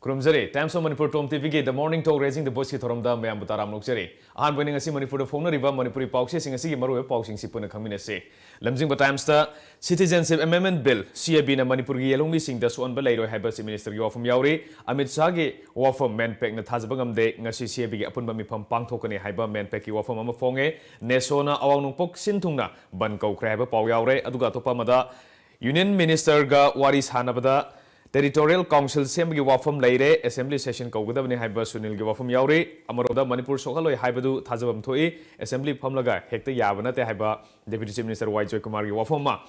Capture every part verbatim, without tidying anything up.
ꯈꯨꯔꯨꯝꯖꯔꯤ꯫ Times of Manipur Tom ꯇꯤꯚꯤꯒꯤ The Morning Talk Raising the Voiceꯀꯤ ꯊꯧꯔꯝꯗ ꯃꯌꯥꯝꯕꯨ ꯇꯔꯥꯝꯅ ꯑꯣꯛꯆꯔꯤ꯫ ꯑꯍꯥꯟꯕ ꯑꯣꯏꯅ ꯉꯁꯤ ꯃꯅꯤꯄꯨꯔꯗ ꯐꯣꯡꯅꯔꯤꯕ ꯃꯅꯤꯄꯨꯔꯤ ꯄꯥꯎꯆꯦꯁꯤꯡ ꯑꯁꯤꯒꯤ ꯃꯔꯨꯑꯣꯏꯕ ꯄꯥꯎꯁꯤꯡꯁꯤ ꯄꯨꯟꯅ ꯈꯪꯃꯤꯟꯅꯁꯤ꯫ ꯂꯝꯖꯤꯡꯕ Timesꯇ Citizenship Amendment Bill, CABꯅ ꯃꯅꯤꯄꯨꯔꯒꯤ ꯌꯦꯜꯍꯧꯃꯤꯁꯤꯡꯗ ꯁꯣꯛꯍꯟꯕ ꯂꯩꯔꯣꯏ ꯍꯥꯏꯕ Chief Ministerꯒꯤ ꯋꯥꯐꯝ ꯌꯥꯎꯔꯤ꯫ ꯑꯃꯤꯠ ꯁꯥꯍꯒꯤ ꯋꯥꯐꯝ, MANPACꯅ ꯊꯥꯖꯕ ꯉꯝꯗꯦ꯫ ꯉꯁꯤ CABꯒꯤ ꯑꯄꯨꯟꯕ ꯃꯤꯐꯝ ꯄꯥꯡꯊꯣꯛꯀꯅꯤ ꯍꯥꯏꯕ MANPACꯀꯤ ꯋꯥꯐꯝ ꯑꯃ ꯐꯣꯡꯉꯦ꯫ NESOꯅ ꯑꯋꯥꯡ ꯅꯣꯡꯄꯣꯛ ꯁꯤꯟ ꯊꯨꯡꯅ ꯕꯟ ꯀꯧꯈ꯭ꯔꯦ ꯍꯥꯏꯕ ꯄꯥꯎ ꯌꯥꯎꯔꯦ꯫ ꯑꯗꯨꯒ ꯑꯇꯣꯞꯄ ꯑꯃꯗ, Union Ministerꯒ ꯋꯥꯔꯤ ꯁꯥꯟꯅꯕꯗ Territorial Council ꯁꯦꯝꯕꯒꯤ ꯋꯥꯐꯝ ꯂꯩꯔꯦ, Assembly session ꯀꯧꯒꯗꯕꯅꯤ ꯍꯥꯏꯕ ꯁꯨꯅꯤꯜꯒꯤ ꯋꯥꯐꯝ ꯌꯥꯎꯔꯤ꯫ ꯑꯃꯔꯣꯝꯗ, ꯃꯅꯤꯄꯨꯔ ꯁꯣꯛꯍꯜꯂꯣꯏ ꯍꯥꯏꯕꯗꯨ ꯊꯥꯖꯐꯝ ꯊꯣꯛꯏ, Assembly ꯐꯝꯂꯒ ꯍꯦꯛꯇ ꯌꯥꯕ ꯅꯠꯇꯦ ꯍꯥꯏꯕ Deputy Chief Minister ꯋꯥꯏ ꯖꯣꯏꯀꯨꯃꯥꯔꯒꯤ ꯋꯥꯐꯝ ꯑꯃ,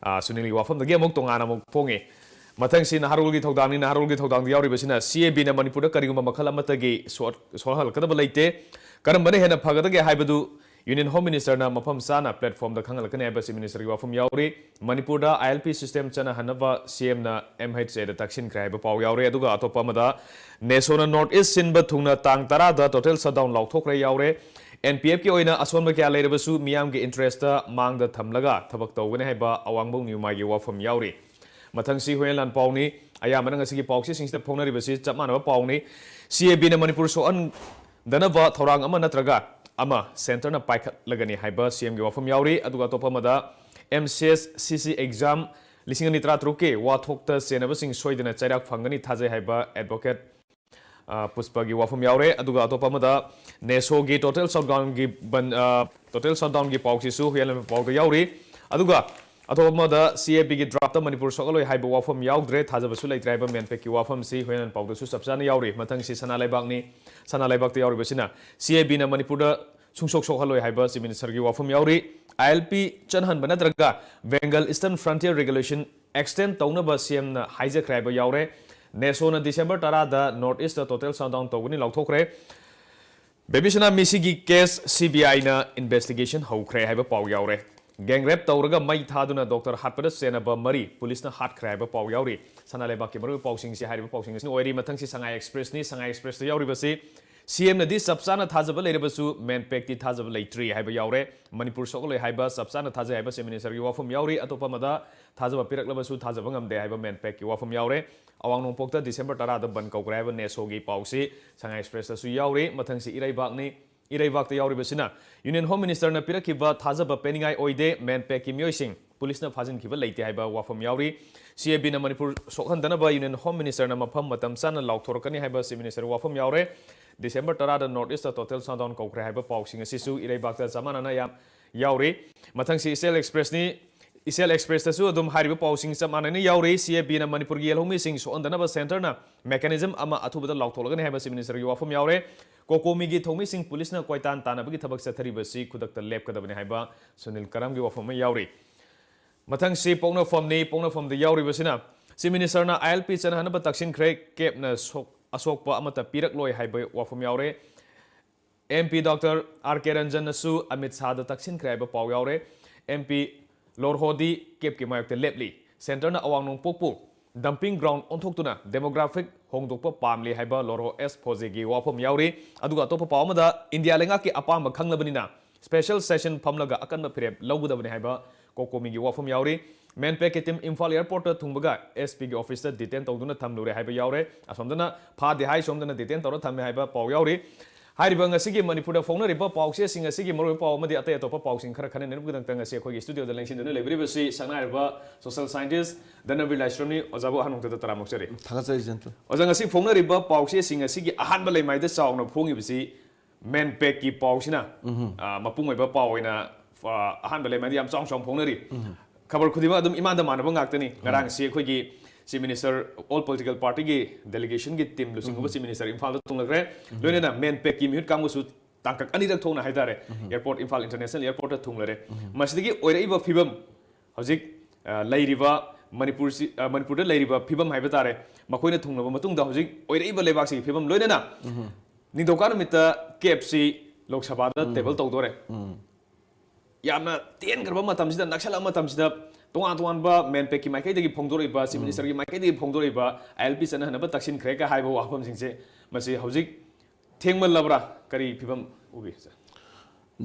ꯑ, ꯁꯨꯅꯤꯜꯒꯤ ꯋꯥꯐꯝꯗꯒꯤ ꯑꯃꯨꯛ ꯇꯣꯉꯥꯟꯅ ꯑꯃꯨꯛ ꯐꯣꯡꯉꯤ꯫ ꯃꯊꯪꯁꯤ ꯅꯍꯥꯔꯣꯜꯒꯤ ꯊꯧꯗꯥꯡꯅꯤ꯫ ꯅꯍꯥꯔꯣꯜꯒꯤ ꯊꯧꯗꯥꯡꯗ ꯌꯥꯎꯔꯤꯕꯁꯤꯅ, CABꯅ ꯃꯅꯤꯄꯨꯔꯗ ꯀꯔꯤꯒꯨꯝꯕ ꯃꯈꯜ ꯑꯃꯠꯇꯒꯤ ꯁꯣꯛ-, ꯁꯣꯛꯍꯜꯂꯛꯀꯗꯕ ꯂꯩꯇꯦ, ꯀꯔꯝꯕꯅ ꯍꯦꯟꯅ ꯐꯒꯗꯒꯦ ꯍꯥꯏꯕꯗꯨ Union Home Ministerꯅ ꯃꯐꯝ ꯆꯥꯅ platformꯗ ꯈꯪꯍꯜꯂꯛꯀꯅꯤ ꯍꯥꯏꯕ Chief Ministerꯒꯤ ꯋꯥꯐꯝ ꯌꯥꯎꯔꯤ꯫ ꯃꯅꯤꯄꯨꯔꯗ ILP system ꯆꯠꯅꯍꯟꯅꯕ CMꯅ MHAꯗ ꯇꯛꯁꯤꯟꯈ꯭ꯔꯦ ꯍꯥꯏꯕ ꯄꯥꯎ ꯌꯥꯎꯔꯤ꯫ ꯑꯗꯨꯒ ꯑꯇꯣꯞꯄ ꯑꯃꯗ, NESOꯅ North East ꯁꯤꯟꯕ ꯊꯨꯡꯅ ꯇꯥꯡ ꯇꯔꯥꯗ total shutdown ꯂꯥꯎꯊꯣꯛꯈ꯭ꯔꯦ ꯌꯥꯎꯔꯦ꯫ NPFꯀꯤ ꯑꯣꯏꯅ ꯑꯁꯣꯟꯕ ꯀꯌꯥ ꯂꯩꯔꯕꯁꯨ ꯃꯤꯌꯥꯝꯒꯤ interestꯇ ꯃꯥꯡꯗ ꯊꯝꯂꯒ ꯊꯕꯛ ꯇꯧꯒꯅꯤ ꯍꯥꯏꯕ ꯑꯋꯥꯡꯕꯧ ꯅ꯭ꯌꯨꯃꯥꯏꯒꯤ ꯋꯥꯐꯝ ꯌꯥꯎꯔꯤ꯫ ꯃꯊꯪꯁꯤ ꯍꯨꯌꯦꯟꯂꯥꯟ ꯄꯥꯎꯅꯤ꯫ ꯑꯌꯥꯝꯕꯅ ꯉꯁꯤꯒꯤ ꯄꯥꯎꯆꯦꯁꯤꯡꯁꯤꯗ ꯐꯣꯡꯅꯔꯤꯕꯁꯤ ꯆꯞ ꯃꯥꯟꯅꯕ ꯄꯥꯎꯅꯤ꯫ CABꯅ ꯃꯅꯤꯄꯨꯔ ꯁꯣꯛꯍꯟꯗꯅꯕ ꯊꯧꯔꯥꯡ ꯑꯃ ꯅꯠꯇ꯭ꯔꯒ ꯑꯃ Centreꯅ ꯄꯥꯏꯈꯠꯂꯒꯅꯤ ꯍꯥꯏꯕ CMꯒꯤ ꯋꯥꯐꯝ ꯌꯥꯎꯔꯤ꯫ ꯑꯗꯨꯒ ꯑꯇꯣꯞꯄ ꯑꯃꯗ, MCS CC exam ꯂꯤꯁꯤꯡ ꯑꯅꯤ ꯇꯔꯥꯇꯔꯨꯛꯀꯤ ꯋꯥꯊꯣꯛꯇ ꯆꯦꯟꯅꯕꯁꯤꯡ ꯁꯣꯏꯗꯅ ꯆꯩꯔꯥꯛ ꯐꯪꯒꯅꯤ ꯊꯥꯖꯩ ꯍꯥꯏꯕ Advocate, ꯑ, ꯄꯨꯁꯄꯒꯤ ꯋꯥꯐꯝ ꯌꯥꯎꯔꯦ꯫ ꯑꯗꯨꯒ ꯑꯇꯣꯞꯄ ꯑꯃꯗ, NESOꯒꯤ total shutdownꯒꯤ ꯕꯟ-, ꯑ, total shutdownꯒꯤ ꯄꯥꯎꯁꯤꯁꯨ ꯍꯨꯌꯦꯟꯂꯥꯟ ꯄꯥꯎꯗ ꯌꯥꯎꯔꯤ꯫ ꯑꯗꯨꯒ ꯑꯇꯣꯞꯄ ꯑꯃꯗ, CABꯒꯤ draftꯇ ꯃꯅꯤꯄꯨꯔ ꯁꯣꯛꯍꯜꯂꯣꯏ ꯍꯥꯏꯕ ꯋꯥꯐꯝ ꯌꯥꯎꯗ꯭ꯔꯦ, ꯊꯥꯖꯕꯁꯨ ꯂꯩꯇ꯭ꯔꯦ ꯍꯥꯏꯕ MANPACꯀꯤ ꯋꯥꯐꯝꯁꯤ ꯍꯨꯌꯦꯟꯂꯥꯟ ꯄꯥꯎꯗꯁꯨ ꯆꯞ ꯆꯥꯅ ꯌꯥꯎꯔꯤ꯫ ꯃꯊꯪꯁꯤ ꯁꯅꯥ ꯂꯩꯕꯥꯛꯅꯤ꯫ ꯁꯅꯥ ꯂꯩꯕꯥꯛꯇ ꯌꯥꯎꯔꯤꯕꯁꯤꯅ, CABꯅ ꯃꯅꯤꯄꯨꯔꯗ ꯁꯨꯡꯁꯣꯛ ꯁꯣꯛꯍꯜꯂꯣꯏ ꯍꯥꯏꯕ Chief Ministerꯒꯤ ꯋꯥꯐꯝ ꯌꯥꯎꯔꯤ꯫ ILP ꯆꯠꯍꯟꯕ ꯅꯠꯇ꯭ꯔꯒ Bengal Eastern Frontier Regulation extend ꯇꯧꯅꯕ CMꯅ ꯍꯥꯏꯖꯈ꯭ꯔꯦ ꯍꯥꯏꯕ ꯌꯥꯎꯔꯦ꯫ NESOꯅ December ꯇꯔꯥꯗ North Eastꯇ total shutdown ꯇꯧꯒꯅꯤ ꯂꯥꯎꯊꯣꯛꯈ꯭ꯔꯦ꯫ ꯕꯦꯕꯤꯁꯅꯥ ꯃꯤꯁꯤꯒꯤ case CBIꯅ investigation ꯍꯧꯈ꯭ꯔꯦ ꯍꯥꯏꯕ ꯄꯥꯎ ꯌꯥꯎꯔꯦ꯫ Gang rape ꯇꯧꯔꯒ ꯃꯩ ꯊꯥꯗꯨꯅ doctor ꯍꯥꯠꯄꯗ ꯆꯦꯟꯅꯕ ꯃꯔꯤ ꯄꯨꯂꯤꯁꯅ ꯍꯥꯠꯈ꯭ꯔꯦ ꯍꯥꯏꯕ ꯄꯥꯎ ꯌꯥꯎꯔꯤ꯫ ꯁꯅꯥ ꯂꯩꯕꯥꯛꯀꯤ ꯃꯔꯨꯑꯣꯏꯕ ꯄꯥꯎꯁꯤꯡꯁꯤ ꯍꯥꯏꯔꯤꯕ ꯄꯥꯎꯁꯤꯡ ꯑꯁꯤꯅ ꯑꯣꯏꯔꯤ꯫ ꯃꯊꯪꯁꯤ ꯁꯉꯥꯏ Expressꯅꯤ꯫ ꯁꯉꯥꯏ Expressꯇ ꯌꯥꯎꯔꯤꯕꯁꯤ, ꯁꯤ ꯑꯦꯝꯅꯗꯤ ꯆꯞ ꯆꯥꯅ ꯊꯥꯖꯕ ꯂꯩꯔꯕꯁꯨ ꯃꯦꯟꯄꯦꯛꯇꯤ ꯊꯥꯖꯕ ꯂꯩꯇ꯭ꯔꯤ ꯍꯥꯏꯕ ꯌꯥꯎꯔꯦ꯫ ꯃꯅꯤꯄꯨꯔ ꯁꯣꯛꯂꯣꯏ ꯍꯥꯏꯕ ꯆꯞ ꯆꯥꯅ ꯊꯥꯖꯩ ꯍꯥꯏꯕ ꯆꯤꯐ ꯃꯤꯅꯤꯁꯇꯔꯒꯤ ꯋꯥꯐꯝ ꯌꯥꯎꯔꯤ꯫ ꯑꯇꯣꯞꯄ ꯑꯃꯗ ꯊꯥꯖꯕ ꯄꯤꯔꯛꯂꯕꯁꯨ ꯊꯥꯖꯕ ꯉꯝꯗꯦ ꯍꯥꯏꯕ ꯃꯦꯟꯄꯦꯛꯀꯤ ꯋꯥꯐꯝ ꯌꯥꯎꯔꯦ꯫ ꯑꯋꯥꯡ ꯅꯣꯡꯄꯣꯛꯇ ꯗꯤꯁꯦꯝꯕꯔ ꯇꯔꯥꯗ ꯕꯟ ꯀꯧꯈ꯭ꯔꯦ ꯍꯥꯏꯕ ꯅꯦꯁꯣꯒꯤ ꯄꯥꯎꯁꯤ ꯁꯉꯥꯏ ꯑꯦꯛꯁꯄ꯭ꯔꯦꯁꯇꯁꯨ ꯌꯥꯎꯔꯤ꯫ ꯃꯊꯪꯁꯤ ꯏꯔꯩꯕꯥꯛꯅꯤ꯫ ꯏꯔꯩꯕꯥꯛꯇ ꯌꯥꯎꯔꯤꯕꯁꯤꯅ ꯌꯨꯅꯤꯌꯟ ꯍꯣꯝ ꯃꯤꯅꯤꯁꯇꯔꯅ ꯄꯤꯔꯛꯈꯤꯕ ꯊꯥꯖꯕ ꯄꯦꯟꯅꯤꯡꯉꯥꯏ ꯑꯣꯏꯗꯦ, ꯃꯦꯟꯄꯦꯛꯀꯤ ꯃꯤꯑꯣꯏꯁꯤꯡ ꯄꯨꯂꯤꯁꯅ ꯐꯥꯖꯤꯟꯈꯤꯕ ꯂꯩꯇꯦ ꯍꯥꯏꯕ ꯋꯥꯐꯝ ꯌꯥꯎꯔꯤ꯫ ꯁꯤ ꯑꯦ ꯕꯤꯅ ꯃꯅꯤꯄꯨꯔ ꯁꯣꯛꯍꯟꯗꯅꯕ ꯌꯨꯅꯤꯌꯟ ꯍꯣꯝ ꯃꯤꯅꯤꯁꯇꯔꯅ ꯃꯐꯝ ꯃꯇꯝ ꯆꯥꯅ ꯂꯥꯎꯊꯣꯔꯛꯀꯅꯤ ꯍꯥꯏꯕ ꯆꯤꯐ ꯃꯤꯅꯤꯁꯇꯔ ꯋꯥꯐꯝ ꯌꯥꯎꯔꯦ꯫ ꯗꯤꯁꯦꯝꯕꯔ ꯇꯔꯥꯗ ꯅꯣꯔꯠ ꯏꯁꯇ ꯇꯣꯇꯦꯜ ꯁꯠꯗꯥꯎꯟ ꯀꯧꯈ꯭ꯔꯦ ꯍꯥꯏꯕ ꯄꯥꯎꯁꯤꯡ ꯑꯁꯤꯁꯨ ꯏꯔꯩꯕꯥꯛꯇ ꯆꯞ ꯃꯥꯟꯅꯅ ꯌꯥꯝ ꯌꯥꯎꯔꯤ꯫ ꯃꯊꯪꯁꯤ ꯏꯆꯦꯜ ꯑꯦꯛꯁꯄ꯭ꯔꯦꯁꯅꯤ꯫ ꯏꯆꯦꯜ ꯑꯦꯛꯁꯄ꯭ꯔꯦꯁꯇꯁꯨ ꯑꯗꯨꯝ ꯍꯥꯏꯔꯤꯕ ꯄꯥꯎꯁꯤꯡ ꯆꯞ ꯃꯥꯟꯅꯅ ꯌꯥꯎꯔꯤ꯫ ꯁꯤ ꯑꯦ ꯕꯤꯅ ꯃꯅꯤꯄꯨꯔꯒꯤ ꯌꯦꯜꯍꯧꯃꯤꯁꯤꯡ ꯁꯣꯛꯍꯟꯗꯅꯕ ꯁꯦꯟꯇꯔꯅ ꯃꯦꯀꯥꯅꯤꯖꯝ ꯑꯃ ꯑꯊꯨꯕꯗ ꯂꯥꯎꯊꯣꯛꯂꯒꯅꯤ ꯍꯥꯏꯕ ꯆꯤꯐ ꯃꯤꯅꯤꯁꯇꯔꯒꯤ ꯋꯥꯐꯝ ꯌꯥꯎꯔꯦ꯫ ꯀꯣꯀꯣꯃꯤꯒꯤ ꯊꯧꯃꯤꯁꯤꯡ ꯄꯨꯂꯤꯁꯅ ꯀꯣꯏꯇꯥꯟ ꯇꯥꯟꯅꯕꯒꯤ ꯊꯕꯛ ꯆꯠꯊꯔꯤꯕꯁꯤ ꯈꯨꯗꯛꯇ ꯂꯦꯞꯀꯗꯕꯅꯤ ꯍꯥꯏꯕ ꯁꯨꯅꯤꯜ ꯀꯔꯝꯒꯤ ꯋꯥꯐꯝ ꯑꯃ ꯌꯥꯎꯔꯤ꯫ ꯃꯊꯪꯁꯤ ꯄꯣꯛꯅꯐꯝꯅꯤ꯫ ꯄꯣꯛꯅꯐꯝꯗ ꯌꯥꯎꯔꯤꯕꯁꯤꯅ ꯆꯤꯐ ꯃꯤꯅꯤꯁꯇꯔꯅ ꯑꯥꯏ ꯑꯦꯜ ꯄꯤ ꯆꯠꯅꯍꯟꯅꯕ ꯇꯛꯁꯤꯟꯈ꯭ꯔꯦ, ꯀꯦꯞꯅ ꯁꯣꯛ-, ꯑꯁꯣꯛꯄ ꯑꯃꯠꯇ ꯄꯤꯔꯛꯂꯣꯏ ꯍꯥꯏꯕ ꯋꯥꯐꯝ ꯌꯥꯎꯔꯦ꯫ ꯑꯦꯝ ꯄꯤ ꯗꯣꯛꯇꯔ ꯑꯥꯔ ꯀꯦ ꯔꯟꯖꯟꯅꯁꯨ ꯑꯃꯤꯠ ꯁꯥꯍꯗ ꯇꯛꯁꯤꯟꯈ꯭ꯔꯦ ꯍꯥꯏꯕ ꯄꯥꯎ ꯌꯥꯎꯔꯦ꯫ ꯑꯦꯝ ꯄꯤ ꯂꯣꯔꯍꯣꯗꯤ ꯀꯦꯞꯀꯤ ꯃꯥꯌꯣꯛꯇ ꯂꯦꯞꯂꯤ꯫ ꯁꯦꯟꯇꯔꯅ ꯑꯋꯥꯡ ꯅꯣꯡꯄꯣꯛꯄꯨ ꯗꯝꯄꯤꯡ ꯒ꯭ꯔꯥꯎꯟ ꯑꯣꯟꯊꯣꯛꯇꯨꯅ ꯗꯦꯃꯣꯒ꯭ꯔꯥꯐꯤꯛ ꯍꯣꯡꯗꯣꯛꯄ ꯄꯥꯝꯂꯤ ꯍꯥꯏꯕ ꯂꯣꯔꯍꯣ ꯑꯦꯁ ꯐꯣꯖꯦꯒꯤ ꯋꯥꯐꯝ ꯌꯥꯎꯔꯤ꯫ ꯑꯗꯨꯒ ꯑꯇꯣꯞꯄ ꯄꯥꯎ ꯑꯃꯗ ꯏꯟꯗꯤꯌꯥ ꯂꯩꯉꯥꯛꯀꯤ ꯑꯄꯥꯝꯕ ꯈꯪꯂꯕꯅꯤꯅ ꯁ꯭ꯄꯦꯁꯦꯜ ꯁꯦꯁꯟ ꯐꯝꯂꯒ ꯑꯀꯟꯕ ꯐꯤꯔꯦꯞ ꯂꯧꯒꯗꯕꯅꯤ ꯍꯥꯏꯕ ꯀꯣꯀꯣꯃꯤꯒꯤ ꯋꯥꯐꯝ ꯌꯥꯎꯔꯤ꯫ ꯃꯦꯟꯄꯦꯛꯀꯤ ꯇꯤꯝ ꯏꯝꯐꯥꯜ ꯑꯦꯌꯔꯄꯣꯔꯠꯇ ꯊꯨꯡꯕꯒ ꯑꯦꯁ ꯄꯤꯒꯤ ꯑꯣꯐꯤꯁꯇ ꯗꯤꯇꯦꯟ ꯇꯧꯗꯨꯅ ꯊꯝꯂꯨꯔꯦ ꯍꯥꯏꯕ ꯌꯥꯎꯔꯦ꯫ ꯑꯁꯣꯝꯗꯅ ꯐꯥꯗꯦ ꯍꯥꯏ, ꯁꯣꯝꯗꯅ ꯗꯤꯇꯦꯟ ꯇꯧꯔ ꯊꯝꯃꯦ ꯍꯥꯏꯕ ꯄꯥꯎ ꯌꯥꯎꯔꯤ꯫ ꯍꯥꯏꯔꯤꯕ ꯉꯁꯤꯒꯤ ꯃꯅꯤꯄꯨꯔꯗ ꯐꯣꯡꯅꯔꯤꯕ ꯄꯥꯎꯆꯦꯁꯤꯡ ꯑꯁꯤꯒꯤ ꯃꯔꯨꯑꯣꯏꯕ ꯄꯥꯎ ꯑꯃꯗꯤ ꯑꯇꯩ ꯑꯇꯣꯞꯄ ꯄꯥꯎꯁꯤꯡ ꯈꯔ ꯈꯟꯅꯅꯕꯒꯤꯗꯃꯛꯇ ꯉꯁꯤ ꯑꯩꯈꯣꯏꯒꯤ ꯁ꯭ꯇꯨꯗꯤꯑꯣꯗ ꯂꯦꯡꯁꯤꯟꯗꯨꯅ ꯂꯩꯕꯤꯔꯤꯕꯁꯤ ꯁꯛꯅꯥꯏꯔꯕ ꯁꯣꯁꯤꯌꯦꯜ ꯁꯥꯏꯟꯇꯤꯁ ꯙꯅꯕꯤꯔ ꯂꯥꯏꯁ꯭ꯔꯝꯅꯤ꯫ ꯑꯣꯖꯥꯕꯨ ꯑꯍꯟ ꯅꯣꯡꯊꯛꯇ ꯇꯔꯥꯝꯅ ꯑꯣꯛꯆꯔꯤ꯫ ꯊꯥꯒꯠꯆꯔꯤ, ꯖꯦꯟꯇꯜ꯫ ꯑꯣꯖꯥ, ꯉꯁꯤ ꯐꯣꯡꯅꯔꯤꯕ ꯄꯥꯎꯆꯦꯁꯤꯡ ꯑꯁꯤꯒꯤ ꯑꯍꯥꯟꯕ ꯂꯩꯃꯥꯏꯗ ꯆꯥꯎꯅ ꯐꯣꯡꯉꯤꯕꯁꯤ ꯃꯦꯟꯄꯦꯛꯀꯤ ꯄꯥꯎꯁꯤꯅ, ꯎꯝ꯫ ꯑ, ꯃꯄꯨꯡ ꯑꯣꯏꯕ ꯄꯥꯎ ꯑꯣꯏꯅ, ꯑ, ꯑꯍꯥꯟꯕ ꯂꯩꯃꯥꯏꯗ ꯌꯥꯝ ꯆꯥꯎ ꯆꯥꯎꯅ ꯐꯣꯡꯅꯔꯤ꯫ ꯎꯝ꯫ ꯈꯕꯔ ꯈꯨꯗꯤꯡꯃꯛ ꯑꯗꯨꯝ ꯏꯃꯥꯟꯗ ꯃꯥꯟꯅꯕ ꯉꯥꯛꯇꯅꯤ꯫ ꯎꯝ꯫ ꯉꯔꯥꯡꯁꯤ ꯑꯩꯈꯣꯏꯒꯤ Chief Minister, all political party ꯒꯤ delegation ꯒꯤ team ꯂꯨꯆꯤꯡꯕ, ꯎꯝ꯫ Chief Minister ꯏꯝꯐꯥꯜꯗ ꯊꯨꯡꯂꯈ꯭ꯔꯦ꯫ ꯎꯝ꯫ ꯂꯣꯏꯅꯅ ꯃꯦꯟꯄꯦꯛꯀꯤ ꯃꯤꯍꯨꯠ ꯀꯥꯡꯕꯨꯁꯨ ꯇꯥꯡꯀꯛ ꯑꯅꯤꯔꯛ ꯊꯣꯛꯅ ꯍꯥꯏꯇꯥꯔꯦ, ꯎꯝ꯫ Airport, Imphal International Airport ꯇ ꯊꯨꯡꯂꯔꯦ꯫ ꯎꯝ꯫ ꯃꯁꯤꯗꯒꯤ ꯑꯣꯏꯔꯛꯏꯕ ꯐꯤꯕꯝ, ꯍꯧꯖꯤꯛ, ꯑ, ꯂꯩꯔꯤꯕ ꯃꯅꯤꯄꯨꯔꯁꯤ, ꯑ, ꯃꯅꯤꯄꯨꯔꯗ ꯂꯩꯔꯤꯕ ꯐꯤꯕꯝ ꯍꯥꯏꯕ ꯇꯥꯔꯦ, ꯃꯈꯣꯏꯅ ꯊꯨꯡꯂꯕ ꯃꯇꯨꯡꯗ ꯍꯧꯖꯤꯛ ꯑꯣꯏꯔꯛꯏꯕ ꯂꯩꯕꯥꯛꯁꯤꯒꯤ ꯐꯤꯕꯝ, ꯂꯣꯏꯅꯅ ꯎꯝ꯫ ꯅꯤꯡꯊꯧꯀꯥ ꯅꯨꯃꯤꯠꯇ ꯀꯦꯞꯁꯤ ꯂꯣꯛ ꯁꯚꯥꯗ ꯎꯝ꯫ Table ꯇꯧꯗꯣꯔꯦ꯫ ꯎꯝ꯫ ꯌꯥꯝꯅ ꯇꯦꯟꯈ꯭ꯔꯕ ꯃꯇꯝꯁꯤꯗ, ꯅꯛꯁꯜꯂꯛꯄ ꯃꯇꯝꯁꯤꯗ ꯇꯣꯉꯥꯟ ꯇꯣꯉꯥꯟꯕ ꯃꯦꯟꯄꯦꯛꯀꯤ ꯃꯥꯏꯀꯩꯗꯒꯤ ꯐꯣꯡꯗꯣꯔꯛꯏꯕ, Chief ꯎꯝ꯫ Minister ꯒꯤ ꯃꯥꯏꯀꯩꯗꯒꯤ ꯐꯣꯡꯗꯣꯔꯛꯏꯕ, ꯑꯥꯏ ꯑꯦꯜ ꯄꯤ ꯆꯠꯅꯍꯟꯅꯕ ꯇꯛꯁꯤꯟꯈ꯭ꯔꯦꯒ ꯍꯥꯏꯕ ꯋꯥꯐꯝꯁꯤꯡꯁꯦ, ꯃꯁꯤ ꯍꯧꯖꯤꯛ ꯊꯦꯡꯃꯜꯂꯕ꯭ꯔꯥ? ꯀꯔꯤ ꯐꯤꯕꯝ ꯎꯕꯤ, ꯁꯥꯔ?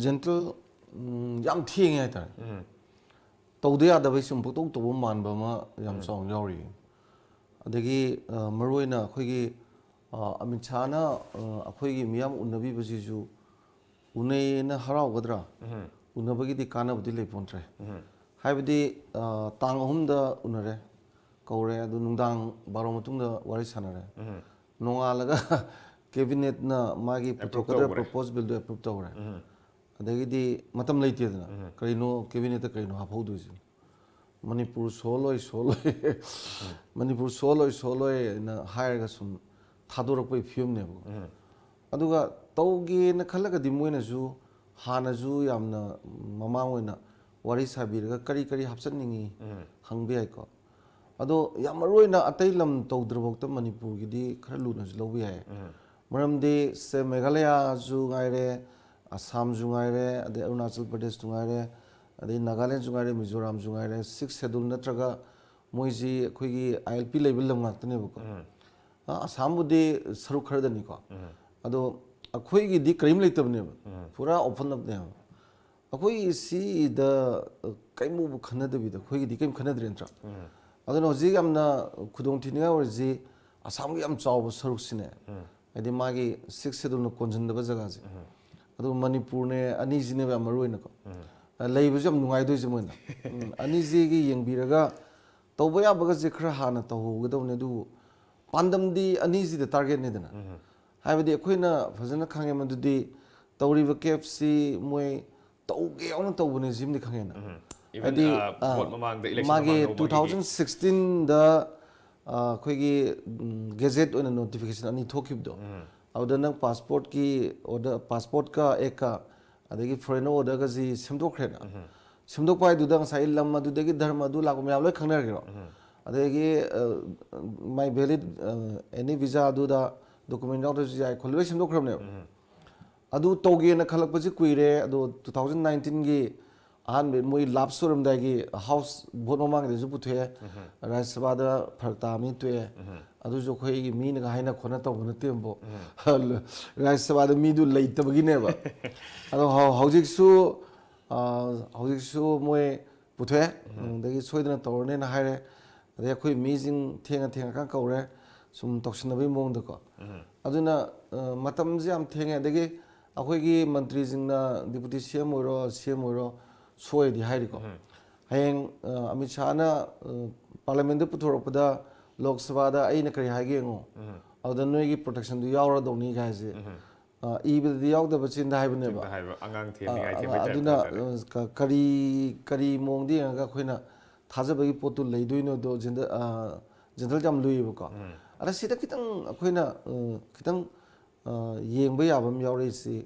ꯖꯦꯟꯇꯜ, ꯎꯝ, ꯌꯥꯝ ꯊꯦꯡꯉꯦ ꯍꯥꯏꯇꯥꯔꯦ꯫ ꯇꯧꯗ ꯌꯥꯗꯕꯩ ꯁꯨꯝ ꯄꯪꯇꯧ ꯇꯧꯕ ꯃꯥꯟꯕ ꯑꯃ ꯌꯥꯝ ꯆꯥꯎꯅ ꯌꯥꯎꯔꯤ꯫ ꯑꯗꯒꯤ ꯑ, ꯃꯔꯨꯑꯣꯏꯅ ꯑꯩꯈꯣꯏꯒꯤ ꯑ, ꯑꯃꯤꯠ ꯁꯥꯍꯅ ꯑ, ꯑꯩꯈꯣꯏꯒꯤ ꯃꯤꯌꯥꯝ ꯎꯅꯕꯤꯕꯁꯤꯁꯨ ꯎꯅꯩꯌꯦꯅ ꯍꯔꯥꯎꯒꯗ꯭ꯔꯥ? ꯎꯅꯕꯒꯤꯗꯤ ꯀꯥꯟꯅꯕꯗꯤ ꯂꯩꯄꯣꯟꯇ꯭ꯔꯦ꯫ ꯍꯥꯏꯕꯗꯤ ꯑ, ꯇꯥꯡ ꯑꯍꯨꯝꯗ ꯎꯅꯔꯦ, ꯀꯧꯔꯦ, ꯑꯗꯨ ꯅꯨꯡꯗꯥꯡ ꯕꯥꯔꯣ ꯃꯇꯨꯡꯗ ꯋꯥꯔꯤ ꯁꯥꯟꯅꯔꯦ꯫ ꯅꯣꯡꯉꯥꯜꯂꯒ ꯀꯦꯕꯤꯅꯦꯠꯅ ꯃꯥꯒꯤ Approve ꯄꯨꯊꯣꯛꯀꯗ꯭ꯔꯥ ꯇꯧꯈ꯭ꯔꯦ꯫ ꯄ꯭ꯔꯄꯣꯖ ꯕꯤꯜꯗꯣ ꯑꯦꯄ꯭ꯔꯨꯞ ꯇꯧꯔꯦ꯫ ꯑꯗꯒꯤꯗꯤ ꯃꯇꯝ ꯂꯩꯇꯦꯗꯅ, ꯀꯔꯤꯅꯣ ꯀꯦꯕꯤꯅꯦꯠꯇ ꯀꯔꯤꯅꯣ ꯍꯥꯞꯍꯧꯗꯣꯏꯁꯦ? ꯃꯅꯤꯄꯨꯔ ꯁꯣꯜꯂꯣꯏ ꯁꯣꯜꯂꯣꯏ, ꯃꯅꯤꯄꯨꯔ ꯁꯣꯜꯂꯣꯏ ꯁꯣꯜꯂꯣꯏꯅ ꯍꯥꯏꯔꯒ ꯁꯨꯝ ꯊꯥꯗꯣꯔꯛꯄꯒꯤ ꯐꯤꯕꯝꯅꯦꯕꯀꯣ꯫ ꯑꯗꯨꯒ ꯇꯧꯒꯦꯅ ꯈꯜꯂꯒꯗꯤ ꯃꯣꯏꯅꯁꯨ ꯍꯥꯟꯅꯁꯨ ꯌꯥꯝꯅ ꯃꯃꯥꯡ ꯑꯣꯏꯅ ꯋꯥꯔꯤ ꯁꯥꯕꯤꯔꯒ ꯀꯔꯤ ꯀꯔꯤ ꯍꯥꯞꯆꯤꯟꯅꯤꯡꯉꯤ ꯍꯪꯕ ꯌꯥꯏꯀꯣ꯫ ꯑꯗꯣ ꯌꯥꯝ ꯃꯔꯨ ꯑꯣꯏꯅ ꯑꯇꯩ ꯂꯝ ꯇꯧꯗ꯭ꯔꯐꯥꯎꯗ ꯃꯅꯤꯄꯨꯔꯒꯤꯗꯤ ꯈꯔ ꯂꯨꯅꯁꯨ ꯂꯧꯕ ꯌꯥꯏ꯫ ꯃꯔꯝꯗꯤ ꯁꯦ ꯃꯦꯘꯥꯂꯌꯥꯁꯨ ꯉꯥꯏꯔꯦ, ꯑꯁꯥꯝꯁꯨ ꯉꯥꯏꯔꯦ, ꯑꯗꯩ ꯑꯔꯨꯅꯥꯆꯜ ꯄ꯭ꯔꯗꯦꯁꯁꯨ ꯉꯥꯏꯔꯦ, ꯑꯗꯩ ꯅꯥꯒꯥꯂꯦꯟꯁꯨ ꯉꯥꯏꯔꯦ, ꯃꯤꯖꯣꯔꯥꯝꯁꯨ ꯉꯥꯏꯔꯦ, ꯁꯤꯛꯁ ꯁꯦꯗꯨꯜ ꯅꯠꯇ꯭ꯔꯒ ꯃꯣꯏꯁꯤ ꯑꯩꯈꯣꯏꯒꯤ ꯑꯥꯏ ꯑꯦꯜ ꯄꯤ ꯂꯩꯕ ꯂꯝ ꯉꯥꯛꯇꯅꯦꯕꯀꯣ꯫ ꯑ, ꯑꯁꯥꯝꯕꯨꯗꯤ ꯁꯔꯨꯛ ꯈꯔꯗꯅꯤꯀꯣ꯫ ꯑꯗꯣ ꯑꯩꯈꯣꯏꯒꯤꯗꯤ ꯀꯔꯤꯝ ꯂꯩꯇꯕꯅꯦꯕ, ꯄꯨꯔꯥ ꯑꯣꯄꯟ ꯑꯞꯅꯦꯕ꯫ ꯑꯩꯈꯣꯏ ꯁꯤꯗ ꯀꯔꯤꯝꯕꯨ ꯈꯟꯅꯗꯕꯤꯗ ꯑꯩꯈꯣꯏꯒꯤꯗꯤ ꯀꯔꯤꯝ ꯈꯟꯅꯗ꯭ꯔꯦ ꯅꯠꯇ꯭ꯔꯥ? ꯑꯗꯨꯅ ꯍꯧꯖꯤꯛ ꯌꯥꯝꯅ ꯈꯨꯗꯣꯡ ꯊꯤꯅꯤꯡꯉꯥꯏ ꯑꯣꯏꯔꯤꯁꯤ ꯑꯁꯥꯝꯒꯤ ꯌꯥꯝ ꯆꯥꯎꯕ ꯁꯔꯨꯛꯁꯤꯅꯦ, ꯍꯥꯏꯗꯤ ꯃꯥꯒꯤ ꯁꯤꯛꯁ ꯁꯦꯗꯨꯜꯅ ꯀꯣꯟꯁꯤꯟꯗꯕ ꯖꯒꯥꯁꯦ꯫ ꯑꯗꯨ ꯃꯅꯤꯄꯨꯔꯅꯦ, ꯑꯅꯤꯁꯤꯅꯦꯕ ꯌꯥꯝ ꯃꯔꯨ ꯑꯣꯏꯅꯀꯣ꯫ ꯑ, ꯂꯩꯕꯁꯨ ꯌꯥꯝ ꯅꯨꯡꯉꯥꯏꯗꯣꯏꯁꯦ ꯃꯣꯏꯅ꯫ ꯎꯝ, ꯑꯅꯤꯁꯤꯒꯤ ꯌꯦꯡꯕꯤꯔꯒ ꯇꯧꯕ ꯌꯥꯕꯒꯁꯦ ꯈꯔ ꯍꯥꯟꯅ ꯇꯧꯍꯧꯒꯗꯧꯅꯦ, ꯑꯗꯨꯕꯨ ꯄꯥꯟꯗꯝꯗꯤ ꯑꯅꯤꯁꯤꯗ ꯇꯥꯔꯒꯦꯠꯅꯤꯗꯅ꯫ ꯍꯥꯏꯕꯗꯤ ꯑꯩꯈꯣꯏꯅ ꯐꯖꯅ ꯈꯪꯉꯦ ꯃꯗꯨꯗꯤ ꯇꯧꯔꯤꯕ ꯀꯦꯞꯁꯤ ꯃꯣꯏ ꯇꯧꯒꯦ ꯌꯥꯎꯅ ꯇꯧꯕꯅꯦ ꯁꯤꯃꯗꯤ ꯈꯪꯉꯦꯅ꯫ Even, ꯍꯥꯏꯗꯤ, ꯑ, ꯑ, ꯚꯣꯠ ꯃꯃꯥꯡꯗ, election ꯃꯥꯒꯤ ꯃꯃꯥꯡꯗ ꯃꯣꯗꯤꯒꯤ ꯇꯨ ꯊꯥꯎꯖꯟ ꯁꯤꯛꯁꯇꯤꯟꯗ, ꯑ, ꯑꯩꯈꯣꯏꯒꯤ, ꯎꯝ, ꯒꯦꯖꯦꯠ ꯑꯣꯏꯅ ꯅꯣꯇꯤꯐꯤꯀꯦꯁꯟ ꯑꯅꯤ ꯊꯣꯛꯈꯤꯕꯗꯣ, ꯑꯗꯨꯗ ꯅꯪ ꯄꯥꯁꯄꯣꯔꯠꯀꯤ ꯑꯣꯔꯗꯔ, ꯄꯥꯁꯄꯣꯔꯠꯀ ꯑꯦꯛꯀ ꯑꯗꯒꯤ ꯐꯣꯔꯦꯟ ꯑꯣꯔꯗꯔꯒꯁꯤ ꯁꯦꯝꯗꯣꯛꯈ꯭ꯔꯦꯅ꯫ ꯁꯦꯝꯗꯣꯛꯄ ꯍꯥꯏꯗꯨꯗ ꯉꯁꯥꯏ ꯂꯝ ꯑꯗꯨꯗꯒꯤ ꯙꯔꯃ ꯑꯗꯨ ꯂꯥꯛꯄ ꯃꯌꯥꯝ ꯂꯣꯏ ꯈꯪꯅꯔꯒꯦꯔꯣ? ꯑꯗꯒꯤ ꯃꯥꯏ ꯚꯦꯂꯤꯠ ꯑꯦꯅꯤ ꯚꯤꯖꯥ ꯑꯗꯨꯗ ꯗꯣꯀꯨꯃꯦꯟ ꯌꯥꯎꯗ꯭ꯔꯁꯨ ꯌꯥꯏ ꯈꯣꯠꯂꯦ ꯂꯣꯏ ꯁꯦꯝꯗꯣꯛꯈ꯭ꯔꯕꯅꯦꯕ꯫ ꯑꯗꯨ ꯇꯧꯒꯦꯅ ꯈꯜꯂꯛꯄꯁꯤ ꯀꯨꯏꯔꯦ꯫ ꯑꯗꯣ ꯇꯨ ꯊꯥꯎꯖꯟ ꯅꯥꯏꯟꯇꯤꯟꯒꯤ ꯑꯍꯥꯟꯕ ꯃꯣꯏ ꯂꯥꯞꯁ ꯑꯣꯏꯔꯝꯗꯥꯏꯒꯤ ꯍꯥꯎꯁ ꯚꯣꯠ ꯃꯃꯥꯡꯒꯤꯗꯁꯨ ꯄꯨꯊꯣꯛꯑꯦ, ꯔꯥꯖ꯭ꯌ ꯁꯚꯥꯗ ꯐꯔꯛ ꯇꯥꯕꯅꯤ ꯇꯣꯛꯑꯦ꯫ ꯑꯗꯨꯁꯨ ꯑꯩꯈꯣꯏꯒꯤ ꯃꯤꯅꯒ ꯍꯥꯏꯅ ꯈꯣꯠꯅ ꯇꯧꯕ ꯅꯠꯇꯦꯕꯣ꯫ ꯔꯥꯖ꯭ꯌ ꯁꯚꯥꯗ ꯃꯤꯗꯨ ꯂꯩꯇꯕꯒꯤꯅꯦꯕ꯫ ꯑꯗꯣ ꯍꯧ- ꯍꯧꯖꯤꯛꯁꯨ ꯑ, ꯍꯧꯖꯤꯛꯁꯨ ꯃꯣꯏ ꯄꯨꯊꯣꯛꯑꯦ, ꯑꯗꯒꯤ ꯁꯣꯏꯗꯅ ꯇꯧꯔꯅꯦꯅ ꯍꯥꯏꯔꯦ꯫ ꯑꯗꯩ ꯑꯩꯈꯣꯏ ꯃꯤꯁꯤꯡ ꯊꯦꯡꯉ ꯊꯦꯡꯉꯀꯥꯟ ꯀꯧꯔꯦ, ꯁꯨꯝ ꯇꯧꯁꯤꯟꯅꯕꯒꯤ ꯃꯑꯣꯡꯗꯀꯣ꯫ ꯑꯗꯨꯅ ꯑ, ꯃꯇꯝꯁꯦ ꯌꯥꯝ ꯊꯦꯡꯉꯦ꯫ ꯑꯗꯒꯤ ꯑꯩꯈꯣꯏꯒꯤ ꯃꯟꯇ꯭ꯔꯤꯁꯤꯡꯅ, ꯗꯤꯄꯨꯇꯤ ꯁꯤ ꯑꯦꯝ ꯑꯣꯏꯔꯣ, ꯁꯤ ꯑꯦꯝ ꯑꯣꯏꯔꯣ, ꯁꯣꯏꯗꯤ ꯍꯥꯏꯔꯤꯀꯣ꯫ ꯍꯌꯦꯡ ꯑ, ꯑꯃꯤꯠ ꯁꯥꯍꯅ ꯑ, ꯄꯥꯔꯂꯤꯌꯥꯃꯦꯟꯗ ꯄꯨꯊꯣꯔꯛꯄꯗ, ꯂꯣꯛ ꯁꯚꯥꯗ ꯑꯩꯅ ꯀꯔꯤ ꯍꯥꯏꯒꯦ ꯌꯦꯡꯉꯣ, ꯑꯗꯨꯗ ꯅꯣꯏꯒꯤ ꯄ꯭ꯔꯣꯇꯦꯛꯁꯟꯗꯨ ꯌꯥꯎꯔꯗꯧꯅꯤ ꯍꯥꯏꯁꯦ꯫ ꯑ, ꯏꯕꯗꯗꯤ ꯌꯥꯎꯗꯕ ꯆꯤꯟꯗ ꯍꯥꯏꯕꯅꯦꯕ꯫ ꯆꯤꯟꯗ ꯍꯥꯏꯕ, ꯑꯉꯥꯡ ꯊꯦꯝꯅꯤꯡꯉꯥꯏ ꯑ, ꯊꯦꯝꯕꯩ ꯑ, type ꯑꯗꯨꯅ ꯇ ꯍꯥꯏꯇꯥꯔꯦ꯫ ꯑ, ꯀ- ꯀꯔꯤ ꯀꯔꯤ ꯃꯑꯣꯡꯗ ꯌꯦꯡꯉꯒ ꯑꯩꯈꯣꯏꯅ ꯊꯥꯖꯕꯒꯤ ꯄꯣꯠꯇꯨ ꯂꯩꯗꯣꯏꯅꯣꯗꯣ ꯖꯦꯟꯗ- ꯑ, ꯖꯦꯟꯗꯜ ꯌꯥꯝ ꯂꯨꯏꯌꯦꯕꯀꯣ꯫ ꯑꯗ ꯁꯤꯗ ꯈꯤꯇꯪ ꯑꯩꯈꯣꯏꯅ ꯑ, ꯈꯤꯇꯪ ꯑ, ꯌꯦꯡꯕ ꯌꯥꯕ ꯑꯃ ꯌꯥꯎꯔꯛꯏꯁꯤ,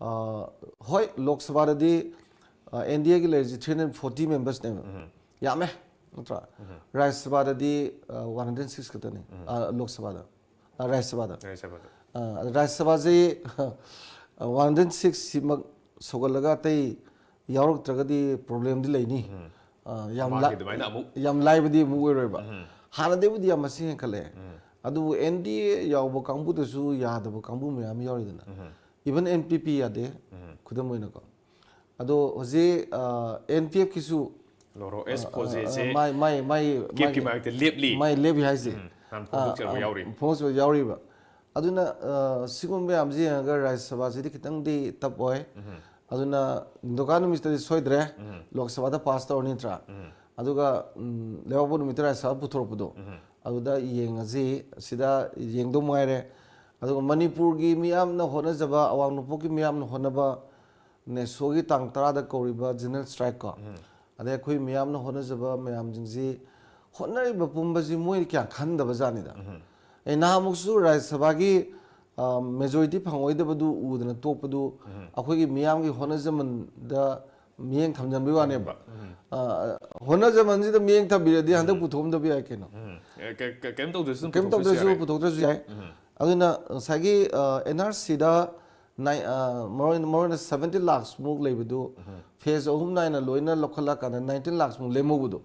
ꯑ, ꯍꯣꯏ, ꯂꯣꯛ ꯁꯚꯥꯗꯗꯤ ꯑꯦꯟ ꯗꯤ ꯑꯦꯒꯤ ꯂꯩꯔꯤꯁꯤ ꯊ꯭ꯔꯤ ꯍꯟꯗ꯭ꯔꯦꯠ ꯐꯣꯔꯇꯤ ꯃꯦꯝꯕꯔꯁꯅꯦꯕ꯫ ꯌꯥꯝꯃꯦ, ꯅꯠꯇ꯭ꯔꯥ? ꯔꯥꯖ꯭ꯌ ꯁꯚꯥꯗꯗꯤ ꯋꯥꯟ ꯍꯟꯗ꯭ꯔꯦꯠ ꯁꯤꯛꯁ ꯈꯛꯇꯅꯤ, ꯑ, ꯂꯣꯛ ꯁꯚꯥꯗ꯫ ꯑ, ꯔꯥꯖ꯭ꯌ ꯁꯚꯥꯗ꯫ ꯔꯥꯖ꯭ꯌ ꯁꯚꯥꯗ꯫ ꯑ, ꯑꯗ ꯔꯥꯖ꯭ꯌ ꯁꯚꯥꯁꯤ ꯋꯥꯟ ꯍꯟꯗ꯭ꯔꯦꯠ ꯁꯤꯛꯁ ꯁꯤꯃꯛ ꯁꯧꯒꯠꯂꯒ ꯑꯇꯩ ꯌꯥꯎꯔꯛꯇ꯭ꯔꯒꯗꯤ ꯄ꯭ꯔꯣꯕ꯭ꯂꯦꯝꯗꯤ ꯂꯩꯅꯤ꯫ ꯑ, ꯌꯥꯝ ꯃꯃꯥꯡꯒꯤ ꯂꯥ- ꯑꯗꯨꯃꯥꯏꯅ ꯑꯃꯨꯛ ꯌꯥꯝ ꯂꯥꯏꯕꯗꯤ ꯑꯃꯨꯛ ꯑꯣꯏꯔꯣꯏꯕ꯫ ꯍꯥꯟꯅꯗꯩꯕꯨꯗꯤ ꯌꯥꯝ ꯃꯁꯤꯡ ꯍꯦꯟꯒꯠꯂꯛꯑꯦ꯫ ꯑꯗꯨꯕꯨ ꯑꯦꯟ ꯗꯤ ꯑꯦ ꯌꯥꯎꯕ ꯀꯥꯡꯕꯨꯗꯁꯨ ꯌꯥꯗꯕ ꯀꯥꯡꯕꯨ ꯃꯌꯥꯝ ꯌꯥꯎꯔꯤꯗꯅ꯫ ꯏꯚꯟ ꯑꯦꯟ ꯄꯤ ꯄꯤ ꯌꯥꯗꯦ, ꯈꯨꯗꯝ ꯑꯣꯏꯅꯀꯣ꯫ ꯑꯗꯣ ꯍꯧꯖꯤꯛ ꯑꯦꯟ ꯄꯤ ꯑꯦꯐꯀꯤꯁꯨ ꯂꯣꯔꯣ ꯑꯦꯁ ꯐꯣꯖꯦꯁꯦ ꯃꯥꯏ ꯃꯥꯏ ꯃꯥꯏ ꯀꯦꯞꯀꯤ ꯃꯥꯏ ꯃꯥꯏ ꯂꯦꯞꯂꯤ꯫ ꯃꯥꯏ ꯂꯦꯞꯂꯤ ꯍꯥꯏꯁꯦ꯫ ꯎꯝ, ꯅꯍꯥꯟ ꯐꯣꯡꯗꯣꯛꯆꯔꯛꯄ ꯌꯥꯎꯔꯤ꯫ ꯐꯣꯡꯗꯣꯛꯆꯔꯛꯄ ꯌꯥꯎꯔꯤꯕ꯫ ꯑꯗꯨꯅ ꯑ, ꯁꯤꯒꯨꯝꯕ ꯃꯌꯥꯝꯁꯦ ꯌꯦꯡꯉꯒ ꯔꯥꯖ꯭ꯌ ꯁꯚꯥꯁꯤꯗꯤ ꯈꯤꯇꯪꯗꯤ ꯇꯞ ꯑꯣꯏ꯫ ꯑꯗꯨꯅ ꯅꯤꯡꯊꯧꯀꯥꯕ ꯅꯨꯃꯤꯠꯇꯗꯤ ꯁꯣꯏꯗ꯭ꯔꯦ, ꯂꯣꯛ ꯁꯚꯥꯗ ꯄꯥꯁ ꯇꯧꯔꯅꯤ ꯅꯠꯇ꯭ꯔꯥ? ꯑꯗꯨꯒ ꯎꯝ, ꯂꯩꯕꯥꯛꯄꯣꯛꯄ ꯅꯨꯃꯤꯠꯇ ꯔꯥꯖ꯭ꯌ ꯁꯚꯥ ꯄꯨꯊꯣꯔꯛꯄꯗꯣ, ꯑꯗꯨꯗ ꯌꯦꯡꯉꯁꯤ꯫ ꯁꯤꯗ ꯌꯦꯡꯗꯧ ꯃꯉꯥꯏꯔꯦ꯫ ꯑꯗꯨꯒ ꯃꯅꯤꯄꯨꯔꯒꯤ ꯃꯤꯌꯥꯝꯅ ꯍꯣꯠꯅꯖꯕ, ꯑꯋꯥꯡ ꯅꯣꯡꯄꯣꯛꯀꯤ ꯃꯤꯌꯥꯝꯅ ꯍꯣꯠꯅꯕ, ꯅꯦꯁꯣꯒꯤ ꯇꯥꯡ ꯇꯔꯥꯗ ꯀꯧꯔꯤꯕ ꯖꯦꯅꯔꯦꯜ ꯁ꯭ꯇ꯭ꯔꯥꯏꯛ ꯀꯣ, ꯑꯗꯩ ꯑꯩꯈꯣꯏ ꯃꯤꯌꯥꯝꯅ ꯍꯣꯠꯅꯖꯕ ꯃꯌꯥꯝꯁꯤꯡꯁꯤ, ꯍꯣꯠꯅꯔꯤꯕ ꯄꯨꯝꯕꯁꯤ ꯃꯣꯏꯅ ꯀꯌꯥ ꯈꯟꯗꯕ ꯖꯥꯠꯅꯤꯗ꯫ ꯑꯩ ꯅꯍꯥꯟꯃꯨꯛꯁꯨ ꯔꯥꯖ꯭ꯌ ꯁꯚꯥꯒꯤ ꯃꯦꯖꯣꯔꯤꯇꯤ ꯐꯪꯉꯣꯏꯗꯕꯗꯨ ꯎꯗꯅ ꯇꯣꯛꯄꯗꯨ ꯑꯩꯈꯣꯏꯒꯤ ꯃꯤꯌꯥꯝꯒꯤ ꯍꯣꯠꯅꯖꯃꯟꯗ ꯃꯤꯠꯌꯦꯡ ꯊꯝꯖꯟꯕꯒꯤ ꯋꯥꯅꯦꯕ꯫ ꯑ, ꯍꯣꯠꯅꯖꯃꯟꯁꯤꯗ ꯃꯤꯠꯌꯦꯡ ꯊꯝꯕꯤꯔꯗꯤ ꯍꯟꯗꯛ ꯄꯨꯊꯣꯛꯑꯝꯗꯕ ꯌꯥꯏ ꯀꯩꯅꯣ꯫ ꯎꯝ꯫ ꯑꯦ, ꯀ- ꯀ- ꯀꯩꯝ ꯇꯧꯗ꯭ꯔꯁꯨ ꯑꯗꯨꯝ ꯀꯩꯝ ꯄꯨꯊꯣꯛꯇ꯭ꯔꯁꯨ ꯇꯧꯗ꯭ꯔꯁꯨ ꯌꯥꯔꯦ꯫ ꯄꯨꯊꯣꯛꯇ꯭ꯔꯁꯨ ꯌꯥꯏ꯫ ꯑꯗꯨꯅ ꯉꯁꯥꯏꯒꯤ ꯑꯦꯟ ꯑꯥꯔ ꯁꯤꯗ ꯅꯥꯏ-, ꯑ, ꯃꯔꯨ ꯑꯣꯏꯅ, ꯃꯔꯨ ꯑꯣꯏꯅ seventy lakhs ꯃꯨꯛ ꯂꯩꯕꯗꯨ phase ꯑꯍꯨꯝ ꯅꯥꯏꯅ ꯂꯣꯏꯅ ꯂꯧꯈꯠꯂꯀꯥꯟꯗ nineteen lakhs ꯃꯨꯛ ꯂꯦꯝꯍꯧꯕꯗꯣ,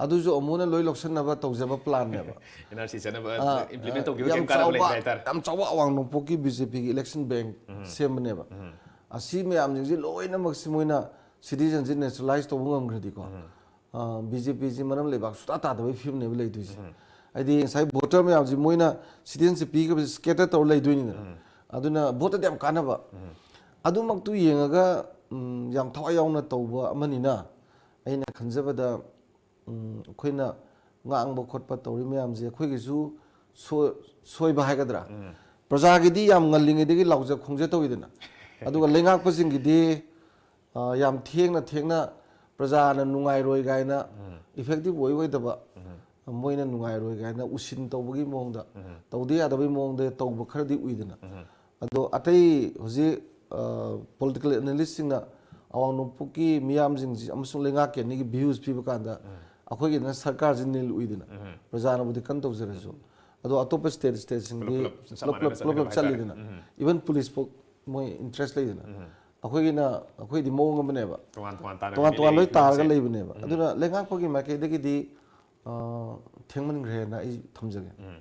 ꯑꯗꯨꯁꯨ ꯑꯃꯨꯛ ꯍꯟꯅ ꯂꯣꯏ ꯂꯧꯁꯤꯟꯅꯕ ꯇꯧꯖꯕ plan ꯅꯦꯕ꯫ NRC ꯆꯠꯅꯕ ꯑ, implement ꯇꯧꯈꯤꯕ ꯌꯥꯝ ꯀꯩꯝ ꯀꯥꯟꯅꯕ ꯆꯥꯎꯕ, ꯂꯩꯇ꯭ꯔꯦ ꯍꯥꯏꯇꯥꯔꯦ꯫ ꯌꯥꯝ ꯆꯥꯎꯕ ꯑꯋꯥꯡ ꯅꯣꯡꯄꯣꯛꯀꯤ BJP ꯒꯤ election bank ꯁꯦꯝꯕꯅꯦꯕ꯫ ꯑꯁꯤ ꯃꯌꯥꯝꯁꯤꯡꯁꯤ ꯂꯣꯏꯅꯃꯛꯁꯤ ꯃꯣꯏꯅ citizen ꯁꯤ naturalize ꯇꯧꯕ ꯉꯝꯈ꯭ꯔꯗꯤꯀꯣ, ꯑ, BJP ꯁꯤ ꯃꯔꯝ ꯂꯩꯕꯥꯛ ꯁꯨꯡꯇꯥ ꯇꯥꯗꯕꯒꯤ ꯐꯤꯕꯝꯅꯦꯕ ꯂꯩꯗꯣꯏꯁꯦ꯫ ꯍꯥꯏꯗꯤ ꯉꯁꯥꯏ voter ꯃꯌꯥꯝꯁꯤ ꯃꯣꯏꯅ citizen ꯁꯤ ꯄꯤꯈ꯭ꯔꯕꯁꯤ scatter ꯇꯧꯔ ꯂꯩꯗꯣꯏꯅꯤꯗꯅ꯫ ꯑꯗꯨꯅ vote ꯇꯗꯤ ꯌꯥꯝ ꯀꯥꯟꯅꯕ꯫ ꯑꯗꯨꯃꯛꯇꯨ ꯌꯦꯡꯉꯒ, ꯎꯝ, ꯌꯥꯝ ꯊꯋꯥꯏ ꯌꯥꯎꯅ ꯇꯧꯕ ꯑꯃꯅꯤꯅ ꯑꯩꯅ ꯈꯟꯖꯕꯗ, ꯎꯝ, ꯑꯩꯈꯣꯏꯅ ꯉꯥꯡꯕ ꯈꯣꯠꯄ ꯇꯧꯔꯤ ꯃꯌꯥꯝꯁꯦ ꯑꯩꯈꯣꯏꯒꯤꯁꯨ ꯁꯣ-, ꯁꯣꯏꯕ ꯍꯥꯏꯒꯗ꯭ꯔꯥ? ꯄ꯭ꯔꯖꯥꯒꯤꯗꯤ ꯌꯥꯝ ꯉꯜꯂꯤꯉꯩꯗꯒꯤ ꯂꯥꯎꯖ ꯈꯣꯡꯖ ꯇꯧꯋꯤꯗꯅ, ꯑꯗꯨꯒ ꯂꯩꯉꯥꯛꯄꯁꯤꯡꯒꯤꯗꯤ, ꯑ, ꯌꯥꯝ ꯊꯦꯡꯅ ꯊꯦꯡꯅ ꯄ꯭ꯔꯖꯥꯅ ꯅꯨꯡꯉꯥꯏꯔꯣꯏ ꯀꯥꯏꯅ, effective ꯑꯣꯏ ꯑꯣꯏꯗꯕ, ꯃꯣꯏꯅ ꯅꯨꯡꯉꯥꯏꯔꯣꯏ ꯀꯥꯏꯅ ꯎꯁꯤꯟ ꯇꯧꯕꯒꯤ ꯃꯑꯣꯡꯗ, ꯇꯧꯗ ꯌꯥꯗꯕꯒꯤ ꯃꯑꯣꯡꯗ ꯇꯧꯕ ꯈꯔꯗꯤ ꯎꯏꯗꯅ꯫ ꯑꯗꯣ ꯑꯇꯩ ꯍꯧꯖꯤꯛ, ꯑ, political analyst ꯁꯤꯡꯅ ꯑꯋꯥꯡ ꯅꯣꯡꯄꯣꯛꯀꯤ ꯃꯤꯌꯥꯝꯁꯤꯡꯁꯤ ꯑꯃꯁꯨꯡ ꯂꯩꯉꯥꯛꯀꯤ ꯑꯅꯤꯒꯤ views ꯄꯤꯕ ꯀꯥꯟꯗ, ꯑꯩꯈꯣꯏꯒꯤꯗꯅ ꯁꯔꯀꯥꯔꯁꯤ ꯅꯤꯜ ꯎꯏꯗꯅ, ꯄ꯭ꯔꯖꯥꯅꯕꯨꯗꯤ ꯀꯟꯅ ꯇꯧꯖꯔꯁꯨ꯫ ꯑꯗꯣ ꯑꯇꯣꯞꯄ state, state ꯁꯤꯡꯗꯤ ꯄꯨꯂꯞ ꯄꯨꯂꯞ ꯆꯞ ꯄꯨꯂꯞ ꯃꯥꯟꯅꯅ ꯄꯨꯂꯞ ꯄꯨꯂꯞ ꯆꯠꯃꯤꯟꯅꯕ ꯍꯥꯏꯇꯥꯔꯦ꯫ ꯆꯠꯂꯤꯗꯅ, even police ꯐꯥꯎ ꯃꯣꯏ interest ꯂꯩꯗꯅ꯫ ꯑꯩꯈꯣꯏꯒꯤꯅ, ꯑꯩꯈꯣꯏꯗꯤ ꯃꯑꯣꯡ ꯑꯃꯅꯦꯕ, ꯇꯣꯉꯥꯟ ꯇꯣꯉꯥꯟ ꯇꯥꯅ ꯇꯣꯉꯥꯟ ꯇꯣꯉꯥꯟ ꯂꯣꯏ ꯂꯩꯔꯤ ꯇꯥꯔꯒ ꯐꯤꯕꯝꯁꯦ꯫ ꯂꯩꯕꯅꯦꯕ꯫ ꯑꯗꯨꯅ ꯂꯩꯉꯥꯛꯄꯒꯤ ꯃꯥꯏꯀꯩꯗꯒꯤꯗꯤ, ꯑ, ꯊꯦꯡꯃꯟꯈ꯭ꯔꯦꯅ ꯑꯩ ꯊꯝꯖꯒꯦ꯫ ꯎꯝ꯫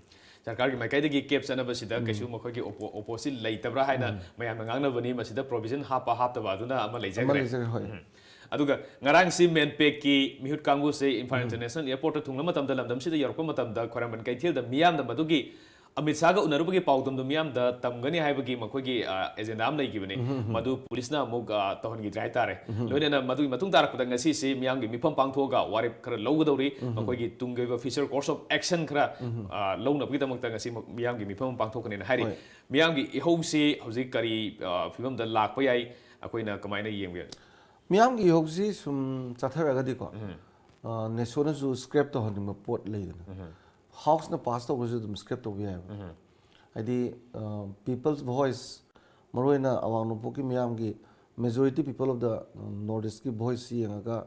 ꯁꯔꯀꯥꯔꯒꯤ ꯃꯥꯏꯀꯩꯗꯒꯤ gap ꯆꯠꯅꯕꯁꯤꯗ ꯀꯩꯁꯨ ꯃꯈꯣꯏꯒꯤ oppo-, opposite ꯂꯩꯇꯕ꯭ꯔꯥ ꯍꯥꯏꯅ ꯃꯌꯥꯝꯅ ꯉꯥꯡꯅꯕꯅꯤ꯫ ꯃꯁꯤꯗ provision ꯍꯥꯞꯄ ꯍꯥꯞꯇꯕ ꯑꯗꯨꯅ ꯑꯃ ꯑꯃ ꯂꯩꯖꯈ꯭ꯔꯦ꯫ ꯂꯩꯖꯈ꯭ꯔꯦ, ꯍꯣꯏ꯫ ꯎꯝ꯫ ꯑꯗꯨꯒ ꯉꯔꯥꯡꯁꯤ MANPAC ꯀꯤ ꯃꯤꯍꯨꯠ ꯀꯥꯡꯕꯨꯁꯦ ꯏꯝꯐꯥꯜ international airport ꯇ ꯊꯨꯡꯂꯕ ꯃꯇꯝꯗ, ꯂꯝꯗꯝꯁꯤꯗ ꯌꯧꯔꯛꯄ ꯃꯇꯝꯗ ꯈ꯭ꯋꯥꯏꯔꯝꯕꯟ ꯀꯩꯊꯦꯜꯗ ꯃꯤꯌꯥꯝꯅ ꯃꯗꯨꯒꯤ ꯑꯃꯤꯠ ꯁꯥꯍꯒ ꯎꯅꯔꯨꯕꯒꯤ ꯄꯥꯎꯗꯝꯗꯨ ꯃꯤꯌꯥꯝꯗ ꯇꯝꯒꯅꯤ ꯍꯥꯏꯕꯒꯤ ꯃꯈꯣꯏꯒꯤ, ꯑ, agenda ꯑꯃ ꯂꯩꯈꯤꯕꯅꯤ꯫ ꯃꯗꯨ ꯄꯨꯂꯤꯁꯅ ꯑꯃꯨꯛ, ꯑ, ꯇꯧꯍꯟꯈꯤꯗ꯭ꯔꯦ ꯍꯥꯏꯇꯥꯔꯦ꯫ ꯂꯣꯏꯅꯅ ꯃꯗꯨꯒꯤ ꯃꯇꯨꯡ ꯇꯥꯔꯛꯄꯗ ꯉꯁꯤꯁꯤ ꯃꯤꯌꯥꯝꯒꯤ ꯃꯤꯐꯝ ꯄꯥꯡꯊꯣꯛꯑꯒ ꯋꯥꯔꯦꯞ ꯈꯔ ꯂꯧꯒꯗꯧꯔꯤ꯫ ꯃꯈꯣꯏꯒꯤ ꯇꯨꯡꯒꯤ ꯑꯣꯏꯕ future course of action ꯈꯔ, ꯑ, ꯂꯧꯅꯕꯒꯤꯗꯃꯛꯇ ꯉꯁꯤ ꯃꯤꯌꯥꯝꯒꯤ ꯃꯤꯐꯝ ꯑꯃ ꯄꯥꯡꯊꯣꯛꯀꯅꯦꯅ ꯍꯥꯏꯔꯤ꯫ ꯍꯣꯏ꯫ ꯃꯤꯌꯥꯝꯒꯤ ꯏꯍꯧꯁꯤ ꯍꯧꯖꯤꯛ ꯀꯔꯤ, ꯑ, ꯐꯤꯕꯝꯗ ꯂꯥꯛꯄ ꯌꯥꯏ? ꯑꯩꯈꯣꯏꯅ ꯀꯃꯥꯏꯅ ꯌꯦꯡꯕ ꯌꯥꯏ? ꯃꯤꯌꯥꯝꯒꯤ ꯏꯍꯧꯁꯤ ꯁꯨꯝ ꯆꯠꯊꯔꯒꯗꯤꯀꯣ, ꯑ, ꯅꯦꯁꯣꯅꯁꯨ scrap ꯇꯧꯍꯟꯅꯤꯡꯕ ꯄꯣꯠ ꯂꯩꯗꯅ, House ꯅ pass ꯇꯧꯈ꯭ꯔꯁꯨ ꯑꯗꯨꯝ scrap ꯇꯧꯕ ꯌꯥꯏꯑꯕ꯫ ꯍꯥꯏꯗꯤ, ꯑ, people's voice, ꯃꯔꯨꯑꯣꯏꯅ ꯑꯋꯥꯡ ꯅꯣꯡꯄꯣꯛꯀꯤ ꯃꯤꯌꯥꯝꯒꯤ majority people of the, um, North East ꯀꯤ voice ꯁꯤ ꯌꯦꯡꯉꯒ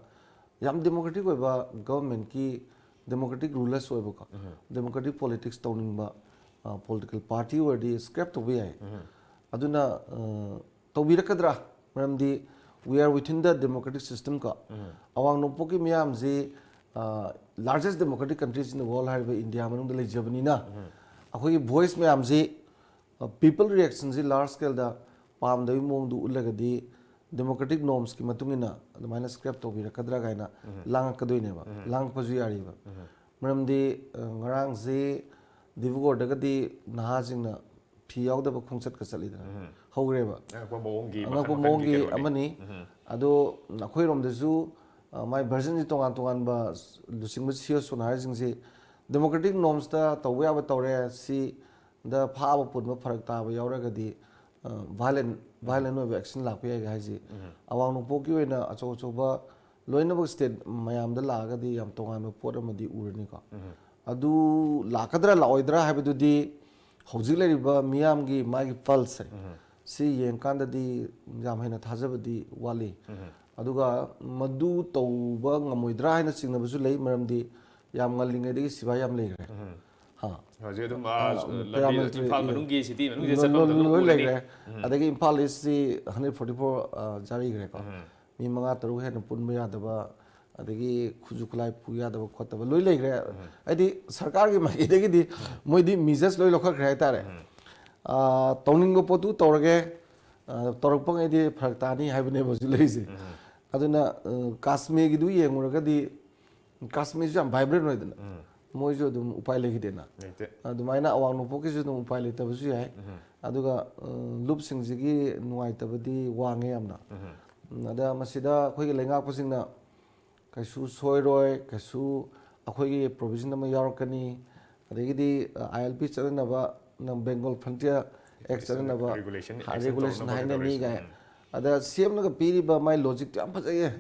ꯌꯥꯝ democratic ꯑꯣꯏꯕ government ꯀꯤ democratic rulers ꯑꯣꯏꯕꯀꯣ, democratic politics ꯇꯧꯅꯤꯡꯕ, ꯑ, political party ꯑꯣꯏꯔꯗꯤ scrap ꯇꯧꯕ ꯌꯥꯏ꯫ ꯑꯗꯨꯅ ꯑ, ꯇꯧꯕꯤꯔꯛꯀꯗ꯭ꯔꯥ? ꯃꯔꯝꯗꯤ we are within the democratic system ꯀꯣ꯫ ꯑꯋꯥꯡ ꯅꯣꯡꯄꯣꯛꯀꯤ ꯃꯤꯌꯥꯝꯁꯤ largest democratic countries in the world ꯍꯥꯏꯔꯤꯕ ꯏꯟꯗꯤꯌꯥ ꯃꯅꯨꯡꯗ ꯂꯩꯖꯕꯅꯤꯅ ꯑꯩꯈꯣꯏꯒꯤ voice ꯃꯌꯥꯝꯁꯤ, people reactionꯁꯤ large scaleꯗ ꯄꯥꯝꯗꯕꯒꯤ ꯃꯑꯣꯡꯗꯨ ꯎꯠꯂꯒꯗꯤ democratic normsꯀꯤ ꯃꯇꯨꯡ ꯏꯟꯅ ꯑꯗꯨꯃꯥꯏꯅ scrap ꯇꯧꯕꯤꯔꯛꯀꯗ꯭ꯔꯥ ꯀꯥꯏꯅ ꯂꯥꯡꯉꯛꯀꯗꯣꯏꯅꯦꯕ, ꯂꯥꯡꯉꯛꯄꯁꯨ ꯌꯥꯔꯤꯕ꯫ ꯃꯔꯝꯗꯤ ꯑ, ꯉꯔꯥꯡꯁꯤ ꯗꯤꯕ꯭ꯔꯨꯒꯔꯗꯒꯗꯤ ꯅꯍꯥꯁꯤꯡꯅ ꯐꯤ ꯌꯥꯎꯗꯕ ꯈꯣꯡꯆꯠꯀ ꯆꯠꯂꯤꯗꯅ ꯍꯧꯈ꯭ꯔꯦꯕ꯫ ꯑꯉꯛꯄ ꯃꯑꯣꯡꯒꯤ ꯃꯈꯜ ꯑꯉꯛꯄ ꯃꯈꯜꯒꯤ ꯃꯑꯣꯡꯒꯤ ꯀꯩꯅꯣꯅꯤ꯫ ꯑꯃꯅꯤ꯫ ꯑꯗꯣ ꯑꯩꯈꯣꯏꯔꯣꯝꯗꯁꯨ ꯑ, ꯃꯥꯏ versionꯁꯤ ꯇꯣꯉꯥꯟ ꯇꯣꯉꯥꯟꯕ ꯂꯨꯆꯤꯡꯕ ꯁꯤ ꯑꯣ ꯁꯣꯅꯥ ꯍꯥꯏꯔꯤꯁꯤꯡꯁꯤ democratic normsꯇ ꯇꯧꯕ ꯌꯥꯕ ꯇꯧꯔꯦ, ꯁꯤꯗ ꯐꯥꯕ ꯄꯨꯟꯕ ꯐꯔꯛ ꯇꯥꯕ ꯌꯥꯎꯔꯒꯗꯤ violent violent ꯑꯣꯏꯕ action ꯂꯥꯛꯄ ꯌꯥꯏ ꯍꯥꯏꯁꯤ ꯑꯋꯥꯡ ꯅꯣꯡꯄꯣꯛꯀꯤ ꯑꯣꯏꯅ ꯑꯆꯧ ꯑꯆꯧꯕ ꯂꯣꯏꯅꯃꯛ state ꯃꯌꯥꯝꯗ ꯂꯥꯛꯑꯒꯗꯤ ꯌꯥꯝ ꯇꯣꯉꯥꯟꯕ ꯄꯣꯠ ꯑꯃꯗꯤ ꯎꯔꯅꯤꯀꯣ꯫ ꯑꯗꯨ ꯂꯥꯛꯀꯗ꯭ꯔꯥ ꯂꯥꯛꯑꯣꯏꯗ꯭ꯔꯥ ꯍꯥꯏꯕꯗꯨꯗꯤ ꯍꯧꯖꯤꯛ ꯂꯩꯔꯤꯕ ꯃꯤꯌꯥꯝꯒꯤ ꯃꯥꯒꯤ pulseꯁꯦ ꯁꯤ ꯌꯦꯡꯀꯥꯟꯗꯗꯤ ꯌꯥꯝ ꯍꯦꯟꯅ ꯊꯥꯖꯕꯗꯤ ꯋꯥꯠꯂꯤ꯫ ꯑꯗꯨꯒ ꯃꯗꯨ ꯇꯧꯕ ꯉꯝꯃꯣꯏꯗ꯭ꯔꯥ ꯍꯥꯏꯅ ꯆꯤꯡꯅꯕꯁꯨ ꯂꯩ, ꯃꯔꯝꯗꯤ ꯌꯥꯝ ꯉꯜꯂꯤꯉꯩꯗꯒꯤ ꯁꯤꯐꯥꯏ ꯌꯥꯝ ꯂꯩꯈ꯭ꯔꯦ꯫ ꯍꯥ꯫ ꯍꯧꯖꯤꯛ ꯑꯗꯨꯝ ꯑ, ꯂꯝꯕꯤ paramilitary ꯏꯝꯐꯥꯜ ꯏ- ꯃꯅꯨꯡꯒꯤ ꯁꯤꯇꯤ ꯃꯅꯨꯡꯒꯤ ꯂꯣ- ꯆꯠꯐꯝꯗ ꯂꯣ- ꯑꯗꯨꯝ ꯂꯣꯏ ꯎꯔꯅꯤ꯫ ꯂꯩꯈ꯭ꯔꯦ꯫ ꯑꯗꯒꯤ ꯏꯝꯐꯥꯜ ꯏꯁꯁꯤ hundred forty four ꯖꯥꯔꯤꯈ꯭ꯔꯦꯀꯣ꯫ ꯃꯤ ꯃꯉꯥ ꯇꯔꯨꯛ ꯍꯦꯟꯅ ꯄꯨꯟꯕ ꯌꯥꯗꯕ, ꯑꯗꯒꯤ ꯈꯨꯠꯁꯨ ꯈꯨꯠꯂꯥꯏ ꯄꯨ ꯌꯥꯗꯕ ꯈꯣꯠꯇꯕ ꯂꯣꯏ ꯂꯩꯈ꯭ꯔꯦ꯫ ꯍꯥꯏꯗꯤ ꯁꯔꯀꯥꯔꯒꯤ ꯃꯥꯏꯀꯩꯗꯒꯤꯗꯤ ꯃꯣꯏꯗꯤ measures ꯂꯣꯏ ꯂꯧꯈꯠꯈ꯭ꯔꯦ ꯍꯥꯏꯇꯥꯔꯦ꯫ ꯑ, ꯇꯧꯅꯤꯡꯕ ꯄꯣꯠꯇꯨ ꯇꯧꯔꯒꯦ, ꯑ, ꯇꯧꯔꯛꯄꯉꯩꯗꯤ ꯐꯔꯛ ꯇꯥꯅꯤ ꯍꯥꯏꯕꯅꯦꯕ ꯍꯧꯖꯤꯛ ꯂꯩꯔꯤꯁꯦ꯫ ꯑꯗꯨꯅ ꯑ, ꯀꯥꯁꯃꯤꯔꯒꯤꯗꯨ ꯌꯦꯡꯉꯨꯔꯒꯗꯤ ꯀꯥꯁꯃꯤꯔꯁꯨ ꯌꯥꯝ vibrant ꯑꯣꯏꯗꯅ ꯃꯣꯏꯁꯨ ꯑꯗꯨꯝ ꯎꯄꯥꯏ ꯂꯩꯈꯤꯗꯦꯅ꯫ ꯂꯩꯇꯦ꯫ ꯑꯗꯨꯃꯥꯏꯅ ꯑꯋꯥꯡ ꯅꯣꯡꯄꯣꯛꯀꯤꯁꯨ ꯑꯗꯨꯝ ꯎꯄꯥꯏ ꯂꯩꯇꯕꯁꯨ ꯌꯥꯏ꯫ ꯑꯗꯨꯒ ꯑ, ꯂꯨꯞꯁꯤꯡꯁꯤꯒꯤ ꯅꯨꯡꯉꯥꯏꯇꯕꯗꯤ ꯋꯥꯡꯉꯦ ꯌꯥꯝꯅ꯫ ꯎꯝ, ꯑꯗ ꯃꯁꯤꯗ ꯑꯩꯈꯣꯏꯒꯤ ꯂꯩꯉꯥꯛꯄꯁꯤꯡꯅ ꯀꯩꯁꯨ ꯁꯣꯏꯔꯣꯏ, ꯀꯩꯁꯨ ꯑꯩꯈꯣꯏꯒꯤ provision ꯑꯃ ꯌꯥꯎꯔꯛꯀꯅꯤ, ꯑꯗꯒꯤꯗꯤ ꯑꯥꯏ ꯑꯦꯜ ꯄꯤ ꯆꯠꯅꯅꯕ, ꯅꯪ Bengal Frontier Act ꯆꯠꯅꯅꯕ Regulation, ꯍꯥ- action regulation ꯇꯧꯅꯕ ꯍꯥꯏꯅꯅꯤ ꯇꯧꯔꯤꯁꯦ꯫ ꯀꯥꯏ꯫ ꯎꯝ꯫ ꯑꯗ ꯁꯦꯝꯂꯒ ꯄꯤꯔꯤꯕ ꯃꯥꯏ logic ꯇꯨ ꯌꯥꯝ ꯐꯖꯩꯌꯦ꯫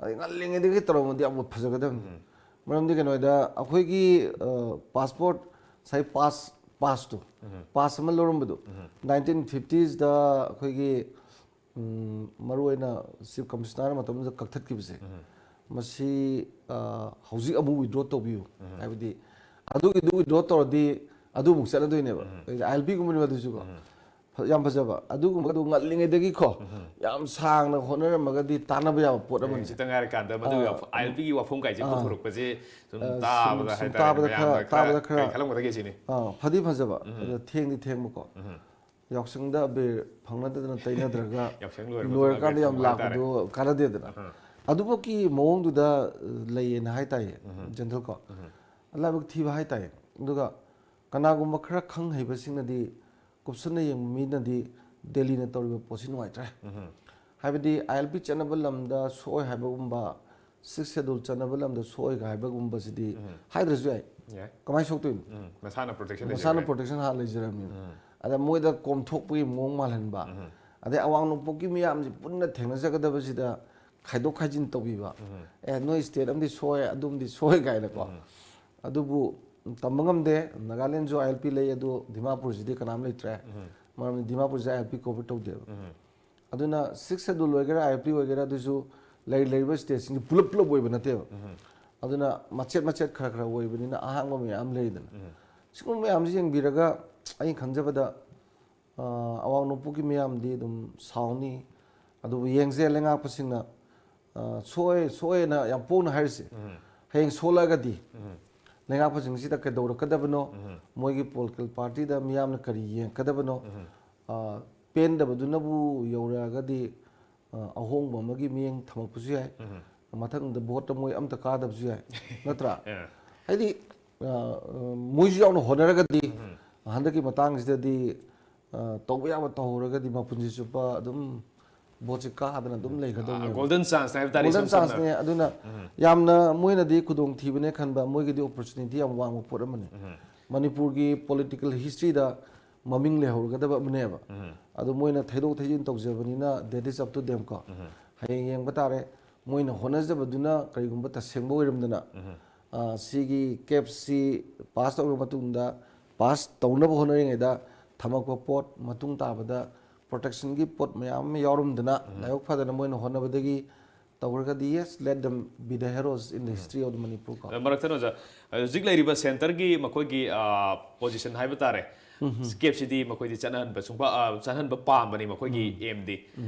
ꯑꯗꯩ ꯉꯜꯂꯤꯉꯩꯗꯒꯤ ꯇꯧꯔꯝꯃꯗꯤ ꯌꯥꯝ ꯐꯖꯒꯗꯕꯅꯤ꯫ ꯃꯔꯝꯗꯤ ꯀꯩꯅꯣꯗ ꯑꯩꯈꯣꯏꯒꯤ passport ꯉꯁꯥꯏ pass, pass ꯇꯨ, pass ꯑꯃ ꯂꯧꯔꯝꯕꯗꯣ nineteen fifties ꯗ ꯑꯩꯈꯣꯏꯒꯤ ꯎꯝ, ꯃꯔꯨꯑꯣꯏꯅ Chief Commissioner ꯃꯇꯝꯗꯨꯗ ꯀꯛꯊꯠꯈꯤꯕꯁꯦ, ꯃꯁꯤ ꯑ, ꯍꯧꯖꯤꯛ ꯑꯃꯨꯛ withdraw ꯇꯧꯕꯤꯌꯨ꯫ ꯍꯥꯏꯕꯗꯤ ꯑꯗꯨꯒꯤꯗꯨ withdraw ꯇꯧꯔꯗꯤ ꯑꯗꯨ ꯑꯃꯨꯛ ꯆꯠꯅꯗꯣꯏꯅꯦꯕ꯫ ꯑꯥꯏ ꯑꯦꯜ ꯄꯤ ꯒꯨꯝꯕꯅꯦꯕ ꯑꯗꯨꯁꯨꯀꯣ꯫ ꯐ- ꯌꯥꯝ ꯐꯖꯕ ꯑꯗꯨꯒꯨꯝꯕꯗꯨ ꯉꯜꯂꯤꯉꯩꯗꯒꯤꯀꯣ, ꯌꯥꯝ ꯁꯥꯡꯅ ꯍꯣꯠꯅꯔꯝꯃꯒꯗꯤ ꯇꯥꯟꯅꯕ ꯌꯥꯕ ꯄꯣꯠ ꯑꯃꯅꯤ꯫ ꯈꯤꯇꯪ ꯉꯥꯏꯔꯀꯥꯟꯗ ꯃꯗꯨ ILPꯒꯤ ꯋꯥꯐꯝ ꯀꯥꯏꯁꯦ ꯄꯨꯊꯣꯔꯛꯄꯁꯦ ꯁꯨꯝ ꯑ, ꯇꯥꯕꯗ ꯁꯨꯝ ꯍꯥꯏꯇꯥꯔꯦ ꯇꯥꯕꯗ ꯃꯌꯥꯝꯅ ꯈꯔ- ꯇꯥꯕꯗ ꯀꯩ ꯈꯔ- ꯈꯜꯂꯝꯒꯗꯒꯦ ꯁꯤꯅꯤ꯫ ꯑꯥ, ꯐꯗꯤ ꯐꯖꯕ, ꯑꯗꯣ ꯊꯦꯡꯗꯤ ꯊꯦꯡꯕꯀꯣ꯫ ꯌꯥꯎꯁꯪꯗ ꯑꯕꯤꯔ ꯐꯪꯅꯗꯗꯅ ꯇꯩꯅꯗ꯭ꯔꯒ ꯌꯥꯎꯁꯪ ꯂꯣꯏꯔ ꯃꯇꯨꯡꯗ ꯂꯣꯏꯔꯀꯥꯟꯗ ꯑꯕꯤꯔ ꯌꯥꯝ ꯐꯪꯕ ꯍꯥꯏꯇꯥꯔꯦ꯫ ꯂꯥꯛꯄꯗꯣ ꯀꯥꯟꯅꯗꯦꯗꯅ꯫ ꯑꯗꯨꯐꯧꯒꯤ ꯃꯑꯣꯡꯗꯨꯗ ꯂꯩꯌꯦꯅ ꯍꯥꯏꯇꯥꯏꯌꯦ, ꯖꯦꯟꯗꯜ ꯀꯣ꯫ ꯂꯥꯏꯕꯛ ꯊꯤꯕ ꯍꯥꯏꯇꯥꯏꯌꯦ꯫ ꯑꯗꯨꯒ ꯀꯅꯥꯒꯨꯝꯕ ꯈꯔ ꯈꯪ ꯍꯩꯕꯁꯤꯡꯅꯗꯤ, ꯀꯨꯞꯁꯟꯅ ꯌꯦꯡꯕ ꯃꯤꯅꯗꯤ ꯗꯦꯜꯂꯤꯅ ꯇꯧꯔꯤꯕ ꯄꯣꯠꯁꯤ ꯅꯨꯡꯉꯥꯏꯇ꯭ꯔꯦ꯫ ꯍꯥꯏꯕꯗꯤ ILP ꯆꯠꯅꯕ ꯂꯝꯗ ꯁꯣꯛꯑꯣꯏ ꯍꯥꯏꯕꯒꯨꯝꯕ, Sixth Schedule ꯆꯠꯅꯕ ꯂꯝꯗ ꯁꯣꯛꯑꯣꯏꯒ ꯍꯥꯏꯕꯒꯨꯝꯕꯁꯤꯗꯤ ꯍꯥꯏꯗ꯭ꯔꯁꯨ ꯌꯥꯏ꯫ ꯌꯥꯏ꯫ ꯀꯃꯥꯏꯅ ꯁꯣꯛꯇꯣꯏꯅꯣ? ꯎꯝ, ꯃꯁꯥꯅ protection ꯃꯁꯥꯅ ꯂꯩꯖꯔꯦ꯫ Protection ꯍꯥꯟꯅ ꯂꯩꯖꯔꯕꯅꯤꯅ꯫ ꯑꯗ ꯃꯣꯏꯗ ꯀꯣꯝꯊꯣꯛꯄꯒꯤ ꯃꯑꯣꯡ ꯃꯥꯜꯍꯟꯕ, ꯑꯗꯩ ꯑꯋꯥꯡ ꯅꯣꯡꯄꯣꯛꯀꯤ ꯃꯤꯌꯥꯝꯁꯤ ꯄꯨꯟꯅ ꯊꯦꯡꯅꯖꯒꯗꯕꯁꯤꯗ ꯈꯥꯏꯗꯣꯛ ꯈꯥꯏꯖꯤꯟ ꯇꯧꯕꯤꯕ꯫ ꯑꯦ, ꯅꯣꯏ state ꯑꯃꯗꯤ ꯁꯣꯏ, ꯑꯗꯨꯝꯗꯤ ꯁꯣꯏ ꯀꯥꯏꯅꯀꯣ꯫ ꯑꯗꯨꯕꯨ ꯇꯝꯕ ꯉꯝꯗꯦ꯫ ꯅꯥꯒꯥꯂꯦꯟꯁꯨ ILP ꯂꯩ, ꯑꯗꯨ ꯗꯤꯃꯥꯄꯨꯔꯁꯤꯗꯤ ꯀꯅꯥꯝ ꯂꯩꯇ꯭ꯔꯦ꯫ ꯃꯔꯝꯗꯤ ꯗꯤꯃꯥꯄꯨꯔꯁꯦ ILP cover ꯇꯧꯗꯦꯕ꯫ ꯑꯗꯨꯅ Sixth Schedule ꯑꯣꯏꯒꯦꯔꯥ, ILP ꯑꯣꯏꯒꯦꯔꯥ, ꯑꯗꯨꯁꯨ ꯂꯩ-, ꯂꯩꯔꯤꯕ stateꯁꯤꯡꯁꯤ ꯄꯨꯂꯞ ꯄꯨꯂꯞ ꯑꯣꯏꯕ ꯅꯠꯇꯦꯕ꯫ ꯑꯗꯨꯅ ꯃꯆꯦꯠ ꯃꯆꯦꯠ ꯈꯔ ꯈꯔ ꯑꯣꯏꯕꯅꯤꯅ ꯑꯍꯥꯡꯕ ꯃꯌꯥꯝ ꯂꯩꯗꯅ꯫ ꯁꯤꯒꯨꯝꯕ ꯃꯌꯥꯝꯁꯤ ꯌꯦꯡꯕꯤꯔꯒ ꯑꯩꯅ ꯈꯟꯖꯕꯗ, ꯑ, ꯑꯋꯥꯡ ꯅꯣꯡꯄꯣꯛꯀꯤ ꯃꯤꯌꯥꯝꯗꯤ ꯑꯗꯨꯝ ꯁꯥꯎꯅꯤ꯫ ꯑꯗꯨꯕꯨ ꯌꯦꯡꯁꯦ, ꯂꯩꯉꯥꯛꯄꯁꯤꯡꯅ, ꯑ, ꯁꯣꯛꯑꯦ, ꯁꯣꯛꯑꯦꯅ ꯌꯥꯝ ꯄꯣꯡꯅ ꯍꯥꯏꯔꯤꯁꯦ꯫ ꯍꯌꯦꯡ ꯁꯣꯜꯂꯛꯑꯒꯗꯤ ꯂꯩꯉꯥꯛꯄꯁꯤꯡꯁꯤꯗ ꯀꯩꯗꯧꯔꯛꯀꯗꯕꯅꯣ? ꯃꯣꯏꯒꯤ political partyꯗ ꯃꯤꯌꯥꯝꯅ ꯀꯔꯤ ꯌꯦꯡꯉꯛꯀꯗꯕꯅꯣ? ꯑ, ꯄꯦꯟꯗꯕꯗꯨꯅꯕꯨ ꯌꯧꯔꯛꯑꯒꯗꯤ, ꯑ, ꯑꯍꯣꯡꯕ ꯑꯃꯒꯤ ꯃꯤꯠꯌꯦꯡ ꯊꯝꯃꯛꯄꯁꯨ ꯌꯥꯏ꯫ ꯃꯊꯪꯗ voteꯇ ꯃꯣꯏ ꯑꯝꯇ ꯀꯥꯗꯕꯁꯨ ꯌꯥꯏ, ꯅꯠꯇ꯭ꯔꯥ? ꯑ꯫ ꯍꯥꯏꯗꯤ, ꯑ, ꯑ, ꯃꯣꯏꯁꯨ ꯌꯥꯎꯅ ꯍꯣꯠꯅꯔꯒꯗꯤ ꯍꯟꯗꯛꯀꯤ ꯃꯇꯥꯡꯁꯤꯗꯗꯤ, ꯑ, ꯇꯧꯕ ꯌꯥꯕ ꯇꯧꯍꯧꯔꯒꯗꯤ ꯃꯄꯨꯟꯁꯤ ꯆꯨꯞꯄ ꯑꯗꯨꯝ voteꯁꯤ ꯀꯥꯗꯅ ꯑꯗꯨꯝ ꯂꯩꯒꯗꯧꯅꯦꯕ꯫ Golden chanceꯅꯦ ꯍꯥꯏꯕ ꯇꯥꯔꯦ, Golden ꯏꯁꯝ ꯁꯝꯅ꯫ chanceꯅꯦ꯫ ꯑꯗꯨꯅ ꯌꯥꯝꯅ ꯃꯣꯏꯅꯗꯤ ꯈꯨꯗꯣꯡ ꯊꯤꯕꯅꯦ ꯈꯟꯕ, ꯃꯣꯏꯒꯤꯗꯤ opportunity ꯌꯥꯝ ꯋꯥꯡꯕ ꯄꯣꯠ ꯑꯃꯅꯤ꯫ ꯃꯅꯤꯄꯨꯔꯒꯤ political historyꯗ ꯃꯃꯤꯡ ꯂꯩꯍꯧꯔꯒꯗꯕ ꯑꯃꯅꯦꯕ꯫ ꯑꯗꯨ ꯃꯣꯏꯅ ꯊꯩꯗꯣꯛ ꯊꯩꯖꯤꯟ ꯇꯧꯖꯕꯅꯤꯅ, that is up to them ꯀꯣ꯫ ꯍꯌꯦꯡ ꯌꯦꯡꯕ ꯇꯥꯔꯦ, ꯃꯣꯏꯅ ꯍꯣꯠꯅꯖꯕꯗꯨꯅ ꯀꯔꯤꯒꯨꯝꯕ ꯇꯁꯦꯡꯕ ꯑꯣꯏꯔꯝꯗꯅ, ꯑ, ꯁꯤꯒꯤ capꯁꯤ pass ꯇꯧꯔꯕ ꯃꯇꯨꯡꯗ, pass ꯇꯧꯅꯕ ꯍꯣꯠꯅꯔꯤꯉꯩꯗ ꯊꯝꯃꯛꯄ ꯄꯣꯠ, ꯃꯇꯨꯡ ꯇꯥꯕꯗ protectionꯒꯤ ꯄꯣꯠ ꯃꯌꯥꯝ ꯑꯃ ꯌꯥꯎꯔꯝꯗꯅ, ꯂꯥꯏꯕꯛ ꯐꯗꯅ ꯃꯣꯏꯅ ꯍꯣꯠꯅꯕꯗꯒꯤ ꯇꯧꯔꯒꯗꯤ, yes, let them be the heroes in the history of the Manipur ꯀꯣ꯫ ꯑꯗ ꯃꯔꯛꯇ ꯑꯣꯖꯥ, ꯍꯧꯖꯤꯛ ꯂꯩꯔꯤꯕ centreꯒꯤ ꯃꯈꯣꯏꯒꯤ, ꯑ, position ꯍꯥꯏꯕ ꯇꯥꯔꯦ, ꯀꯦꯞꯁꯤꯗꯤ ꯃꯈꯣꯏꯗꯤ ꯆꯠꯅꯍꯟꯕ ꯁꯨꯡꯄꯥ ꯑ, ꯆꯠꯍꯟꯕ ꯄꯥꯝꯕꯅꯤ ꯃꯈꯣꯏꯒꯤ ꯑꯦꯝꯗꯤ꯫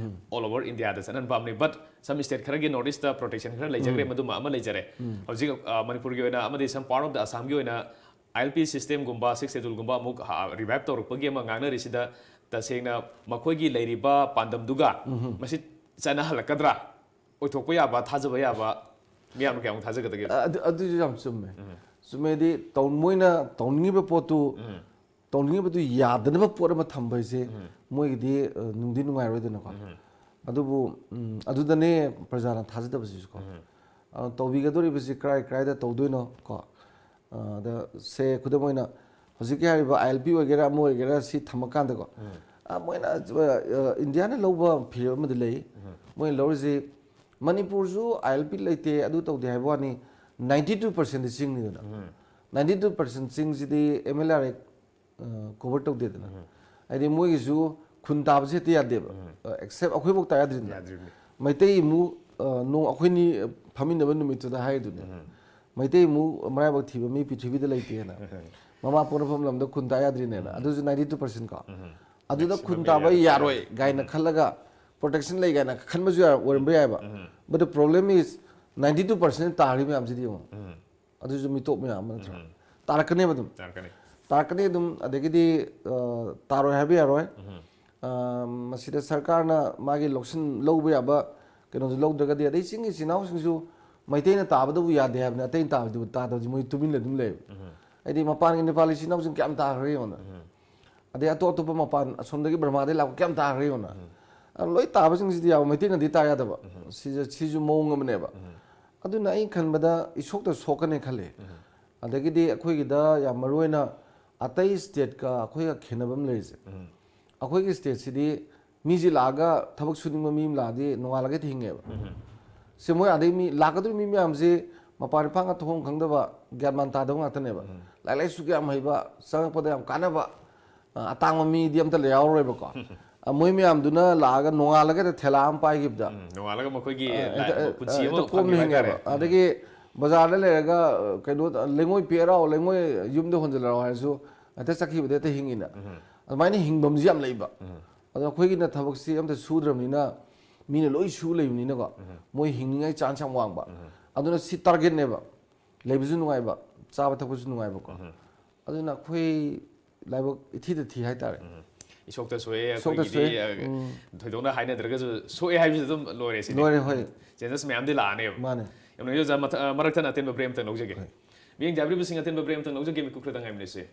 ꯑꯣꯜ ꯑꯣꯚꯔ ꯏꯟꯗꯤꯌꯥꯗ ꯆꯠꯍꯟꯕ ꯄꯥꯝꯕꯅꯤ꯫ ꯕꯠ ꯁꯝ ꯁ꯭ꯇꯦꯠ ꯈꯔꯒꯤ ꯅꯣꯔꯠ ꯏꯁꯇ ꯄ꯭ꯔꯣꯇꯦꯛꯁꯟ ꯈꯔ ꯂꯩꯖꯈ꯭ꯔꯦ, ꯃꯗꯨꯃ ꯑꯃ ꯂꯩꯖꯔꯦ꯫ ꯍꯧꯖꯤꯛ ꯑ, ꯃꯅꯤꯄꯨꯔꯒꯤ ꯑꯣꯏꯅ ꯑꯃꯗꯤ ꯁꯝ ꯄꯥꯔꯠ ꯑꯣꯐ ꯗ ꯑꯁꯥꯝꯒꯤ ꯑꯣꯏꯅ ꯑꯥꯏ ꯑꯦꯜ ꯄꯤ ꯁꯤꯁꯇꯦꯝꯒꯨꯝꯕ ꯁꯤꯛꯁ ꯁꯦꯗꯨꯜꯒꯨꯝꯕ ꯑꯃꯨꯛ ꯔꯤꯚꯥꯏꯞ ꯇꯧꯔꯛꯄꯒꯤ ꯑꯃ ꯉꯥꯡꯅꯔꯤꯁꯤꯗ ꯇꯁꯦꯡꯅ ꯃꯈꯣꯏꯒꯤ ꯂꯩꯔꯤꯕ ꯄꯥꯟꯗꯝꯗꯨꯒ ꯃꯁꯤ ꯆꯠꯅꯍꯜꯂꯛꯀꯗ꯭ꯔꯥ? ꯑꯣꯏꯊꯣꯛꯄ ꯌꯥꯕ, ꯊꯥꯖꯕ ꯌꯥꯕ ꯃꯤꯌꯥꯝꯅ ꯀꯌꯥꯃꯨꯛ ꯊꯥꯖꯒꯗꯒꯦ? ꯑꯗꯨ ꯑꯗꯨꯁꯨ ꯌꯥꯝ ꯆꯨꯝꯃꯦ꯫ ꯆꯨꯝꯃꯦꯗꯤ ꯇꯧ ꯃꯣꯏꯅ ꯇꯧꯅꯤꯡꯉꯤꯕ ꯄꯣꯠꯇꯨ ꯇꯧꯅꯤꯡꯉꯤꯕꯗꯨ ꯌꯥꯗꯅꯕ ꯄꯣꯠ ꯑꯃ ꯊꯝꯕ ꯍꯥꯏꯁꯦ ꯃꯣꯏꯒꯤꯗꯤ ꯑ, ꯅꯨꯡꯗꯤ ꯅꯨꯡꯉꯥꯏꯔꯣꯏꯗꯅꯀꯣ꯫ ꯑꯗꯨꯕꯨ ꯎꯝ, ꯑꯗꯨꯗꯅꯦ ꯄ꯭ꯔꯖꯥꯅ ꯊꯥꯖꯗꯕꯁꯤꯁꯨꯀꯣ꯫ ꯑ, ꯇꯧꯕꯤꯒꯗꯧꯔꯤꯕꯁꯤ ꯀꯔꯥꯏ ꯀꯔꯥꯏꯗ ꯇꯧꯗꯣꯏꯅꯣ ꯀꯣ꯫ ꯑ, ꯑꯗ ꯁꯦ ꯈꯨꯗꯝ ꯑꯣꯏꯅ ꯍꯧꯖꯤꯛꯀꯤ ꯍꯥꯏꯔꯤꯕ ꯑꯥꯏ ꯑꯦꯜ ꯄꯤ ꯑꯣꯏꯒꯦꯔꯥ ꯑꯃ ꯑꯣꯏꯒꯦꯔꯥ ꯁꯤ ꯊꯝꯃꯀꯥꯟꯗꯀꯣ꯫ ꯑ, ꯃꯣꯏꯅ ꯑ, ꯏꯟꯗꯤꯌꯥꯅ ꯂꯧꯕ ꯐꯤꯔꯦꯞ ꯑꯃꯗꯤ ꯂꯩ꯫ ꯃꯣꯏꯅ ꯂꯧꯔꯤꯁꯤ ꯃꯅꯤꯄꯨꯔꯁꯨ ꯑꯥꯏ ꯑꯦꯜ ꯄꯤ ꯂꯩꯇꯦ ꯑꯗꯨ ꯇꯧꯗꯦ ꯍꯥꯏꯕ ꯋꯥꯅꯤ꯫ ꯅꯥꯏꯟꯇꯤ ꯇꯨ ꯄꯥꯔꯁꯦꯟꯗꯤ ꯆꯤꯡꯅꯤꯗꯅ꯫ ꯅꯥꯏꯟꯇꯤ ꯇꯨ ꯄꯥꯔꯁꯦꯟ ꯆꯤꯡꯁꯤꯗꯤ M L R A cover ꯇꯧꯗꯦꯗꯅ꯫ ꯍꯥꯏꯗꯤ ꯃꯣꯏꯒꯤꯁꯨ ꯈꯨꯟ ꯇꯥꯕꯁꯦ ꯍꯦꯛꯇ ꯌꯥꯗꯦꯕ꯫ ꯑꯦꯛꯁꯦꯞ ꯑꯩꯈꯣꯏꯐꯧ ꯇꯥ ꯌꯥꯗ꯭ꯔꯤꯅꯦ꯫ ꯌꯥꯗ꯭ꯔꯤꯕꯅꯤ꯫ ꯃꯩꯇꯩ ꯑꯃꯨꯛ ꯑ, ꯅꯣꯡ ꯑꯩꯈꯣꯏꯅꯤ ꯐꯝꯃꯤꯟꯅꯕ ꯅꯨꯃꯤꯠꯇꯨꯗ ꯍꯥꯏꯗꯨꯅꯦ꯫ ꯃꯩꯇꯩ ꯑꯃꯨꯛ ꯃꯔꯥꯏꯕꯛ ꯊꯤꯕ ꯃꯤ ꯄ꯭ꯔꯤꯊꯤꯕꯤꯗ ꯂꯩꯇꯦꯅ꯫ ꯃꯃꯥ ꯄꯣꯛꯅꯐꯝ ꯂꯝꯗ ꯈꯨꯟ ꯇꯥ ꯌꯥꯗ꯭ꯔꯤꯅꯦꯅ꯫ ꯑꯗꯨꯁꯨ ꯅꯥꯏꯟꯇꯤ ꯇꯨ ꯄꯥꯔꯁꯦꯟ ꯀꯣ꯫ ꯑꯗꯨꯗ ꯈꯨꯟ ꯇꯥꯕ ꯌꯥꯔꯣꯏ ꯀꯥꯏꯅ ꯈꯜꯂꯒ ꯄ꯭ꯔꯣꯇꯦꯛꯁꯟ ꯂꯩ ꯀꯥꯏꯅ ꯈꯟꯕꯁꯨ ꯌꯥ- ꯑꯣꯏꯔꯝꯕ ꯌꯥꯏꯕ꯫ But the problem is ninety two percent ꯇꯥꯔꯤ ꯃꯌꯥꯝꯁꯤꯗꯤ ꯌꯦꯡꯉꯣ꯫ ꯑꯗꯨꯁꯨ ꯃꯤꯇꯣꯞ ꯃꯌꯥꯝ ꯑꯃ ꯅꯠꯇ꯭ꯔꯥ? ꯇꯥꯔꯛꯀꯅꯦꯕ ꯑꯗꯨꯝ꯫ ꯇꯥꯔꯛꯀꯅꯤ꯫ ꯇꯥꯔꯛꯀꯅꯤ ꯑꯗꯨꯝ꯫ ꯑꯗꯒꯤꯗꯤ ꯑ, ꯇꯥꯔꯣꯏ ꯍꯥꯏꯕ ꯌꯥꯔꯣꯏ꯫ ꯑ, ꯃꯁꯤꯗ ꯁꯔꯀꯥꯔꯅ ꯃꯥꯒꯤ ꯂꯧꯁꯤꯟ ꯂꯧꯕ ꯌꯥꯕ ꯀꯩꯅꯣꯗꯨ ꯂꯧꯗ꯭ꯔꯒꯗꯤ, ꯑꯗꯩ ꯆꯤꯡꯒꯤ ꯏꯆꯤꯟ ꯏꯅꯥꯎꯁꯤꯡꯁꯨ ꯃꯩꯇꯩꯅ ꯇꯥꯕꯗꯕꯨ ꯌꯥꯗꯦ ꯍꯥꯏꯕꯅꯤ, ꯑꯇꯩꯅ ꯇꯥꯕꯗꯤ ꯇꯥꯗꯕꯗꯤ ꯃꯣꯏ ꯇꯨꯃꯤꯟꯅ ꯑꯗꯨꯝ ꯂꯩꯕ꯫ ꯍꯥꯏꯗꯤ ꯃꯄꯥꯟꯒꯤ ꯅꯦꯄꯥꯂꯤ ꯏꯆꯤꯟ ꯏꯅꯥꯎꯁꯤꯡ ꯀꯌꯥꯝ ꯇꯥꯈ꯭ꯔꯒꯦ ꯌꯦꯡꯉꯣꯅ꯫ ꯑꯗꯩ ꯑꯇꯣꯞ ꯑꯇꯣꯞꯄ ꯃꯄꯥꯟ ꯑꯁꯣꯝꯗꯒꯤ ꯕꯔꯃꯥꯗꯒꯤ ꯂꯥꯛꯄ ꯀꯌꯥꯝ ꯇꯥꯈ꯭ꯔꯒꯦ ꯌꯦꯡꯉꯣꯅ꯫ ꯑ, ꯂꯣꯏ ꯇꯥꯕꯁꯤꯡꯁꯤꯗꯤ ꯌꯥꯎꯋꯦ, ꯃꯩꯇꯩꯅꯗꯤ ꯇꯥ ꯌꯥꯗꯕ꯫ ꯁꯤꯁꯦ, ꯁꯤꯁꯨ ꯃꯑꯣꯡ ꯑꯃꯅꯦꯕ꯫ ꯑꯗꯨꯅ ꯑꯩꯅ ꯈꯟꯕꯗ ꯏꯁꯣꯛꯇ ꯁꯣꯛꯀꯅꯤ ꯈꯜꯂꯤ꯫ ꯑꯗꯒꯤꯗꯤ ꯑꯩꯈꯣꯏꯒꯤꯗ ꯌꯥꯝ ꯃꯔꯨ ꯑꯣꯏꯅ ꯑꯇꯩ ꯁ꯭ꯇꯦꯠꯀ ꯑꯩꯈꯣꯏꯒ ꯈꯦꯠꯅꯕ ꯑꯃ ꯂꯩꯔꯤꯁꯦ, ꯑꯩꯈꯣꯏꯒꯤ ꯁ꯭ꯇꯦꯠꯁꯤꯗꯤ ꯃꯤꯁꯤ ꯂꯥꯛꯑꯒ ꯊꯕꯛ ꯁꯨꯅꯤꯡꯕ ꯃꯤ ꯑꯃ ꯂꯥꯛꯑꯗꯤ ꯅꯣꯡꯉꯥꯜꯂꯒ ꯍꯦꯛꯇ ꯍꯤꯡꯉꯦꯕ꯫ ꯁꯤ ꯃꯣꯏ ꯑꯗꯩ ꯃꯤ ꯂꯥꯛꯀꯗꯧꯔꯤꯕ ꯃꯤ ꯃꯌꯥꯝꯁꯤ ꯃꯄꯥꯟ ꯏꯄꯥꯟꯒ ꯊꯣꯛꯐꯝ ꯈꯪꯗꯕ, ꯒ꯭ꯌꯥꯟ ꯃꯥꯟ ꯇꯥꯗꯕ ꯉꯥꯛꯇꯅꯦꯕ꯫ ꯂꯥꯏꯔꯤꯛ ꯂꯥꯏꯁꯨ ꯌꯥꯝ ꯍꯩꯕ, ꯆꯪꯉꯛꯄꯗ ꯌꯥꯝ ꯀꯥꯟꯅꯕ, ꯑ, ꯑꯇꯥꯡꯕ ꯃꯤꯗꯤ ꯑꯝꯇ ꯂꯩ ꯌꯥꯎꯔꯔꯣꯏꯕꯀꯣ꯫ ꯑ, ꯃꯣꯏ ꯃꯌꯥꯝꯗꯨꯅ ꯂꯥꯛꯑꯒ ꯅꯣꯡꯉꯥꯜꯂꯒ ꯍꯦꯛꯇ ꯊꯦꯂꯥ ꯑꯃ ꯄꯥꯏꯈꯤꯕꯗ, ꯎꯝ, ꯅꯣꯡꯉꯥꯜꯂꯒ ꯃꯈꯣꯏꯒꯤ ꯑ, ꯂꯥꯏ- ꯍꯦꯛꯇ, ꯄꯨꯟꯁꯤ ꯑ, ꯑꯃ ꯍꯦꯛꯇ ꯀꯣꯝꯅ ꯐꯪꯉꯦ ꯍꯤꯡꯉꯦꯕ꯫ ꯍꯥꯏꯇꯥꯔꯦ꯫ ꯑꯗꯒꯤ ꯕꯖꯥꯔꯗ ꯂꯩꯔꯒ, ꯑ, ꯀꯩꯅꯣ, ꯂꯩꯉꯣꯏ ꯄꯦꯛꯑꯔꯥꯎ, ꯂꯩꯉꯣꯏ ꯌꯨꯝꯗ ꯍꯣꯟꯖꯤꯜꯂꯔꯥꯎ ꯍꯥꯏꯔꯁꯨ, ꯍꯦꯛꯇ ꯆꯠꯈꯤꯕꯗ ꯍꯦꯛꯇ ꯍꯤꯡꯉꯤꯅ꯫ ꯑꯗꯨꯃꯥꯏꯅ ꯍꯤꯡꯐꯝꯁꯤ ꯌꯥꯝ ꯂꯩꯕ꯫ ꯑꯗꯣ ꯑꯩꯈꯣꯏꯒꯤꯅ ꯊꯕꯛꯁꯤ ꯑꯝꯇ ꯁꯨꯗ꯭ꯔꯕꯅꯤꯅ ꯃꯤꯅ ꯂꯣꯏ ꯁꯨ ꯂꯩꯕꯅꯤꯅꯀꯣ, ꯃꯣꯏ ꯍꯤꯡꯅꯤꯡꯉꯥꯏ ꯆꯥꯟꯁ ꯌꯥꯝ ꯋꯥꯡꯕ꯫ ꯑꯗꯨꯅ ꯁꯤ ꯇꯥꯔꯒꯦꯠꯅꯦꯕ꯫ ꯂꯩꯕꯁꯨ ꯅꯨꯡꯉꯥꯏꯕ, ꯆꯥꯕ ꯊꯛꯄꯁꯨ ꯅꯨꯡꯉꯥꯏꯕꯀꯣ꯫ ꯑꯗꯨꯅ ꯑꯩꯈꯣꯏ ꯂꯥꯏꯕꯛ ꯏꯊꯤꯗ ꯊꯤ ꯍꯥꯏꯇꯥꯔꯦ꯫ ꯏꯁꯣꯛꯇ ꯁꯣꯛꯑꯦ꯫ ꯁꯣꯛꯇ ꯑꯩꯈꯣꯏꯒꯤꯗꯤ ꯁꯣꯛꯑꯦ꯫ ꯑ, ꯎꯝ꯫ ꯊꯣꯏꯗꯣꯛꯅ ꯍꯥꯏꯅꯗ꯭ꯔꯒꯁꯨ ꯁꯣꯛꯑꯦ ꯍꯥꯏꯕꯁꯤ ꯑꯗꯨꯝ ꯂꯣꯏꯔꯦ ꯁꯤꯅꯤ꯫ ꯂꯣꯏꯔꯦ, ꯍꯣꯏ꯫ ꯆꯦꯟꯖꯦꯁ ꯃꯌꯥꯝꯗꯤ ꯂꯥꯛꯑꯅꯦꯕ꯫ ꯃꯥꯅꯦ꯫ ꯌꯥꯝ ꯅꯨꯡꯉꯥꯏꯖꯩ ꯑꯣꯖꯥ, ꯃꯊ-, ꯑ, ꯃꯔꯛ ꯊꯠꯅ ꯑꯇꯦꯟꯕ ꯕ꯭ꯔꯦꯛ ꯑꯝꯇꯪ ꯂꯧꯖꯒꯦ꯫ ꯍꯣꯏ꯫ ꯃꯤꯠꯌꯦꯡ ꯆꯥꯕꯤꯕꯁꯤꯡ ꯑꯇꯦꯟꯕ ꯕ꯭ꯔꯦꯛ ꯑꯝꯇꯪ ꯂꯧꯖꯒꯦ, ꯃꯤꯀꯨꯞ ꯈꯔꯗꯪ ꯉꯥꯏꯃꯤꯟꯅꯁꯤ꯫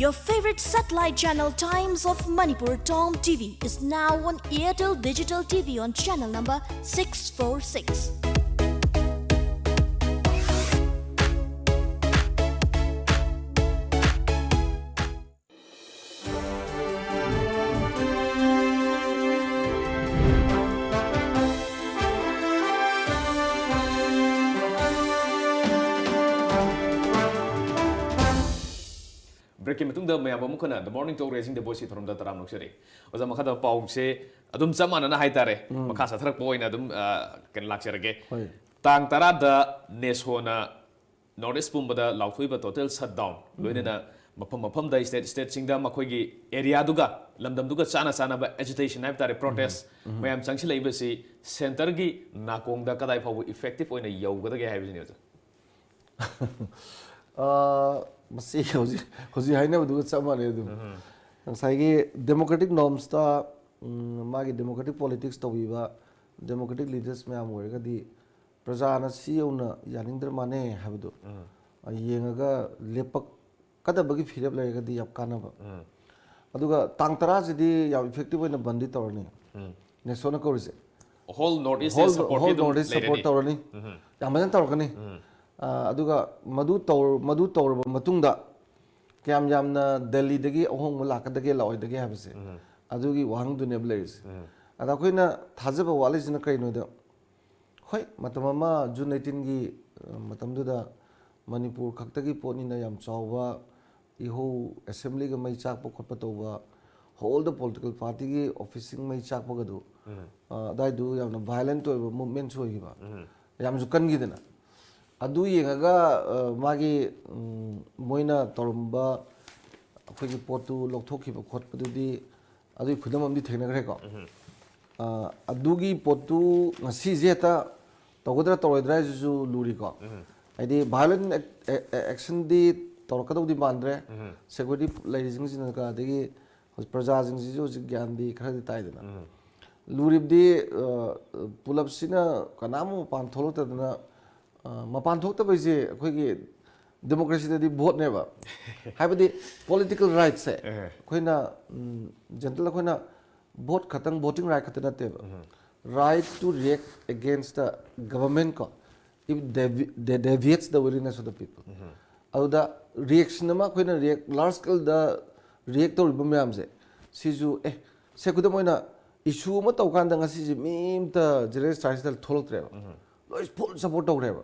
Your favorite satellite channel Times of Manipur, Tom T V, is now on Airtel Digital T V on channel number six four six. ꯕ꯭ꯔꯦꯛꯀꯤ ꯃꯇꯨꯡꯗ ꯃꯌꯥꯝ ꯑꯃꯨꯛ ꯍꯟꯅ The Morning Talk Raising the Voice ꯀꯤ ꯊꯧꯔꯝꯗ ꯇꯔꯥꯝꯅ ꯑꯣꯛꯆꯔꯤ꯫ ꯑꯣꯖꯥ, ꯃꯈꯥ ꯇꯥꯕ ꯄꯥꯎꯁꯦ ꯑꯗꯨꯝ ꯆꯞ ꯃꯥꯟꯅꯅ ꯍꯥꯏꯇꯥꯔꯦ, ꯃꯈꯥ ꯆꯠꯊꯔꯛꯄ ꯑꯣꯏꯅ ꯑꯗꯨꯝ, ꯑ, ꯀꯩꯅꯣ ꯂꯥꯛꯆꯔꯒꯦ꯫ ꯍꯣꯏ꯫ ꯇꯥꯡ ꯇꯔꯥꯗ ꯅꯦꯁꯣꯅ North East ꯄꯨꯝꯕꯗ ꯂꯥꯎꯊꯣꯛꯏꯕ total shutdown, ꯂꯣꯏꯅꯅ ꯃꯐꯝ ꯃꯐꯝꯗ, state stateꯁꯤꯡꯗ ꯃꯈꯣꯏꯒꯤ areaꯗꯨꯒ, ꯂꯝꯗꯝꯗꯨꯒ ꯆꯥꯅ ꯆꯥꯅꯕ agitation ꯍꯥꯏꯕ ꯇꯥꯔꯦ, protest ꯃꯌꯥꯝ ꯆꯪꯁꯤꯜꯂꯛꯏꯕꯁꯤ centreꯒꯤ ꯅꯥꯀꯣꯡꯗ ꯀꯗꯥꯏ ꯐꯥꯎꯕ effective ꯑꯣꯏꯅ ꯌꯧꯒꯗꯒꯦ ꯍꯥꯏꯕꯁꯤꯅꯤ, ꯑꯣꯖꯥ꯫ ꯑꯥ, ꯃꯁꯤ ꯍꯧꯖꯤꯛ, ꯍꯧꯖꯤꯛ ꯍꯥꯏꯅꯕꯗꯨꯒ ꯆꯞ ꯃꯥꯟꯅꯩ ꯑꯗꯨꯝ꯫ ꯉꯁꯥꯏꯒꯤ democratic normsꯇ, ꯎꯝ, ꯃꯥꯒꯤ democratic politics ꯇꯧꯕꯤꯕ democratic leaders ꯃꯌꯥꯝ ꯑꯣꯏꯔꯒꯗꯤ ꯄ꯭ꯔꯖꯥꯅ ꯁꯤ ꯌꯧꯅ ꯌꯥꯅꯤꯡꯗ꯭ꯔ ꯃꯥꯟꯅꯦ ꯍꯥꯏꯕꯗꯣ ꯌꯦꯡꯉꯒ ꯂꯦꯞꯄꯛꯀꯗꯕꯒꯤ ꯐꯤꯔꯦꯞ ꯂꯩꯔꯒꯗꯤ ꯌꯥꯝ ꯀꯥꯟꯅꯕ꯫ ꯑꯗꯨꯒ ꯇꯥꯡ ꯇꯔꯥꯁꯤꯗꯤ ꯌꯥꯝ effective ꯑꯣꯏꯅ ꯕꯟꯗꯤ ꯇꯧꯔꯅꯤ꯫ ꯅꯦꯁꯣꯅ ꯀꯧꯔꯤꯁꯦ꯫ Whole North East Whole, support whole ꯑꯗꯨꯝ North East support ꯂꯩꯔꯅꯤ꯫ ꯇꯧꯔꯅꯤ꯫ ꯌꯥꯝ ꯐꯖꯅ ꯇꯧꯔꯛꯀꯅꯤ꯫ ꯑꯥ, ꯑꯗꯨꯒ ꯃꯗꯨ ꯇꯧꯔ-, ꯃꯗꯨ ꯇꯧꯔꯕ ꯃꯇꯨꯡꯗ ꯀꯌꯥꯝ ꯌꯥꯝꯅ ꯗꯦꯜꯂꯤꯗꯒꯤ ꯑꯍꯣꯡꯕ ꯂꯥꯛꯀꯗꯒꯦ ꯂꯥꯛꯑꯣꯏꯗꯒꯦ ꯍꯥꯏꯕꯁꯦ, ꯑꯗꯨꯒꯤ ꯋꯥꯍꯪꯗꯨꯅꯦꯕ ꯂꯩꯔꯤꯁꯦ꯫ ꯑꯗ ꯑꯩꯈꯣꯏꯅ ꯊꯥꯖꯕ ꯋꯥꯠꯂꯤꯁꯤꯅ ꯀꯩꯅꯣꯗ, ꯍꯣꯏ, ꯃꯇꯝ ꯑꯃ June eighteenꯒꯤ, ꯑ, ꯃꯇꯝꯗꯨꯗ ꯃꯅꯤꯄꯨꯔ ꯈꯛꯇꯒꯤ ꯄꯣꯠꯅꯤꯅ ꯌꯥꯝ ꯆꯥꯎꯕ ꯏꯍꯧ, ꯑꯦꯁꯦꯝꯕ꯭ꯂꯤꯒ ꯃꯩ ꯆꯥꯛꯄ ꯈꯣꯠꯄ ꯇꯧꯕ, ꯍꯣꯜꯗ ꯄꯣꯂꯤꯇꯤꯀꯦꯜ ꯄꯥꯔꯇꯤꯒꯤ ꯑꯣꯐꯤꯁꯁꯤꯡ ꯃꯩ ꯆꯥꯛꯄꯒꯗꯨ, ꯑ, ꯑꯗꯥꯏꯗꯨ ꯌꯥꯝꯅ ꯚꯥꯏꯂꯦꯟꯠ ꯑꯣꯏꯕ ꯃꯨꯞꯃꯦꯟꯠꯁꯨ ꯑꯣꯏꯈꯤꯕ, ꯌꯥꯝꯁꯨ ꯀꯟꯈꯤꯗꯅ꯫ ꯑꯗꯨ ꯌꯦꯡꯉꯒ, ꯑ, ꯃꯥꯒꯤ, ꯎꯝ, ꯃꯣꯏꯅ ꯇꯧꯔꯝꯕ ꯑꯩꯈꯣꯏꯒꯤ ꯄꯣꯠꯇꯨ ꯂꯧꯊꯣꯛꯈꯤꯕ ꯈꯣꯠꯄꯗꯨꯗꯤ ꯑꯗꯨꯒꯤ ꯈꯨꯗꯝ ꯑꯃꯗꯤ ꯊꯦꯡꯅꯈ꯭ꯔꯦꯀꯣ꯫ ꯑ, ꯑꯗꯨꯒꯤ ꯄꯣꯠꯇꯨ ꯉꯁꯤꯁꯦ ꯍꯦꯛꯇ ꯇꯧꯒꯗ꯭ꯔꯥ ꯇꯧꯔꯣꯏꯗ꯭ꯔꯥ ꯍꯥꯏꯁꯤꯁꯨ ꯂꯨꯔꯤꯀꯣ꯫ ꯍꯥꯏꯗꯤ ꯚꯥꯏꯂꯦꯟ ꯑꯦꯛꯁꯟꯗꯤ ꯇꯧꯔꯛꯀꯗꯧꯗꯤ ꯃꯥꯟꯗ꯭ꯔꯦ꯫ ꯁꯦꯀ꯭ꯌꯨꯔꯤꯇꯤ ꯂꯩꯔꯤꯁꯤꯡꯁꯤꯅꯒ, ꯑꯗꯒꯤ ꯍꯧꯖꯤꯛ ꯄ꯭ꯔꯖꯥꯁꯤꯡꯁꯤꯁꯨ ꯍꯧꯖꯤꯛ ꯒ꯭ꯌꯥꯟꯗꯤ ꯈꯔꯗꯤ ꯇꯥꯏꯗꯅ꯫ ꯂꯨꯔꯤꯕꯗꯤ, ꯑ, ꯄꯨꯂꯞꯁꯤꯅ ꯀꯅꯥꯝ ꯃꯄꯥꯟ ꯊꯣꯛꯂꯛꯇꯗꯅ, ꯑ, ꯃꯄꯥꯟ ꯊꯣꯛꯇꯕꯩꯁꯦ ꯑꯩꯈꯣꯏꯒꯤ ꯗꯦꯃꯣꯀ꯭ꯔꯦꯁꯤꯗꯗꯤ ꯚꯣꯠꯅꯦꯕ꯫ ꯍꯥꯏꯕꯗꯤ ꯄꯣꯂꯤꯇꯤꯀꯦꯜ ꯔꯥꯏꯠꯁꯦ ꯑꯦ꯫ ꯑꯩꯈꯣꯏꯅ, ꯎꯝ, ꯖꯦꯟꯇꯜ, ꯑꯩꯈꯣꯏꯅ ꯚꯣꯠ ꯈꯛꯇꯪ, voting right ꯈꯛꯇ ꯅꯠꯇꯦꯕ꯫ Right to react against the government ꯀꯣ, if devi-, de-, deviates the willingness of the people꯫ ꯑꯗꯨꯗ ꯔꯤꯌꯦꯛꯁꯟ ꯑꯃ, ꯑꯩꯈꯣꯏꯅ ꯔꯤꯌꯦꯛ, ꯂꯥꯔꯖ ꯁ꯭ꯀꯦꯜꯗ ꯔꯤꯌꯦꯛ ꯇꯧꯔꯤꯕ ꯃꯌꯥꯝꯁꯦ, ꯁꯤꯁꯨ, ꯑꯦ, ꯁꯦ, ꯈꯨꯗꯝ ꯑꯣꯏꯅ, ꯏꯁꯨ ꯑꯃ ꯇꯧꯀꯥꯟꯗ ꯉꯁꯤꯁꯦ ꯃꯤ ꯑꯃꯇ ꯖꯦꯅꯔꯦꯜ ꯁ꯭ꯇ꯭ꯔꯥꯏꯛꯁꯤꯗ ꯊꯣꯛꯂꯛꯇ꯭ꯔꯦꯕ꯫ ꯂꯣꯏ ꯐꯨꯜ ꯁꯞꯄꯣꯔꯠ ꯇꯧꯔꯦꯕ꯫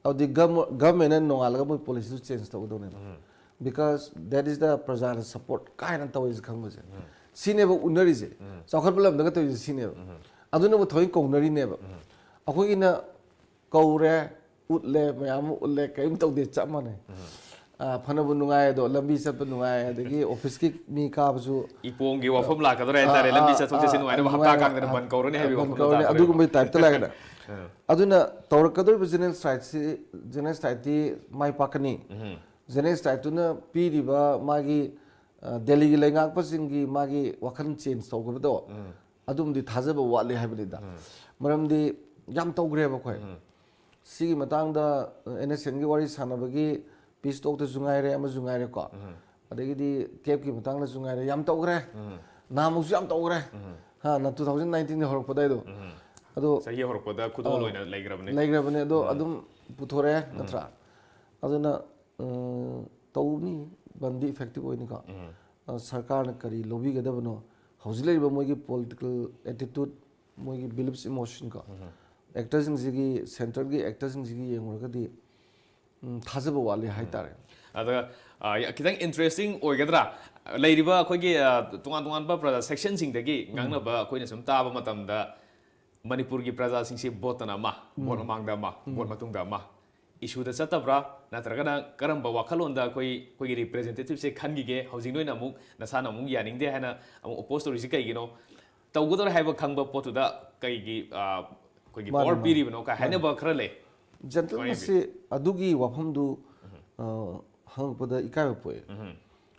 ꯑꯗꯨꯗꯤ ꯒꯚꯔꯟꯃꯦꯟꯅ ꯅꯣꯡꯉꯥꯜꯂꯒ ꯃꯣꯏ ꯄꯣꯂꯤꯁꯤꯗꯨ ꯆꯦꯟꯖ ꯇꯧꯒꯗꯧꯅꯦꯕ꯫ Because that is the ꯄ꯭ꯔꯖꯥꯅ ꯁꯞꯄꯣꯔꯠ ꯀꯥꯏꯅ ꯇꯧꯔꯤꯁꯦ ꯈꯪꯕꯁꯦ꯫ ꯁꯤꯅꯦꯕ ꯎꯅꯔꯤꯁꯦ꯫ ꯆꯥꯎꯈꯠꯄ ꯂꯝꯗꯒ ꯇꯧꯔꯤꯁꯦ ꯁꯤꯅꯦꯕ꯫ ꯑꯗꯨꯅꯕꯨ ꯊꯑꯣꯏ ꯀꯧꯅꯔꯤꯅꯦꯕ꯫ ꯑꯩꯈꯣꯏꯒꯤꯅ ꯀꯧꯔꯦ, ꯎꯠꯂꯦ, ꯃꯌꯥꯝ ꯑꯃ ꯎꯠꯂꯦ, ꯀꯔꯤꯝ ꯇꯧꯗꯦ, ꯆꯞ ꯃꯥꯟꯅꯩ꯫ ꯑ, ꯐꯅꯕꯨ ꯅꯨꯡꯉꯥꯏ, ꯑꯗꯣ ꯂꯝꯕꯤ ꯆꯠꯄ ꯅꯨꯡꯉꯥꯏ, ꯑꯗꯒꯤ ꯑꯣꯐꯤꯁꯀꯤ ꯃꯤ ꯀꯥꯕꯁꯨ ꯏꯄꯣꯝꯒꯤ ꯋꯥꯐꯝ ꯂꯥꯛꯀꯗꯧꯔꯦ ꯍꯥꯏꯇꯥꯔꯦ꯫ ꯑ, ꯂꯝꯕꯤ ꯑ, ꯆꯠꯊꯣꯛ ꯆꯠꯁꯤꯟ ꯑ, ꯅꯨꯡꯉꯥꯏꯅꯕ ꯍꯞꯇꯥ ꯅꯨꯡꯉꯥꯏ, ꯀꯥꯡꯗꯅ ꯑ, ꯕꯟ ꯀꯧꯔꯅꯤ ꯍꯥꯏꯕꯒꯤ ꯕꯟ ꯋꯥꯐꯝꯗꯣ ꯀꯧꯔꯅꯤ, ꯇꯥꯗꯣꯔꯦ꯫ ꯑꯗꯨꯒꯨꯝꯕꯒꯤ ꯇꯥꯏꯞꯇ ꯂꯩꯔꯒꯅꯦ꯫ ꯑ꯫ ꯑꯗꯨꯅ ꯇꯧꯔꯛꯀꯗꯧꯔꯤꯕ ꯖꯦꯅꯔꯦꯜ ꯁ꯭ꯇ꯭ꯔꯥꯏꯛꯁꯤ, ꯖꯦꯅꯔꯦꯜ ꯁ꯭ꯇ꯭ꯔꯥꯏꯛꯇꯤ ꯃꯥꯏ ꯄꯥꯛꯀꯅꯤ꯫ ꯎꯝ꯫ ꯖꯦꯅꯔꯦꯜ ꯁ꯭ꯇ꯭ꯔꯥꯏꯛꯇꯨꯅ ꯄꯤꯔꯤꯕ ꯃꯥꯒꯤ, ꯑ, ꯗꯦꯜꯂꯤꯒꯤ ꯂꯩꯉꯥꯛꯄꯁꯤꯡꯒꯤ ꯃꯥꯒꯤ ꯋꯥꯈꯜ ꯆꯦꯟꯖ ꯇꯧꯈꯤꯕꯗꯣ, ꯎꯝ꯫ ꯑꯗꯨꯝꯗꯤ ꯊꯥꯖꯕ ꯋꯥꯠꯂꯤ ꯍꯥꯏꯕꯅꯤꯗ꯫ ꯎꯝ꯫ ꯃꯔꯝꯗꯤ ꯌꯥꯝ ꯇꯧꯈ꯭ꯔꯦꯕ ꯑꯩꯈꯣꯏ꯫ ꯎꯝ꯫ ꯁꯤꯒꯤ ꯃꯇꯥꯡꯗ, ꯑ, ꯑꯦꯟ ꯑꯦꯁ ꯑꯦꯟꯒꯤ ꯋꯥꯔꯤ ꯁꯥꯟꯅꯕꯒꯤ ꯄꯤꯁ ꯇꯣꯛꯇꯁꯨ ꯉꯥꯏꯔꯦ, ꯑꯃꯁꯨ ꯉꯥꯏꯔꯦꯀꯣ꯫ ꯎꯝ꯫ ꯑꯗꯒꯤꯗꯤ ꯀꯦꯞꯀꯤ ꯃꯇꯥꯡꯗꯁꯨ ꯉꯥꯏꯔꯦ, ꯌꯥꯝ ꯇꯧꯈ꯭ꯔꯦ꯫ ꯎꯝ꯫ ꯅꯍꯥꯟꯃꯨꯛꯁꯨ ꯌꯥꯝ ꯇꯧꯈ꯭ꯔꯦ꯫ ꯎꯝ꯫ ꯍꯥꯟꯅ two thousand nineteenꯒꯤ ꯍꯧꯔꯛꯄ ꯑꯗꯨꯋꯥꯏꯗꯣ꯫ ꯎꯝ꯫ ꯑꯗꯣ, ꯆꯍꯤ ꯍꯧꯔꯛꯄꯗ ꯈꯨꯗꯣꯜ ꯑ, ꯑꯣꯏꯅ ꯂꯩꯈ꯭ꯔꯕꯅꯤ꯫ ꯂꯩꯈ꯭ꯔꯕꯅꯦ, ꯑꯗꯣ ꯎꯝ꯫ ꯑꯗꯨꯝ ꯄꯨꯊꯣꯔꯛꯑꯦ, ꯎꯝ꯫ ꯅꯠꯇ꯭ꯔꯥ? ꯑꯗꯨꯅ, ꯎꯝ, ꯇꯧꯅꯤ, ꯕꯟꯗꯤ ꯏꯐꯦꯛꯇꯤꯚ ꯑꯣꯏꯅꯤꯀꯣ꯫ ꯎꯝ꯫ ꯑ, ꯁꯔꯀꯥꯔꯅ ꯀꯔꯤ ꯂꯧꯕꯤꯒꯗꯕꯅꯣ, ꯍꯧꯖꯤꯛ ꯂꯩꯔꯤꯕ ꯃꯣꯏꯒꯤ ꯄꯣꯂꯤꯇꯤꯀꯦꯜ ꯑꯦꯇꯤꯇ꯭ꯌꯨꯠ, ꯃꯣꯏꯒꯤ ꯕꯤꯂꯤꯐꯁ, ꯏꯃꯣꯁꯟ ꯀꯣ, ꯎꯝ꯫ ꯑꯦꯛꯇꯔꯁꯤꯡꯁꯤꯒꯤ, ꯁꯦꯟꯇ꯭ꯔꯦꯜꯒꯤ ꯑꯦꯛꯇꯔꯁꯤꯡꯁꯤꯒꯤ ꯌꯦꯡꯉꯨꯔꯒꯗꯤ, ꯎꯝ, ꯊꯥꯖꯕ ꯋꯥꯠꯂꯤ ꯍꯥꯏꯇꯥꯔꯦ꯫ ꯑꯗ ꯈꯤꯇꯪ ꯏꯟꯇꯔꯦꯁꯇꯤꯡ ꯑꯣꯏꯒꯗ꯭ꯔꯥ? ꯂꯩꯔꯤꯕ ꯑꯩꯈꯣꯏꯒꯤ ꯇꯣꯉꯥꯟ ꯇꯣꯉꯥꯟꯕ ꯄ꯭ꯔꯖꯥ ꯁꯦꯛꯁꯟꯁꯤꯡꯗꯒꯤ ꯉꯥꯡꯅꯕ ꯑꯩꯈꯣꯏꯅ ꯁꯨꯝ ꯇꯥꯕ ꯃꯇꯝꯗ, ꯃꯅꯤꯄꯨꯔꯒꯤ ꯄ꯭ꯔꯖꯥꯁꯤꯡꯁꯤ ꯚꯣꯠꯇꯅ ꯑꯃ, ꯚꯣꯠ ꯃꯃꯥꯡꯗ ꯑꯃ, ꯚꯣꯠ ꯃꯇꯨꯡꯗ ꯑꯃ, ꯏꯁꯨꯗ ꯆꯠꯇꯕ꯭ꯔꯥ? ꯅꯠꯇ꯭ꯔꯒꯅ ꯀꯔꯝꯕ ꯋꯥꯈꯜꯂꯣꯟꯗ ꯑꯩꯈꯣꯏ ꯑꯩꯈꯣꯏꯒꯤ ꯔꯤꯄ꯭ꯔꯦꯖꯦꯟꯇꯦꯇꯤꯞꯁꯦ ꯈꯟꯈꯤꯒꯦ? ꯍꯧꯖꯤꯛ ꯅꯣꯏꯅ ꯑꯃꯨꯛ ꯅꯁꯥꯅ ꯑꯃꯨꯛ ꯌꯥꯅꯤꯡꯗꯦ ꯍꯥꯏꯅ ꯑꯃꯨꯛ ꯑꯣꯄꯣꯖ ꯇꯧꯔꯤꯁꯤ ꯀꯩꯒꯤꯅꯣ? ꯇꯧꯒꯗꯧꯔꯦ ꯍꯥꯏꯕ ꯈꯪꯕ ꯄꯣꯠꯇꯨꯗ ꯀꯩꯒꯤ ꯑꯩꯈꯣꯏꯒꯤ ꯄꯥꯋꯔ ꯄꯤꯔꯤꯕꯅꯣ ꯀꯥꯏ ꯍꯥꯏꯅꯕ ꯈꯔ ꯂꯩ꯫ ꯖꯦꯟꯇꯜꯃꯦꯟꯁꯤ ꯑꯗꯨꯒꯤ ꯋꯥꯐꯝꯗꯨ ꯍꯪꯉꯛꯄꯗ ꯏꯀꯥꯏꯕ ꯄꯣꯛꯑꯦ꯫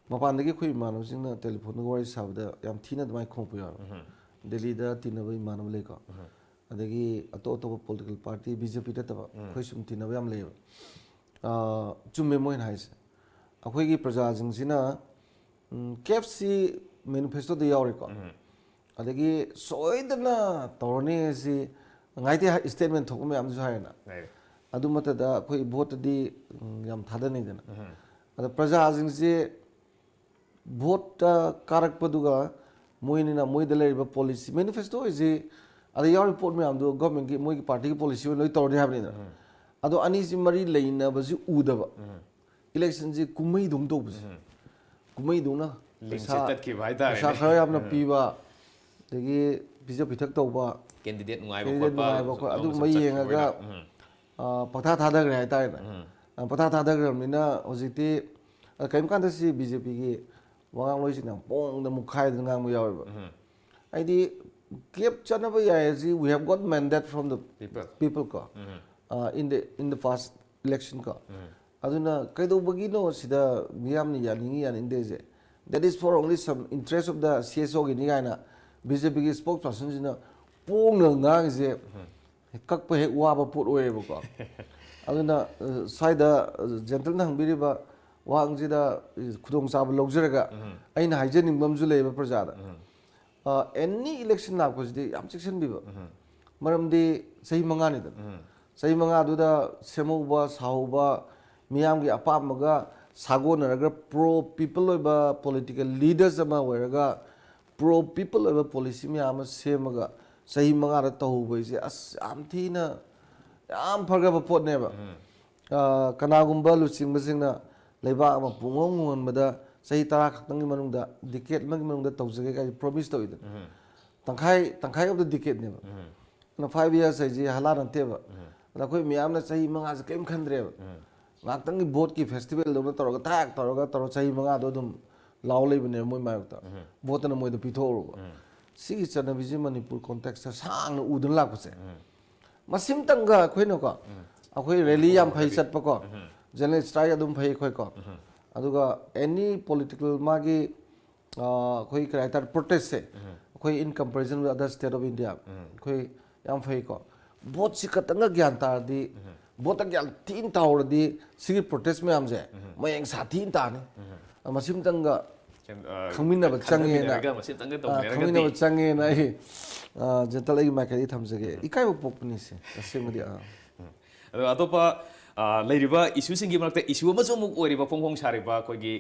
ꯃꯄꯥꯟꯗꯒꯤ ꯑꯩꯈꯣꯏ ꯏꯃꯥꯟꯅꯕꯁꯤꯡꯅ ꯇꯦꯂꯤꯐꯣꯟꯗꯒ ꯋꯥꯔꯤ ꯁꯥꯕꯗ ꯌꯥꯝ ꯊꯤꯅ ꯑꯗꯨꯃꯥꯏꯅ ꯈꯣꯡꯉꯛꯄ ꯌꯥꯎꯋꯦ꯫ ꯗꯦꯜꯂꯤꯗ ꯇꯤꯟꯅꯕ ꯏꯃꯥꯟꯅꯕ ꯂꯩꯀꯣ, ꯑꯗꯒꯤ ꯑꯇꯣꯞ ꯑꯇꯣꯞꯄ ꯄꯣꯂꯤꯇꯤꯀꯦꯜ ꯄꯥꯔꯇꯤ, ꯕꯤ ꯖꯦ ꯄꯤ ꯅꯠꯇꯕ, ꯑꯩꯈꯣꯏ ꯁꯨꯝ ꯇꯤꯟꯅꯕ ꯌꯥꯝ ꯂꯩꯌꯦꯕ꯫ ꯆꯨꯝꯃꯦ ꯃꯣꯏꯅ ꯍꯥꯏꯁꯦ꯫ ꯑꯩꯈꯣꯏꯒꯤ ꯄ꯭ꯔꯖꯥꯁꯤꯡꯁꯤꯅ ꯀꯦꯞꯁꯤ ꯃꯦꯅꯤꯐꯦꯁꯇꯣꯗ ꯌꯥꯎꯔꯤꯀꯣ, ꯑꯗꯒꯤ ꯁꯣꯏꯗꯅ ꯇꯧꯔꯅꯤ ꯁꯤ ꯉꯥꯏꯇꯦ ꯏꯁꯇꯦꯠꯃꯦꯟ ꯊꯣꯛꯄ ꯃꯌꯥꯝꯗꯨꯁꯨ ꯍꯥꯏꯔꯦꯅ꯫ ꯑꯗꯨ ꯃꯊꯛꯇ ꯑꯩꯈꯣꯏ ꯚꯣꯠꯇꯗꯤ ꯌꯥꯝ ꯊꯥꯗꯅꯩꯗꯅ꯫ ꯑꯗ ꯄ꯭ꯔꯖꯥꯁꯤꯡꯁꯦ ꯚꯣꯠꯇ ꯀꯥꯔꯛꯄꯗꯨꯒ ꯃꯣꯏꯅꯤꯅ ꯃꯣꯏꯗ ꯂꯩꯔꯤꯕ ꯄꯣꯂꯤꯁꯤ, ꯃꯦꯅꯤꯐꯦꯁꯇꯣ ꯍꯥꯏꯁꯤ ꯑꯗ ꯌꯥꯎꯔꯤꯕ ꯄꯣꯠ ꯃꯌꯥꯝꯗꯣ ꯒꯣꯔꯃꯦꯟꯒꯤ, ꯃꯣꯏꯒꯤ ꯄꯥꯔꯇꯤꯒꯤ ꯄꯣꯂꯤꯁꯤ ꯑꯣꯏꯅ ꯂꯣꯏ ꯇꯧꯔꯅꯤ ꯍꯥꯏꯕꯅꯤꯗꯅ꯫ ꯑꯗꯣ ꯑꯅꯤꯁꯤ ꯃꯔꯤ ꯂꯩꯅꯕꯁꯤ ꯎꯗꯕ, ꯏꯂꯦꯛꯁꯟꯁꯤ ꯀꯨꯝꯍꯩꯗꯧꯅ ꯇꯧꯕꯁꯦ, ꯀꯨꯝꯍꯩꯗꯧꯅ ꯂꯤꯡꯁꯦ ꯄꯩꯁꯥ, ꯇꯠꯈꯤꯕ ꯍꯥꯏꯇꯥꯔꯦꯅꯦ꯫ ꯄꯩꯁꯥ ꯈꯔ ꯌꯥꯝꯅ ꯄꯤꯕ, ꯑꯗꯒꯤ ꯄꯤꯖ ꯄꯤꯊꯛ ꯇꯧꯕ, ꯀꯦꯟꯗꯤꯗꯦꯠ ꯅꯨꯡꯉꯥꯏꯕ ꯀꯦꯟꯗꯤꯗꯦꯠ ꯈꯣꯠꯄ ꯅꯨꯡꯉꯥꯏꯕ ꯈꯣꯠ-, ꯑꯗꯨꯝꯕ ꯑꯗꯨꯒꯨꯝꯕ ꯁꯨꯝ ꯌꯦꯡꯉꯒ, ꯆꯠꯈꯤꯕ ꯑꯣꯏꯅ꯫ ꯑ, ꯄꯪꯊꯥ ꯊꯥꯗꯈ꯭ꯔꯦ ꯍꯥꯏꯇꯥꯔꯦꯅꯦ꯫ ꯑ, ꯄꯪꯊꯥ ꯊꯥꯗꯈ꯭ꯔꯕꯅꯤꯅ ꯍꯧꯖꯤꯛꯇꯤ, ꯑ, ꯀꯔꯤꯝ ꯀꯥꯟꯗ ꯁꯤ ꯕꯤ ꯖꯦ ꯄꯤꯒꯤ ꯋꯥꯉꯥꯡꯂꯣꯏꯁꯤꯡꯅ ꯄꯣꯡꯗ ꯃꯨꯛꯈꯥꯏꯗꯅ ꯉꯥꯡꯕ ꯌꯥꯎꯋꯦꯕ꯫ ꯍꯥꯏꯗꯤ ꯀꯦꯞ ꯆꯠꯅꯕ ꯌꯥꯏ ꯍꯥꯏꯁꯤ, we have got mandate from the People. people ꯀꯣ, ꯑ, in the, in the past election ꯀꯣ꯫ ꯑꯗꯨꯅ ꯀꯩꯗꯧꯕꯒꯤꯅꯣ ꯁꯤꯗ ꯃꯤꯌꯥꯝꯅ ꯌꯥꯅꯤꯡꯉꯤ ꯌꯥꯅꯤꯡꯗꯦꯁꯦ? That is for only some interest of the C S O Guinea ꯀꯥꯏꯅ ꯕꯤ ꯖꯦ ꯄꯤꯒꯤ ꯏꯁꯄꯣꯛꯁ ꯄꯥꯔꯁꯟꯁꯤꯅ ꯄꯣꯡꯅ ꯉꯥꯡꯉꯤꯁꯦ ꯀꯛꯄ ꯍꯦꯛ ꯋꯥꯕ ꯄꯣꯠ ꯑꯣꯏꯌꯦꯕꯀꯣ꯫ ꯑꯗꯨꯅ, ꯑ, ꯁ꯭ꯋꯥꯏꯗ, ꯑ, ꯖꯦꯟꯇꯜꯅ ꯍꯪꯕꯤꯔꯤꯕ ꯋꯥꯍꯪꯁꯤꯗ, ꯑ, ꯈꯨꯗꯣꯡꯆꯥꯕ ꯂꯧꯖꯔꯒ ꯑꯩꯅ ꯍꯥꯏꯖꯅꯤꯡꯕ ꯑꯃꯁꯨ ꯂꯩꯌꯦꯕ ꯄ꯭ꯔꯖꯥꯗ꯫ ꯑ, ꯑꯦꯅꯤ ꯏꯂꯦꯛꯁꯟ ꯂꯥꯛꯄꯁꯤꯗꯤ ꯌꯥꯝ ꯆꯦꯛꯁꯤꯟꯕꯤꯕ꯫ ꯃꯔꯝꯗꯤ ꯆꯍꯤ ꯃꯉꯥꯅꯤꯗꯅ꯫ ꯆꯍꯤ ꯃꯉꯥꯗꯨꯗ ꯁꯦꯝꯍꯧꯕ, ꯁꯥꯍꯧꯕ, ꯃꯤꯌꯥꯝꯒꯤ ꯑꯄꯥꯝꯕꯒ ꯁꯥꯒꯣꯟꯅꯔꯒ ꯄ꯭ꯔꯣ ꯄꯤꯄꯜ ꯑꯣꯏꯕ ꯄꯣꯂꯤꯇꯤꯀꯦꯜ ꯂꯤꯗꯔꯁ ꯑꯃ ꯑꯣꯏꯔꯒ ꯄ꯭ꯔꯣ ꯄꯤꯄꯜ ꯑꯣꯏꯕ ꯄꯣꯂꯤꯁꯤ ꯃꯌꯥꯝ ꯑꯃ ꯁꯦꯝꯃꯒ ꯆꯍꯤ ꯃꯉꯥꯗ ꯇꯧꯍꯧꯕ ꯍꯥꯏꯁꯦ ꯑꯁ ꯌꯥꯝ ꯊꯤꯅ ꯌꯥꯝ ꯐꯈ꯭ꯔꯕ ꯄꯣꯠꯅꯦꯕ꯫ ꯑ, ꯀꯅꯥꯒꯨꯝꯕ ꯂꯨꯆꯤꯡꯕꯁꯤꯡꯅ ꯂꯩꯕꯥꯛ ꯑꯃ ꯄꯨꯡꯍꯣꯡ ꯍꯣꯡꯍꯟꯕꯗ ꯆꯍꯤ ꯇꯔꯥ ꯈꯛꯇꯪꯒꯤ ꯃꯅꯨꯡꯗ, decade ꯑꯃꯒꯤ ꯃꯅꯨꯡꯗ ꯇꯧꯖꯒꯦ ꯀꯥꯏꯁꯦ promise ꯇꯧꯏꯗꯅ꯫ ꯇꯪꯈꯥꯏ, ꯇꯪꯈꯥꯏ of the decadeꯅꯦꯕ꯫ ꯑꯗꯨꯅ five years ꯍꯥꯏꯁꯦ ꯍꯂꯥ ꯅꯠꯇꯦꯕ꯫ ꯑꯗ ꯑꯩꯈꯣꯏ ꯃꯌꯥꯝꯅ ꯆꯍꯤ ꯃꯉꯥꯁꯦ ꯀꯔꯤꯝ ꯈꯟꯗ꯭ꯔꯦꯕ꯫ ꯉꯥꯏꯍꯥꯛꯇꯪꯒꯤ voteꯀꯤ festivalꯗꯧꯅ ꯇꯧꯔꯒ, ꯊꯥꯛ ꯇꯧꯔꯒ ꯇꯧꯔ ꯆꯍꯤ ꯃꯉꯥꯗꯣ ꯑꯗꯨꯝ ꯂꯥꯎ ꯂꯩꯕꯅꯦꯕ ꯃꯣꯏ ꯃꯥꯌꯣꯛꯇ꯫ Voteꯇꯨꯅ ꯃꯣꯏꯗ ꯄꯤꯊꯣꯛꯎꯔꯕ꯫ ꯁꯤꯒꯤ ꯆꯠꯅꯕꯤꯁꯤ ꯃꯅꯤꯄꯨꯔ contextꯇ ꯁꯥꯡꯅ ꯎꯗꯨꯅ ꯂꯥꯛꯄꯁꯦ, ꯃꯁꯤꯝꯇꯪꯒ ꯑꯩꯈꯣꯏꯅꯀꯣ, ꯑꯩꯈꯣꯏ rally ꯌꯥꯝ ꯐꯩ ꯆꯠꯄꯀꯣ, general strike ꯑꯗꯨꯝ ꯐꯩ ꯑꯩꯈꯣꯏꯀꯣ, ꯑꯗꯨꯒ any political ꯃꯥꯒꯤ, ꯑ, ꯑꯩꯈꯣꯏ ꯀꯔꯤ ꯍꯥꯏꯇꯥꯔꯦ, protestꯁꯦ, ꯑꯩꯈꯣꯏ in comparison with other state of India ꯑꯩꯈꯣꯏ ꯌꯥꯝ ꯐꯩꯀꯣ꯫ Voteꯁꯤ ꯈꯛꯇꯪꯒ ꯒ꯭ꯌꯥꯟ ꯇꯥꯔꯗꯤ, voteꯇ ꯒ꯭ꯌꯥꯟ ꯊꯤꯅ ꯇꯥꯍꯧꯔꯗꯤ, ꯁꯤꯒꯤ protest ꯃꯌꯥꯝꯁꯦ ꯃꯌꯦꯡ ꯁꯥꯊꯤꯅ ꯇꯥꯅꯤ꯫ ꯃꯁꯤꯝꯇꯪꯒ ꯈꯪꯃꯤꯟꯅꯕ ꯆꯪꯉꯦꯅ, ꯃꯁꯤꯝꯇꯪꯒ ꯑ, ꯇꯧꯃꯤꯟꯅꯔꯒꯗꯤ꯫ ꯈꯪꯃꯤꯟꯅꯕ ꯆꯪꯉꯦꯅ ꯑꯩ, ꯑ, gentle ꯑꯩꯒꯤ ꯃꯥꯏꯀꯩꯗꯒꯤ ꯊꯝꯖꯒꯦ꯫ ꯏꯀꯥꯏꯕ ꯄꯣꯛꯄꯅꯤ ꯁꯤ, ꯑꯁꯦꯡꯕꯗꯤ꯫ ꯑ꯫ ꯑꯗꯣ ꯑꯇꯣꯞꯄ, ꯑ, ꯂꯩꯔꯤꯕ issueꯁꯤꯡꯒꯤ ꯃꯔꯛꯇ issue ꯑꯃꯁꯨ ꯑꯃꯨꯛ ꯑꯣꯏꯔꯤꯕ, ꯐꯣꯡ ꯐꯣꯡ ꯁꯥꯔꯤꯕ ꯑꯩꯈꯣꯏꯒꯤ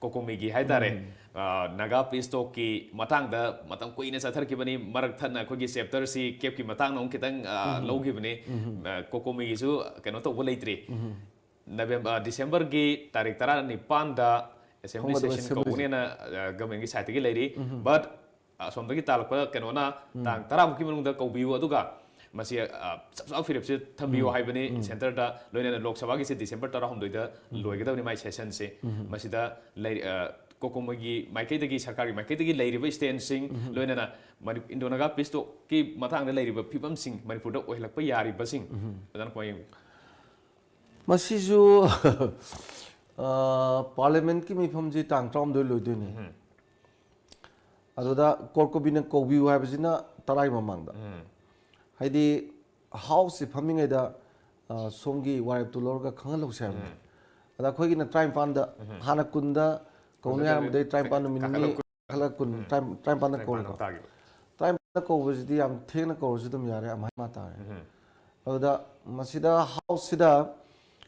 COCOMIꯒꯤ ꯍꯥꯏꯇꯥꯔꯦ, ꯑ, Naga Peace Talkꯀꯤ ꯃꯇꯥꯡꯗ ꯃꯇꯝ ꯀꯨꯏꯅ ꯆꯠꯊꯔꯛꯈꯤꯕꯅꯤ꯫ ꯃꯔꯛ ꯊꯠꯅ ꯑꯩꯈꯣꯏꯒꯤ chapterꯁꯤ CAPꯀꯤ ꯃꯇꯥꯡꯗ ꯑꯃꯨꯛ ꯈꯤꯇꯪ, ꯑ, ꯂꯧꯈꯤꯕꯅꯤ꯫ ꯑ, COCOMIꯒꯤꯁꯨ ꯀꯩꯅꯣ ꯇꯧꯕ ꯂꯩꯇ꯭ꯔꯤ꯫ November, ꯑ, Decemberꯒꯤ ꯇꯥꯔꯤꯛ ꯇꯔꯥꯅꯤꯄꯥꯟꯗ assembly ꯈꯣꯡꯒꯗꯕ session assemblyꯁꯦ ꯀꯧꯒꯅꯦꯅ, ꯑ, governmentꯀꯤ sideꯇꯒꯤ ꯂꯩꯔꯤ꯫ But ꯑꯁꯣꯝꯗꯒꯤ ꯇꯥꯜꯂꯛꯄ ꯀꯩꯅꯣꯅ ꯇꯥꯡ ꯇꯔꯥꯃꯨꯛꯀꯤ ꯃꯅꯨꯡꯗ ꯀꯧꯕꯤꯌꯨ, ꯑꯗꯨꯒ ꯃꯁꯤ, ꯑ, ꯆꯞ ꯆꯥꯕ ꯐꯤꯔꯦꯞꯁꯦ ꯊꯝꯕꯤꯌꯨ ꯍꯥꯏꯕꯅꯤ꯫ Centreꯗ ꯂꯣꯏꯅꯅ Lok Sabhaꯒꯤꯁꯦ December ꯇꯔꯥꯍꯨꯝꯗꯣꯏꯗ ꯂꯣꯏꯒꯗꯕꯅꯤ ꯃꯥꯏ sessionꯁꯦ꯫ ꯃꯁꯤꯗ ꯂꯩ-, ꯑ, COCOMIꯒꯤ ꯃꯥꯏꯀꯩꯗꯒꯤ, ꯁꯔꯀꯥꯔꯒꯤ ꯃꯥꯏꯀꯩꯗꯒꯤ ꯂꯩꯔꯤꯕ stanceꯁꯤꯡ, ꯂꯣꯏꯅꯅ ꯃꯅꯤ-, Indo-Naga Peace Talkꯀꯤ ꯃꯇꯥꯡꯗ ꯂꯩꯔꯤꯕ ꯐꯤꯕꯝꯁꯤꯡ, ꯃꯅꯤꯄꯨꯔꯗ ꯑꯣꯏꯍꯜꯂꯛꯄ ꯌꯥꯔꯤꯕꯁꯤꯡ, ꯑꯗꯨꯅ ꯀꯃꯥꯏꯅ ꯌꯦꯡꯕꯤ? ꯃꯁꯤꯁꯨ, ꯑ, parliamentꯀꯤ ꯃꯤꯐꯝꯁꯤ ꯇꯥꯡ ꯇꯔꯥꯍꯨꯝꯗꯣꯏ ꯂꯣꯏꯗꯣꯏꯅꯤ꯫ ꯑꯗꯨꯗ core committeeꯅ ꯀꯧꯕꯤꯌꯨ ꯍꯥꯏꯕꯁꯤꯅ ꯇꯔꯥꯒꯤ ꯃꯃꯥꯡꯗ꯫ ꯍꯥꯏꯗꯤ Houseꯁꯤ ꯐꯝꯃꯤꯉꯩꯗ, ꯑ, ꯁꯣꯝꯒꯤ ꯋꯥꯔꯦꯞꯇꯨ ꯂꯧꯔꯒ ꯈꯪꯍꯜꯍꯧꯁꯦ ꯍꯥꯏꯕꯅꯤ꯫ ꯑꯗ ꯑꯩꯈꯣꯏꯒꯤꯅ ꯇꯔꯥꯅꯤꯄꯥꯟꯗ, ꯍꯥꯟꯅ ꯀꯨꯟꯗ ꯀꯧꯅꯤ ꯍꯥꯏꯔꯝꯕꯗꯒꯤ ꯇꯔꯥꯅꯤꯄꯥꯟ ꯅꯨꯃꯤꯠ ꯅꯤꯅꯤ ꯀꯥꯈꯠꯂꯛ-, ꯀꯨꯟ, ꯇꯔꯥꯅꯤꯄꯥꯟꯗ ꯇꯔꯥꯅꯤꯄꯥꯟ ꯀꯧꯔꯦꯀꯣ꯫ ꯇꯥꯈꯤꯕ꯫ ꯇꯔꯥꯅꯤꯄꯥꯟꯗ ꯀꯧꯕꯁꯤꯗꯤ ꯌꯥꯝ ꯊꯦꯡꯅ ꯀꯧꯔꯁꯨ ꯑꯗꯨꯝ ꯌꯥꯔꯦ, ꯑꯃ ꯍꯥꯏ ꯃꯥ ꯇꯥꯔꯦ꯫ ꯑꯗꯨꯗ ꯃꯁꯤꯗ Houseꯁꯤꯗ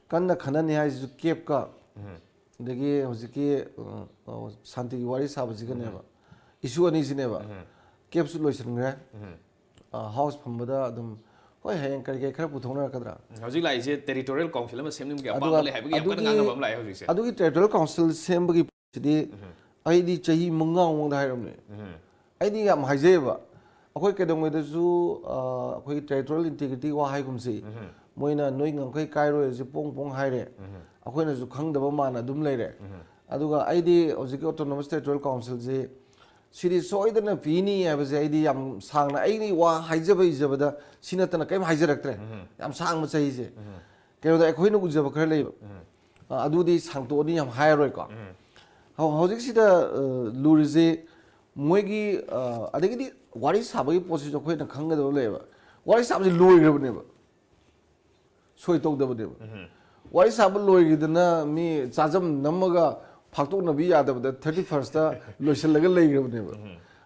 ꯀꯟꯅ ꯈꯟꯅꯅꯤ ꯍꯥꯏꯁꯤꯁꯨ CAPꯀ, ꯑꯗꯒꯤ ꯍꯧꯖꯤꯛꯀꯤ, ꯑ, ꯑ, ꯁꯥꯟꯇꯤꯒꯤ ꯋꯥꯔꯤ ꯁꯥꯕꯁꯤꯒꯅꯦꯕ꯫ Issue ꯑꯅꯤꯁꯤꯅꯦꯕ꯫ CAPꯁꯨ ꯂꯣꯏꯁꯤꯟꯈ꯭ꯔꯦ꯫ ꯑ, House ꯐꯝꯕꯗ ꯑꯗꯨꯝ ꯍꯣꯏ, ꯍꯌꯦꯡ ꯀꯔꯤ ꯀꯔꯤ ꯈꯔ ꯄꯨꯊꯣꯛꯅꯔꯛꯀꯗ꯭ꯔꯥ? ꯍꯧꯖꯤꯛ ꯂꯥꯛꯏꯁꯦ territorial council ꯑꯃ ꯁꯦꯝꯅꯤꯡꯕꯒꯤ ꯑꯗꯨꯒ ꯑꯄꯥꯝꯕ ꯂꯩ ꯍꯥꯏꯕꯒꯤ ꯌꯥꯝ ꯀꯟꯅ ꯑꯗꯨꯒꯤ- ꯉꯥꯡꯅꯕ ꯑꯃ ꯂꯥꯛꯑꯦ ꯍꯧꯖꯤꯛꯁꯦ꯫ ꯑꯗꯨꯒꯤ territorial council ꯁꯦꯝꯕꯒꯤ ꯁꯤꯗꯤ ꯑꯩꯗꯤ ꯆꯍꯤ ꯃꯉꯥ ꯃꯃꯥꯡꯗ ꯍꯥꯏꯔꯝꯅꯦ꯫ ꯑꯩꯗꯤ ꯌꯥꯝ ꯍꯥꯏꯖꯩꯌꯦꯕ, ꯑꯩꯈꯣꯏ ꯀꯩꯗꯧꯉꯩꯗꯁꯨ ꯑ, ꯑꯩꯈꯣꯏꯒꯤ territorial integrity ꯋꯥ ꯍꯥꯏꯒꯨꯝꯁꯤ, ꯃꯣꯏꯅ ꯅꯣꯏ ꯉꯝꯈꯩ ꯀꯥꯏꯔꯣꯏꯁꯤ ꯄꯣꯡ ꯄꯣꯡ ꯍꯥꯏꯔꯦ꯫ ꯑꯩꯈꯣꯏꯅꯁꯨ ꯈꯪꯗꯕ ꯃꯥꯅ ꯑꯗꯨꯝ ꯂꯩꯔꯦ꯫ ꯑꯗꯨꯒ ꯑꯩꯗꯤ ꯍꯧꯖꯤꯛꯀꯤ autonomous territorial councilꯁꯤ ꯁꯤꯗꯤ ꯁꯣꯏꯗꯅ ꯄꯤꯅꯤ ꯍꯥꯏꯕꯁꯦ ꯑꯩꯗꯤ ꯌꯥꯝ ꯁꯥꯡꯅ ꯑꯩꯒꯤ ꯋꯥ ꯍꯥꯏꯖꯕ ꯏꯖꯕꯗ ꯁꯤ ꯅꯠꯇꯅ ꯀꯔꯤꯝ ꯍꯥꯏꯖꯔꯛꯇ꯭ꯔꯦ꯫ ꯌꯥꯝ ꯁꯥꯡꯕ ꯆꯍꯤꯁꯦ꯫ ꯀꯩꯅꯣꯗ ꯑꯩꯈꯣꯏꯅ ꯎꯖꯕ ꯈꯔ ꯂꯩꯕ꯫ ꯑ, ꯑꯗꯨꯗꯤ ꯁꯥꯡꯇꯣꯛꯑꯅꯤ ꯌꯥꯝ ꯍꯥꯏꯔꯔꯣꯏꯀꯣ꯫ ꯍꯧ- ꯍꯧꯖꯤꯛꯁꯤꯗ ꯑ, ꯂꯨꯔꯤꯁꯦ ꯃꯣꯏꯒꯤ ꯑ, ꯑꯗꯒꯤꯗꯤ ꯋꯥꯔꯤ ꯁꯥꯕꯒꯤ ꯄꯣꯠꯁꯤꯁꯨ ꯑꯩꯈꯣꯏꯅ ꯈꯪꯒꯗꯕ ꯂꯩꯌꯦꯕ꯫ ꯋꯥꯔꯤ ꯁꯥꯕꯁꯤ ꯂꯣꯏꯈ꯭ꯔꯕꯅꯦꯕ, ꯁꯣꯏ ꯇꯧꯗꯕꯅꯦꯕ꯫ ꯋꯥꯔꯤ ꯁꯥꯕ ꯂꯣꯏꯈꯤꯗꯅ ꯃꯤ ꯆꯥꯖꯝ ꯅꯝꯃꯒ ꯐꯥꯛꯇꯣꯛꯅꯕꯤ ꯌꯥꯗꯕꯗ ꯊꯥꯔꯇꯤ ꯐꯥꯔꯁꯇ ꯂꯣꯏꯁꯤꯜꯂꯒ ꯂꯩꯈ꯭ꯔꯕꯅꯦꯕ꯫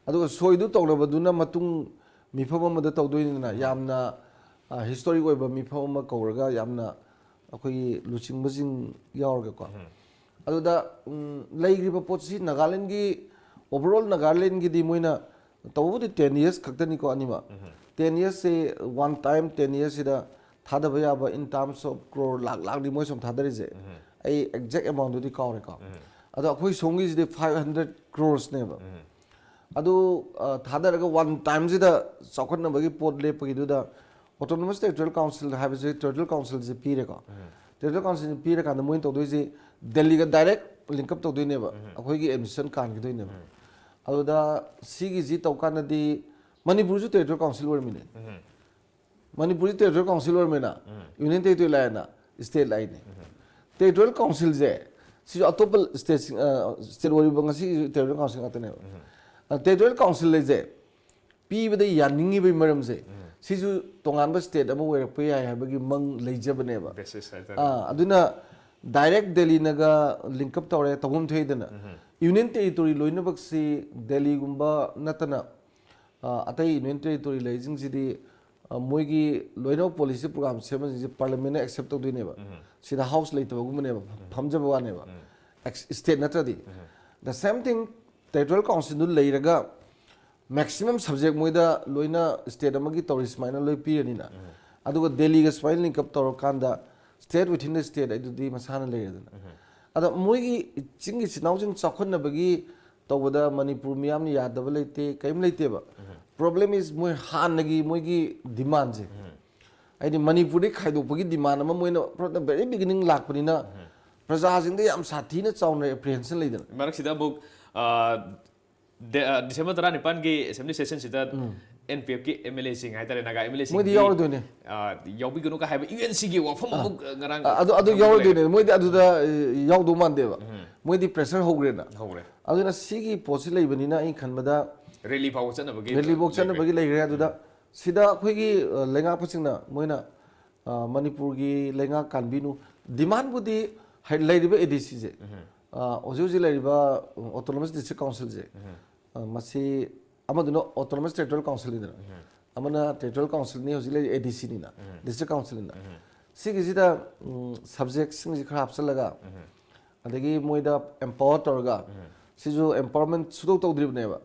ꯑꯗꯨꯒ ꯁꯣꯏꯗꯨ ꯇꯧꯅꯕꯗꯨꯅ ꯃꯇꯨꯡ ꯃꯤꯐꯝ ꯑꯃꯗ ꯇꯧꯗꯣꯏꯅꯤꯗꯅ꯫ ꯌꯥꯝꯅ ꯍꯤꯁꯇꯣꯔꯤꯛ ꯑꯣꯏꯕ ꯃꯤꯐꯝ ꯑꯃ ꯀꯧꯔꯒ ꯌꯥꯝꯅ ꯑꯩꯈꯣꯏꯒꯤ ꯂꯨꯆꯤꯡꯕꯁꯤꯡ ꯌꯥꯎꯔꯒꯀꯣ꯫ ꯑꯗꯨꯗ ꯎꯝ, ꯂꯩꯈ꯭ꯔꯤꯕ ꯄꯣꯠꯁꯤ ꯅꯥꯒꯥꯂꯦꯟꯒꯤ, overall ꯅꯥꯒꯥꯂꯦꯟꯒꯤꯗꯤ ꯃꯣꯏꯅ ꯇꯧꯕꯕꯨꯗꯤ ten years ꯈꯛꯇꯅꯤꯀꯣ ꯑꯅꯤꯃꯛ꯫ Ten yearsꯁꯦ one time ten yearsꯁꯤꯗ ꯊꯥꯗꯕ ꯌꯥꯕ in terms of crore ꯂꯥꯛ ꯂꯥꯛꯅꯤ ꯃꯣꯏ ꯁꯨꯝ ꯊꯥꯗꯔꯤꯁꯦ꯫ ꯑꯩ exact amountꯗꯨꯗꯤ ꯀꯥꯎꯔꯦꯀꯣ꯫ ꯑꯗꯣ ꯑꯩꯈꯣꯏ ꯁꯣꯝꯒꯤꯁꯤꯗꯤ five hundred croresꯅꯦꯕ꯫ ꯑꯗꯨ ꯑ, ꯊꯥꯗꯔꯒ one timeꯁꯤꯗ ꯆꯥꯎꯈꯠꯅꯕꯒꯤ ꯄꯣꯠ ꯂꯦꯞꯄꯒꯤꯗꯨꯗ autonomous territorial council ꯍꯥꯏꯕꯁꯦ territorial councilꯁꯦ ꯄꯤꯔꯦꯀꯣ꯫ Territorial councilꯁꯦ ꯄꯤꯔꯀꯥꯟꯗ ꯃꯣꯏꯅ ꯇꯧꯗꯣꯏꯁꯦ ꯗꯦꯜꯂꯤꯒ direct link up ꯇꯧꯗꯣꯏꯅꯦꯕ꯫ ꯑꯩꯈꯣꯏꯒꯤ admission ꯀꯥꯟꯈꯤꯗꯣꯏꯅꯦꯕ꯫ ꯑꯗꯨꯗ ꯁꯤꯒꯤꯁꯤ ꯇꯧꯀꯥꯟꯗꯗꯤ ꯃꯅꯤꯄꯨꯔꯁꯨ territorial council ꯑꯣꯏꯔꯝꯃꯤꯅꯦ꯫ ꯃꯅꯤꯄꯨꯔꯁꯤ territorial council ꯑꯣꯏꯔꯝꯃꯤꯅ union territory ꯂꯥꯛꯑꯦꯅ state ꯂꯥꯛꯏꯅꯦ꯫ Territorial councilꯁꯦ ꯁꯤꯁꯨ ꯑꯇꯣꯞꯄ stateꯁꯤꯡ, ꯑ, state ꯑꯣꯏꯔꯤꯕ ꯉꯁꯤ territorial council ꯉꯥꯛꯇꯅꯦꯕ꯫ ꯑ, territorial council ꯍꯥꯏꯁꯦ ꯄꯤꯕꯗ ꯌꯥꯅꯤꯡꯉꯤꯕꯒꯤ ꯃꯔꯝꯁꯦ ꯁꯤꯁꯨ ꯇꯣꯉꯥꯟꯕ state ꯑꯃ ꯑꯣꯏꯔꯛꯄ ꯌꯥꯏ ꯍꯥꯏꯕꯒꯤ ꯃꯪ ꯂꯩꯖꯕꯅꯦꯕ꯫ Basis ꯍꯥꯏꯇꯥꯔꯦ꯫ ꯑꯥ, ꯑꯗꯨꯅ direct ꯗꯦꯜꯂꯤꯅꯒ link up ꯇꯧꯔꯦ, ꯇꯧꯐꯝ ꯊꯣꯛꯏꯗꯅ꯫ Union territory ꯂꯣꯏꯅꯃꯛꯁꯤ ꯗꯦꯜꯂꯤꯒꯨꯝꯕ ꯅꯠꯇꯅ, ꯑꯥ, ꯑꯇꯩ union territory ꯂꯩꯁꯤꯡꯁꯤꯗꯤ, ꯑꯥ, ꯃꯣꯏꯒꯤ ꯂꯣꯏꯅꯃꯛ policy program ꯁꯦꯝꯕꯁꯤꯡꯁꯦ parliamentꯅ accept ꯇꯧꯗꯣꯏꯅꯦꯕ꯫ ꯁꯤꯗ house ꯂꯩꯇꯕꯒꯨꯝꯕꯅꯦꯕ ꯐꯝꯖꯕ ꯋꯥꯅꯦꯕ꯫ Ex- state ꯅꯠꯇ꯭ꯔꯗꯤ꯫ The same thing, territorial councilꯗꯨ ꯂꯩꯔꯒ ꯃꯦꯛꯁꯤꯃꯝ ꯁꯕꯖꯦꯛ ꯃꯣꯏꯗ ꯂꯣꯏꯅ ꯁ꯭ꯇꯦꯠ ꯑꯃꯒꯤ ꯇꯧꯔꯤ ꯁꯨꯃꯥꯏꯅ ꯂꯣꯏ ꯄꯤꯔꯅꯤꯅ, ꯑꯗꯨꯒ ꯗꯦꯜꯂꯤꯒ ꯁꯨꯃꯥꯏꯅ ꯂꯤꯡꯀꯞ ꯇꯧꯔꯀꯥꯟꯗ ꯁ꯭ꯇꯦꯠ ꯋꯤꯊꯤꯟ ꯗ ꯁ꯭ꯇꯦꯠ ꯑꯗꯨꯗꯤ ꯃꯁꯥꯅ ꯂꯩꯔꯦꯗꯅ꯫ ꯑꯗ ꯃꯣꯏꯒꯤ ꯆꯤꯡꯒꯤ ꯏꯆꯤꯟ ꯏꯅꯥꯎꯁꯤꯡ ꯆꯥꯎꯈꯠꯅꯕꯒꯤ ꯇꯧꯕꯗ ꯃꯅꯤꯄꯨꯔ ꯃꯤꯌꯥꯝꯅ ꯌꯥꯗꯕ ꯂꯩꯇꯦ, ꯀꯔꯤꯝ ꯂꯩꯇꯦꯕ꯫ ꯄ꯭ꯔꯣꯕ꯭ꯂꯦꯝ ꯏꯁ ꯃꯣꯏ ꯍꯥꯟꯅꯒꯤ ꯃꯣꯏꯒꯤ ꯗꯤꯃꯥꯟꯁꯦ, ꯍꯥꯏꯗꯤ ꯃꯅꯤꯄꯨꯔꯗꯩ ꯈꯥꯏꯗꯣꯛꯄꯒꯤ ꯗꯤꯃꯥꯟ ꯑꯃ ꯃꯣꯏꯅ from the very beginning ꯂꯥꯛꯄꯅꯤꯅ ꯄ꯭ꯔꯖꯥꯁꯤꯡꯗ ꯌꯥꯝ ꯁꯥꯊꯤꯅ ꯆꯥꯎꯅ ꯑꯦꯄ꯭ꯔꯤꯍꯦꯟꯁꯟ ꯂꯩꯗꯅ꯫ ꯃꯔꯛꯁꯤꯗ ꯑꯃꯨꯛ ꯑ, ꯗꯦ- ꯑ, ꯗꯤꯁꯦꯝꯕꯔ ꯇꯔꯥꯅꯤꯄꯥꯟꯒꯤ ꯑꯦꯁꯦꯝꯕ꯭ꯂꯤ ꯁꯦꯁꯟꯁꯤꯗ ꯑꯦꯟ ꯄꯤ ꯑꯦꯐꯀꯤ ꯑꯦꯝ ꯑꯦꯜ ꯑꯦꯁꯤꯡ ꯍꯥꯏꯇꯥꯔꯦ, ꯅꯥꯒꯥ ꯑꯦꯝ ꯑꯦꯜ ꯑꯦꯁꯤꯡ ꯃꯣꯏꯗꯤ ꯌꯥꯎꯔꯗꯣꯏꯅꯦ꯫ ꯌꯥꯎꯕꯤꯒꯅꯨ ꯀ ꯍꯥꯏꯕ ꯌꯨ ꯑꯦꯟ ꯁꯤꯒꯤ ꯋꯥꯐꯝ ꯑꯃꯨꯛ ꯑ, ꯉꯔꯥꯡ ꯑ, ꯑꯗꯨ ꯑꯗꯨ ꯊꯝꯕ ꯌꯥꯎꯔꯗꯣꯏꯅꯦ꯫ ꯂꯩꯔꯦ꯫ ꯃꯣꯏꯗꯤ ꯑꯗꯨꯗ ꯑ, ꯌꯥꯎꯗꯧ ꯃꯥꯟꯗꯦꯕ꯫ ꯃꯣꯏꯗꯤ ꯄ꯭ꯔꯦꯁꯔ ꯍꯧꯈ꯭ꯔꯦꯅ꯫ ꯍꯧꯔꯦ꯫ ꯑꯗꯨꯅ ꯁꯤꯒꯤ ꯄꯣꯠꯁꯤ ꯂꯩꯕꯅꯤꯅ ꯑꯩꯅ ꯈꯟꯕꯗ ꯔꯦꯂꯤ ꯐꯥꯎꯕ ꯆꯠꯅꯕꯒꯤ ꯔꯦꯂꯤꯐꯧ ꯂꯩꯈ꯭ꯔꯦ꯫ ꯆꯠꯅꯕꯒꯤ ꯂꯩꯈ꯭ꯔꯦ꯫ ꯑꯗꯨꯗ ꯁꯤꯗ ꯑꯩꯈꯣꯏꯒꯤ ꯑ, ꯂꯩꯉꯥꯛꯄꯁꯤꯡꯅ ꯃꯣꯏꯅ ꯑ, ꯃꯅꯤꯄꯨꯔꯒꯤ ꯂꯩꯉꯥꯛ ꯀꯥꯟꯕꯤꯅꯨ꯫ ꯗꯤꯃꯥꯟꯕꯨꯗꯤ ꯍꯥꯏ- ꯂꯩꯔꯤꯕ ꯑꯦ ꯗꯤ ꯁꯤꯁꯦ, ꯑ, ꯍꯧꯖꯤꯛ ꯍꯧꯖꯤꯛ ꯂꯩꯔꯤꯕ ꯑꯣꯇꯣꯅꯣꯃꯁ ꯗꯤꯁꯇ꯭ꯔꯤꯛ ꯀꯥꯎꯟꯁꯤꯜꯁꯦ, ꯑ, ꯃꯁꯤ ꯑꯃꯗꯨꯅ ꯑꯣꯇꯣꯅꯣꯃꯁ ꯇꯦꯔꯤꯇꯣꯔꯤꯌꯦꯜ ꯀꯥꯎꯟꯁꯤꯜꯅꯤꯗꯅ, ꯑꯃꯅ ꯇꯦꯔꯤꯇꯣꯔꯤꯌꯦꯜ ꯀꯥꯎꯟꯁꯤꯜꯅꯤ, ꯍꯧꯖꯤꯛ ꯂꯩꯔꯤ ꯑꯦ ꯗꯤ ꯁꯤꯅꯤꯅ, ꯗꯤꯁꯇ꯭ꯔꯤꯛ ꯀꯥꯎꯟꯁꯤꯜꯅꯤꯅ꯫ ꯁꯤꯒꯤꯁꯤꯗ ꯁꯕꯖꯦꯛꯁꯤꯡꯁꯤ ꯈꯔ ꯍꯥꯞꯆꯤꯜꯂꯒ, ꯑꯗꯒꯤ ꯃꯣꯏꯗ ꯑꯦꯝꯄꯥꯋꯔ ꯇꯧꯔꯒ, ꯁꯤꯁꯨ ꯑꯦꯝꯄꯥꯋꯔꯃꯦꯟ ꯁꯨꯇꯧ ꯇꯧꯗ꯭ꯔꯤꯕꯅꯦꯕ꯫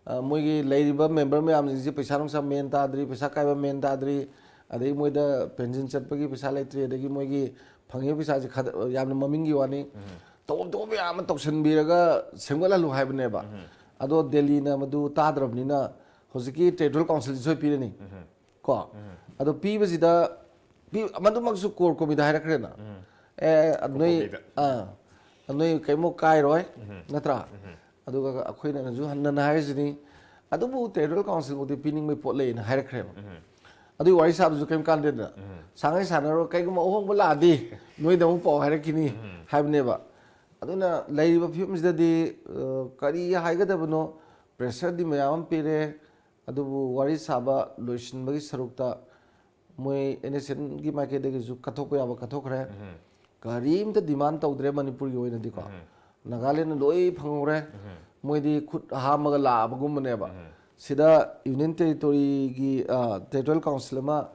ꯑ, ꯃꯣꯏꯒꯤ ꯂꯩꯔꯤꯕ ꯃꯦꯝꯕꯔ ꯃꯌꯥꯝꯁꯤꯡꯁꯤ ꯄꯩꯁꯥ ꯅꯨꯡꯁꯥ ꯃꯦꯟ ꯇꯥꯗ꯭ꯔꯤ, ꯄꯩꯁꯥ ꯀꯥꯏꯕ ꯃꯦꯟ ꯇꯥꯗ꯭ꯔꯤ, ꯑꯗꯒꯤ ꯃꯣꯏꯗ ꯄꯦꯟꯁꯤꯟ ꯆꯠꯄꯒꯤ ꯄꯩꯁꯥ ꯂꯩꯇ꯭ꯔꯤ, ꯑꯗꯒꯤ ꯃꯣꯏꯒꯤ ꯐꯪꯉꯤꯕ ꯄꯩꯁꯥꯁꯦ ꯈꯗ- ꯌꯥꯝꯅ ꯃꯃꯤꯡꯒꯤ ꯋꯥꯅꯤ꯫ ꯇꯧꯐꯝ ꯊꯣꯛꯄ ꯃꯌꯥꯝ ꯑꯃ ꯇꯧꯁꯤꯟꯕꯤꯔꯒ ꯁꯦꯝꯒꯠꯍꯜꯂꯨ ꯍꯥꯏꯕꯅꯦꯕ꯫ ꯑꯗꯣ ꯗꯦꯜꯂꯤꯅ ꯃꯗꯨ ꯇꯥꯗ꯭ꯔꯕꯅꯤꯅ ꯍꯧꯖꯤꯛꯀꯤ ꯇꯦꯔꯤꯇꯣꯔꯤꯌꯦꯜ ꯀꯥꯎꯟꯁꯤꯜꯁꯤ ꯁꯣꯏ ꯄꯤꯔꯅꯤ꯫ ꯀꯣ? ꯑꯗꯣ ꯄꯤꯕꯁꯤꯗ ꯄꯤ- ꯃꯗꯨꯃꯛꯁꯨ ꯀꯣꯔ ꯀꯣꯃꯤꯇꯥ ꯍꯥꯏꯔꯛꯈ꯭ꯔꯦꯅ꯫ ꯑꯦ, ꯅꯣꯏ, ꯀꯣꯃꯤꯇꯥ꯫ ꯑꯥ, ꯅꯣꯏ ꯀꯩꯃꯨꯛ ꯀꯥꯏꯔꯣꯏ, ꯅꯠꯇ꯭ꯔꯥ? ꯑꯗꯨꯒ ꯑꯩꯈꯣꯏꯅꯁꯨ ꯍꯟꯅ ꯍꯥꯏꯔꯤꯁꯤꯅꯤ, ꯑꯗꯨꯕꯨ ꯇꯦꯔꯤꯇꯣꯔꯤꯌꯦꯜ ꯀꯥꯎꯟꯁꯤꯜꯕꯨꯗꯤ ꯄꯤꯅꯤꯡꯕꯩ ꯄꯣꯠ ꯂꯩꯌꯦꯅ ꯍꯥꯏꯔꯛꯈ꯭ꯔꯦꯕ꯫ ꯑꯗꯨꯒꯤ ꯋꯥꯔꯤ ꯁꯥꯕꯗꯨꯁꯨ ꯀꯩꯝ ꯀꯥꯟꯗꯦꯗꯅ꯫ ꯁꯥꯡꯉꯩ ꯁꯥꯟꯅꯔꯣ, ꯀꯩꯒꯨꯝꯕ ꯑꯍꯣꯡꯕ ꯂꯥꯛꯑꯗꯤ ꯅꯣꯏꯗ ꯑꯃꯨꯛ ꯄꯥꯎ ꯍꯥꯏꯔꯛꯈꯤꯅꯤ ꯍꯥꯏꯕꯅꯦꯕ꯫ ꯑꯗꯨꯅ ꯂꯩꯔꯤꯕ ꯐꯤꯕꯝꯁꯤꯗꯗꯤ, ꯑ, ꯀꯔꯤ ꯍꯥꯏꯒꯗꯕꯅꯣ? ꯄ꯭ꯔꯦꯁꯔꯗꯤ ꯃꯌꯥꯝ ꯑꯃ ꯄꯤꯔꯦ, ꯑꯗꯨꯕꯨ ꯋꯥꯔꯤ ꯁꯥꯕ ꯂꯣꯏꯁꯤꯟꯕꯒꯤ ꯁꯔꯨꯛꯇ ꯃꯣꯏ ꯑꯦꯟ ꯑꯦꯁ ꯑꯦꯟꯒꯤ ꯃꯥꯏꯀꯩꯗꯒꯤꯁꯨ ꯀꯠꯊꯣꯛꯄ ꯌꯥꯕ ꯀꯠꯊꯣꯛꯈ꯭ꯔꯦ꯫ ꯀꯔꯤꯝꯇ ꯗꯤꯃꯥꯟ ꯇꯧꯗ꯭ꯔꯦ ꯃꯅꯤꯄꯨꯔꯒꯤ ꯑꯣꯏꯅꯗꯤꯀꯣ꯫ ꯅꯥꯒꯥꯂꯦꯟꯅ ꯂꯣꯏ ꯐꯪꯍꯧꯔꯦ꯫ ꯃꯣꯏꯗꯤ ꯈꯨꯠ ꯍꯥꯝꯃꯒ ꯂꯥꯛꯑꯕꯒꯨꯝꯕꯅꯦꯕ꯫ ꯁꯤꯗ ꯌꯨꯅꯤꯌꯟ ꯇꯦꯔꯤꯇꯣꯔꯤꯒꯤ, ꯑ, ꯇꯦꯔꯤꯇꯣꯔꯤꯌꯦꯜ ꯀꯥꯎꯟꯁꯤꯜ ꯑꯃ,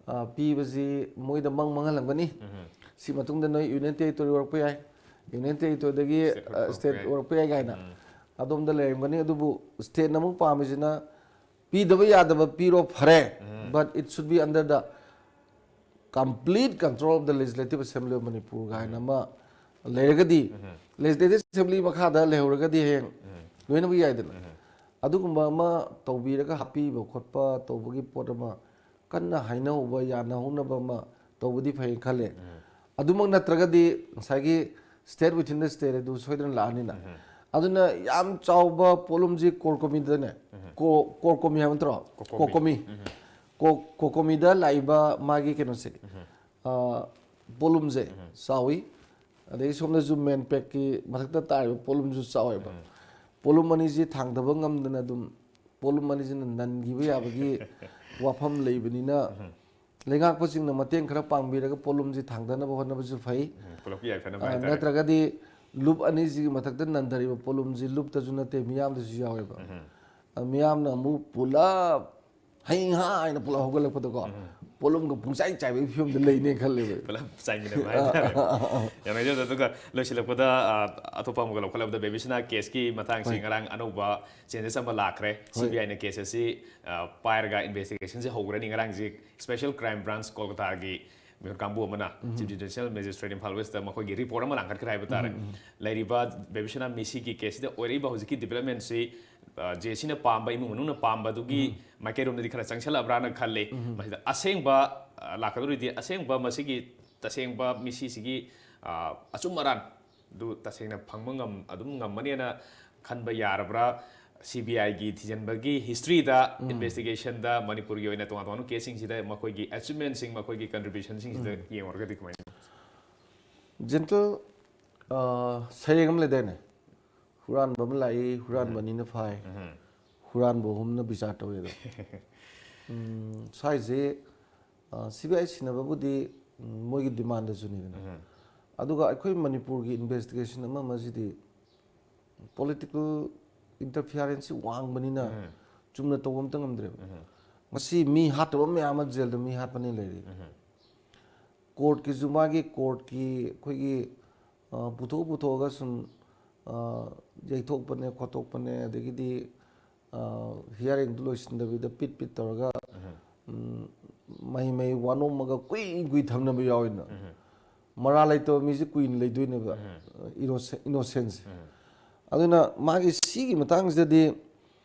ꯑ, ꯄꯤꯕꯁꯤ ꯃꯣꯏꯗ ꯃꯪ ꯃꯪꯍꯜꯂꯝꯒꯅꯤ꯫ ꯁꯤ ꯃꯇꯨꯡꯗ ꯅꯣꯏ ꯌꯨꯅꯤꯌꯟ ꯇꯦꯔꯤꯇꯣꯔꯤ ꯑꯣꯏꯔꯛꯄ ꯌꯥꯏ, ꯌꯨꯅꯤꯌꯟ ꯇꯦꯔꯤꯇꯣꯔꯤꯗꯒꯤ, ꯁ꯭ꯇꯦꯠ ꯑ, ꯁ꯭ꯇꯦꯠ ꯑꯣꯏꯔꯛꯄ ꯌꯥꯏ꯫ ꯑꯣꯏꯔꯛꯄ ꯌꯥꯏ ꯀꯥꯏꯅ꯫ ꯑꯗꯣꯝꯗ ꯂꯩꯔꯝꯒꯅꯤ꯫ ꯑꯗꯨꯕꯨ stateꯅ ꯑꯃꯨꯛ ꯄꯥꯝꯃꯤꯁꯤꯅ ꯄꯤꯗꯕ ꯌꯥꯗꯕ ꯄꯤꯔꯣ ꯐꯔꯦ, but it should be under the complete control of the Legislative Assembly of Manipur ꯀꯥꯏꯅ ꯑꯃ ꯂꯩꯔꯒꯗꯤ, Legislative Assembly ꯃꯈꯥꯗ ꯂꯩꯍꯧꯔꯒꯗꯤ ꯍꯌꯦꯡ ꯂꯣꯏꯅꯃꯛ ꯌꯥꯏꯗꯅ꯫ ꯑꯗꯨꯒꯨꯝꯕ ꯑꯃ ꯇꯧꯕꯤꯔꯒ ꯍꯥꯞꯄꯤꯕ ꯈꯣꯠꯄ ꯇꯧꯕꯒꯤ ꯄꯣꯠ ꯑꯃ ꯀꯟꯅ ꯍꯥꯏꯅꯍꯧꯕ, ꯌꯥꯅꯍꯧꯅꯕ ꯑꯃ ꯇꯧꯕꯗꯤ ꯐꯩ ꯈꯜꯂꯦ꯫ ꯑꯗꯨꯃꯛ ꯅꯠꯇ꯭ꯔꯒꯗꯤ ꯉꯁꯥꯏꯒꯤ state within the state ꯑꯗꯨ ꯁꯣꯏꯗꯅ ꯂꯥꯛꯑꯅꯤꯅ꯫ ꯑꯗꯨꯅ ꯌꯥꯝ ꯆꯥꯎꯕ ꯄꯣꯠꯂꯨꯝꯁꯤ ꯀꯣꯔ ꯀꯣꯃꯤꯗꯅꯦ, ꯀꯣ-, ꯀꯣꯔ ꯀꯣꯃꯤ ꯍꯥꯏꯕ ꯅꯠꯇ꯭ꯔꯣ? ꯀꯣꯀꯣꯃꯤ꯫ ꯀꯣꯀꯣꯃꯤ꯫ ꯀꯣ-, ꯀꯣꯀꯣꯃꯤꯗ ꯂꯥꯛꯏꯕ ꯃꯥꯒꯤ ꯀꯩꯅꯣꯁꯦ, ꯑ, ꯄꯣꯠꯂꯨꯝꯁꯦ ꯆꯥꯎꯏ꯫ ꯑꯗꯒꯤ ꯁꯣꯝꯗꯁꯨ ꯃꯦꯟꯄꯦꯛꯀꯤ ꯃꯊꯛꯇ ꯇꯥꯔꯤꯕ ꯄꯣꯠꯂꯨꯝꯁꯨ ꯆꯥꯎꯋꯦꯕ꯫ ꯄꯣꯠꯂꯨꯝ ꯑꯅꯤꯁꯤ ꯊꯥꯡꯗꯕ ꯉꯝꯗꯅ ꯑꯗꯨꯝ ꯄꯣꯠꯂꯨꯝ ꯑꯅꯤꯁꯤꯅ ꯅꯟꯈꯤꯕ ꯌꯥꯕꯒꯤ ꯋꯥꯐꯝ ꯂꯩꯕꯅꯤꯅ, ꯂꯩꯉꯥꯛꯄꯁꯤꯡꯅ ꯃꯇꯦꯡ ꯈꯔ ꯄꯥꯡꯕꯤꯔꯒ ꯄꯣꯠꯂꯨꯝꯁꯤ ꯊꯥꯡꯗꯅꯕ ꯍꯣꯠꯅꯕꯁꯨ ꯐꯩ꯫ ꯎꯝ, ꯄꯨꯂꯞꯀꯤ ꯌꯥꯏꯐꯅꯕ ꯑ, ꯍꯥꯏꯇꯥꯔꯦ꯫ ꯅꯠꯇ꯭ꯔꯒꯗꯤ ꯂꯨꯞ ꯑꯅꯤꯁꯤꯒꯤ ꯃꯊꯛꯇ ꯅꯟꯊꯔꯤꯕ ꯄꯣꯠꯂꯨꯝꯁꯤ ꯂꯨꯞꯇꯁꯨ ꯅꯠꯇꯦ, ꯃꯤꯌꯥꯝꯗꯁꯨ ꯌꯥꯎꯋꯦꯕ꯫ ꯑ, ꯃꯤꯌꯥꯝꯅ ꯑꯃꯨꯛ ꯄꯨꯂꯞ ꯍꯌꯤꯡ ꯍꯥ ꯍꯥꯏꯅ ꯄꯨꯂꯞ ꯍꯧꯒꯠꯂꯛꯄꯗꯀꯣ, ꯄꯣꯠꯂꯨꯝꯒ ꯄꯨꯡꯆꯥꯏ ꯆꯥꯏꯕꯒꯤ ꯐꯤꯕꯝꯗ ꯂꯩꯅꯦ ꯈꯜꯂꯦꯕ꯫ ꯄꯨꯂꯞ ꯆꯥꯏꯃꯤꯟꯅꯕ ꯍꯥꯏꯇꯥꯔꯦ꯫ ꯌꯥꯝ ꯅꯨꯡꯉꯥꯏꯖꯩ꯫ ꯑꯗꯨꯒ ꯂꯣꯏꯁꯤꯜꯂꯛꯄꯗ, ꯑ, ꯑꯇꯣꯞꯄ ꯑꯃꯒ ꯂꯧꯈꯠꯂꯕꯗ, ꯕꯦꯕꯤꯁꯅꯥ ꯀꯦꯁꯀꯤ ꯃꯇꯥꯡꯁꯤ ꯍꯣꯏ꯫ ꯉꯔꯥꯡ ꯑꯅꯧꯕ changes ꯑꯃ ꯂꯥꯛꯈ꯭ꯔꯦ꯫ ꯍꯣꯏ꯫ CBIꯅ case ꯑꯁꯤ, ꯑ, ꯄꯥꯏꯔꯒ investigationꯁꯤ ꯍꯧꯈ꯭ꯔꯅꯤ꯫ ꯉꯔꯥꯡꯁꯤ Special Crime Branch ꯀꯣꯜꯀꯇꯥꯒꯤ ꯃꯤꯍꯨꯠ ꯀꯥꯡꯕꯨ ꯑꯃꯅ Chief Judicial Magistrate ꯏꯝꯐꯥꯜ Westꯇ ꯃꯈꯣꯏꯒꯤ report ꯑꯃ ꯂꯥꯡꯈꯠꯈ꯭ꯔꯦ ꯍꯥꯏꯕ ꯇꯥꯔꯦ꯫ ꯂꯩꯔꯤꯕ ꯕꯦꯕꯤꯁꯅꯥ ꯃꯤꯁꯤꯒꯤ caseꯁꯤꯗ ꯑꯣꯏꯔꯛꯏꯕ ꯍꯧꯖꯤꯛꯀꯤ developmentꯁꯤ, ꯑ, JACꯅ ꯄꯥꯝꯕ, ꯏꯃꯨꯡ ꯃꯅꯨꯡꯅ ꯄꯥꯝꯕꯗꯨꯒꯤ ꯃꯥꯏꯀꯩꯔꯣꯝꯗꯗꯤ ꯈꯔ ꯆꯪꯁꯤꯜꯂꯛꯑꯕ꯭ꯔꯥꯅ ꯈꯜꯂꯤ꯫ ꯃꯁꯤꯗ ꯑꯁꯦꯡꯕ, ꯑ, ꯂꯥꯛꯀꯗꯧꯔꯤꯗꯤ ꯑꯁꯦꯡꯕ ꯃꯁꯤꯒꯤ ꯇꯁꯦꯡꯕ ꯃꯤꯁꯤꯁꯤꯒꯤ, ꯑ, ꯑꯆꯨꯝ ꯑꯔꯥꯟ ꯑꯗꯨ ꯇꯁꯦꯡꯅ ꯐꯪꯕ ꯉꯝ-, ꯑꯗꯨꯝ ꯉꯝꯃꯅꯦꯅ ꯈꯟꯕ ꯌꯥꯔꯕ꯭ꯔꯥ? CBIꯒꯤ ꯊꯤꯖꯤꯟꯕꯒꯤ historyꯗ, investigationꯗ ꯃꯅꯤꯄꯨꯔꯒꯤ ꯑꯣꯏꯅ ꯇꯣꯉꯥꯟ ꯇꯣꯉꯥꯟꯕ caseꯁꯤꯡꯁꯤꯗ ꯃꯈꯣꯏꯒꯤ achievementꯁꯤꯡ, ꯃꯈꯣꯏꯒꯤ contributionꯁꯤꯡꯁꯤꯗ ꯌꯦꯡꯉꯨꯔꯒꯗꯤ ꯀꯃꯥꯏꯅ ꯇꯧꯕ? Gentle, ꯑ, ꯁꯩꯔꯦꯡ ꯑꯃ ꯂꯩꯗꯥꯏꯅꯦ? "ꯍꯨꯔꯥꯟꯕ ꯑꯃ ꯂꯥꯛꯏ, ꯍꯨꯔꯥꯟꯕ ꯑꯅꯤꯅ ꯐꯥꯏ, ꯍꯨꯔꯥꯟꯕ ꯑꯍꯨꯝꯅ ꯕꯤꯆꯥꯔ ꯇꯧꯏ" ꯑꯗꯣ꯫ ꯎꯝ, ꯁ꯭ꯋꯥꯏꯁꯦ, ꯑ, CBI ꯁꯤꯟꯅꯕꯕꯨꯗꯤ, ꯎꯝ, ꯃꯣꯏꯒꯤ demandꯗꯁꯨꯅꯤꯗꯅ꯫ ꯑꯗꯨꯒ ꯑꯩꯈꯣꯏ ꯃꯅꯤꯄꯨꯔꯒꯤ investigation ꯑꯃ ꯑꯃꯁꯤꯗꯤ political interferenceꯁꯤ ꯋꯥꯡꯕꯅꯤꯅ ꯆꯨꯝꯅ ꯇꯧꯕ ꯑꯝꯇ ꯉꯝꯗ꯭ꯔꯦꯕ꯫ ꯉꯁꯤ ꯃꯤ ꯍꯥꯠꯇꯕ ꯃꯌꯥꯝ ꯑꯃ jailꯗ ꯃꯤ ꯍꯥꯠꯄꯅꯦ ꯂꯩꯔꯤ꯫ Courtꯀꯤꯁꯨ ꯃꯥꯒꯤ courtꯀꯤ ꯑꯩꯈꯣꯏꯒꯤ, ꯑ, ꯄꯨꯊꯣꯛ ꯄꯨꯊꯣꯛꯑꯒ ꯁꯨꯝ, ꯑ, ꯌꯩꯊꯣꯛꯄꯅꯦ ꯈꯣꯠꯇꯣꯛꯄꯅꯦ, ꯑꯗꯒꯤꯗꯤ, ꯑ, ꯍꯤꯌꯥꯔꯤꯡꯗꯨ ꯂꯣꯏꯁꯤꯟꯗꯕꯤꯗ ꯄꯤꯠ ꯄꯤꯠ ꯇꯧꯔꯒ, ꯎꯝ, ꯃꯍꯩ ꯃꯍꯩ ꯋꯥꯅꯣꯝꯃꯒ ꯀꯨꯏ ꯀꯨꯏ ꯊꯝꯅꯕ ꯌꯥꯎꯋꯤꯗꯅ꯫ ꯃꯔꯥ ꯂꯩꯇꯕ ꯃꯤꯁꯦ ꯀꯨꯏꯅ ꯂꯩꯗꯣꯏꯅꯦꯕ, ꯏꯅꯣꯁꯦꯟꯁꯦ꯫ ꯑꯗꯨꯅ ꯃꯥꯒꯤ ꯁꯤꯒꯤ ꯃꯇꯥꯡꯁꯤꯗꯗꯤ,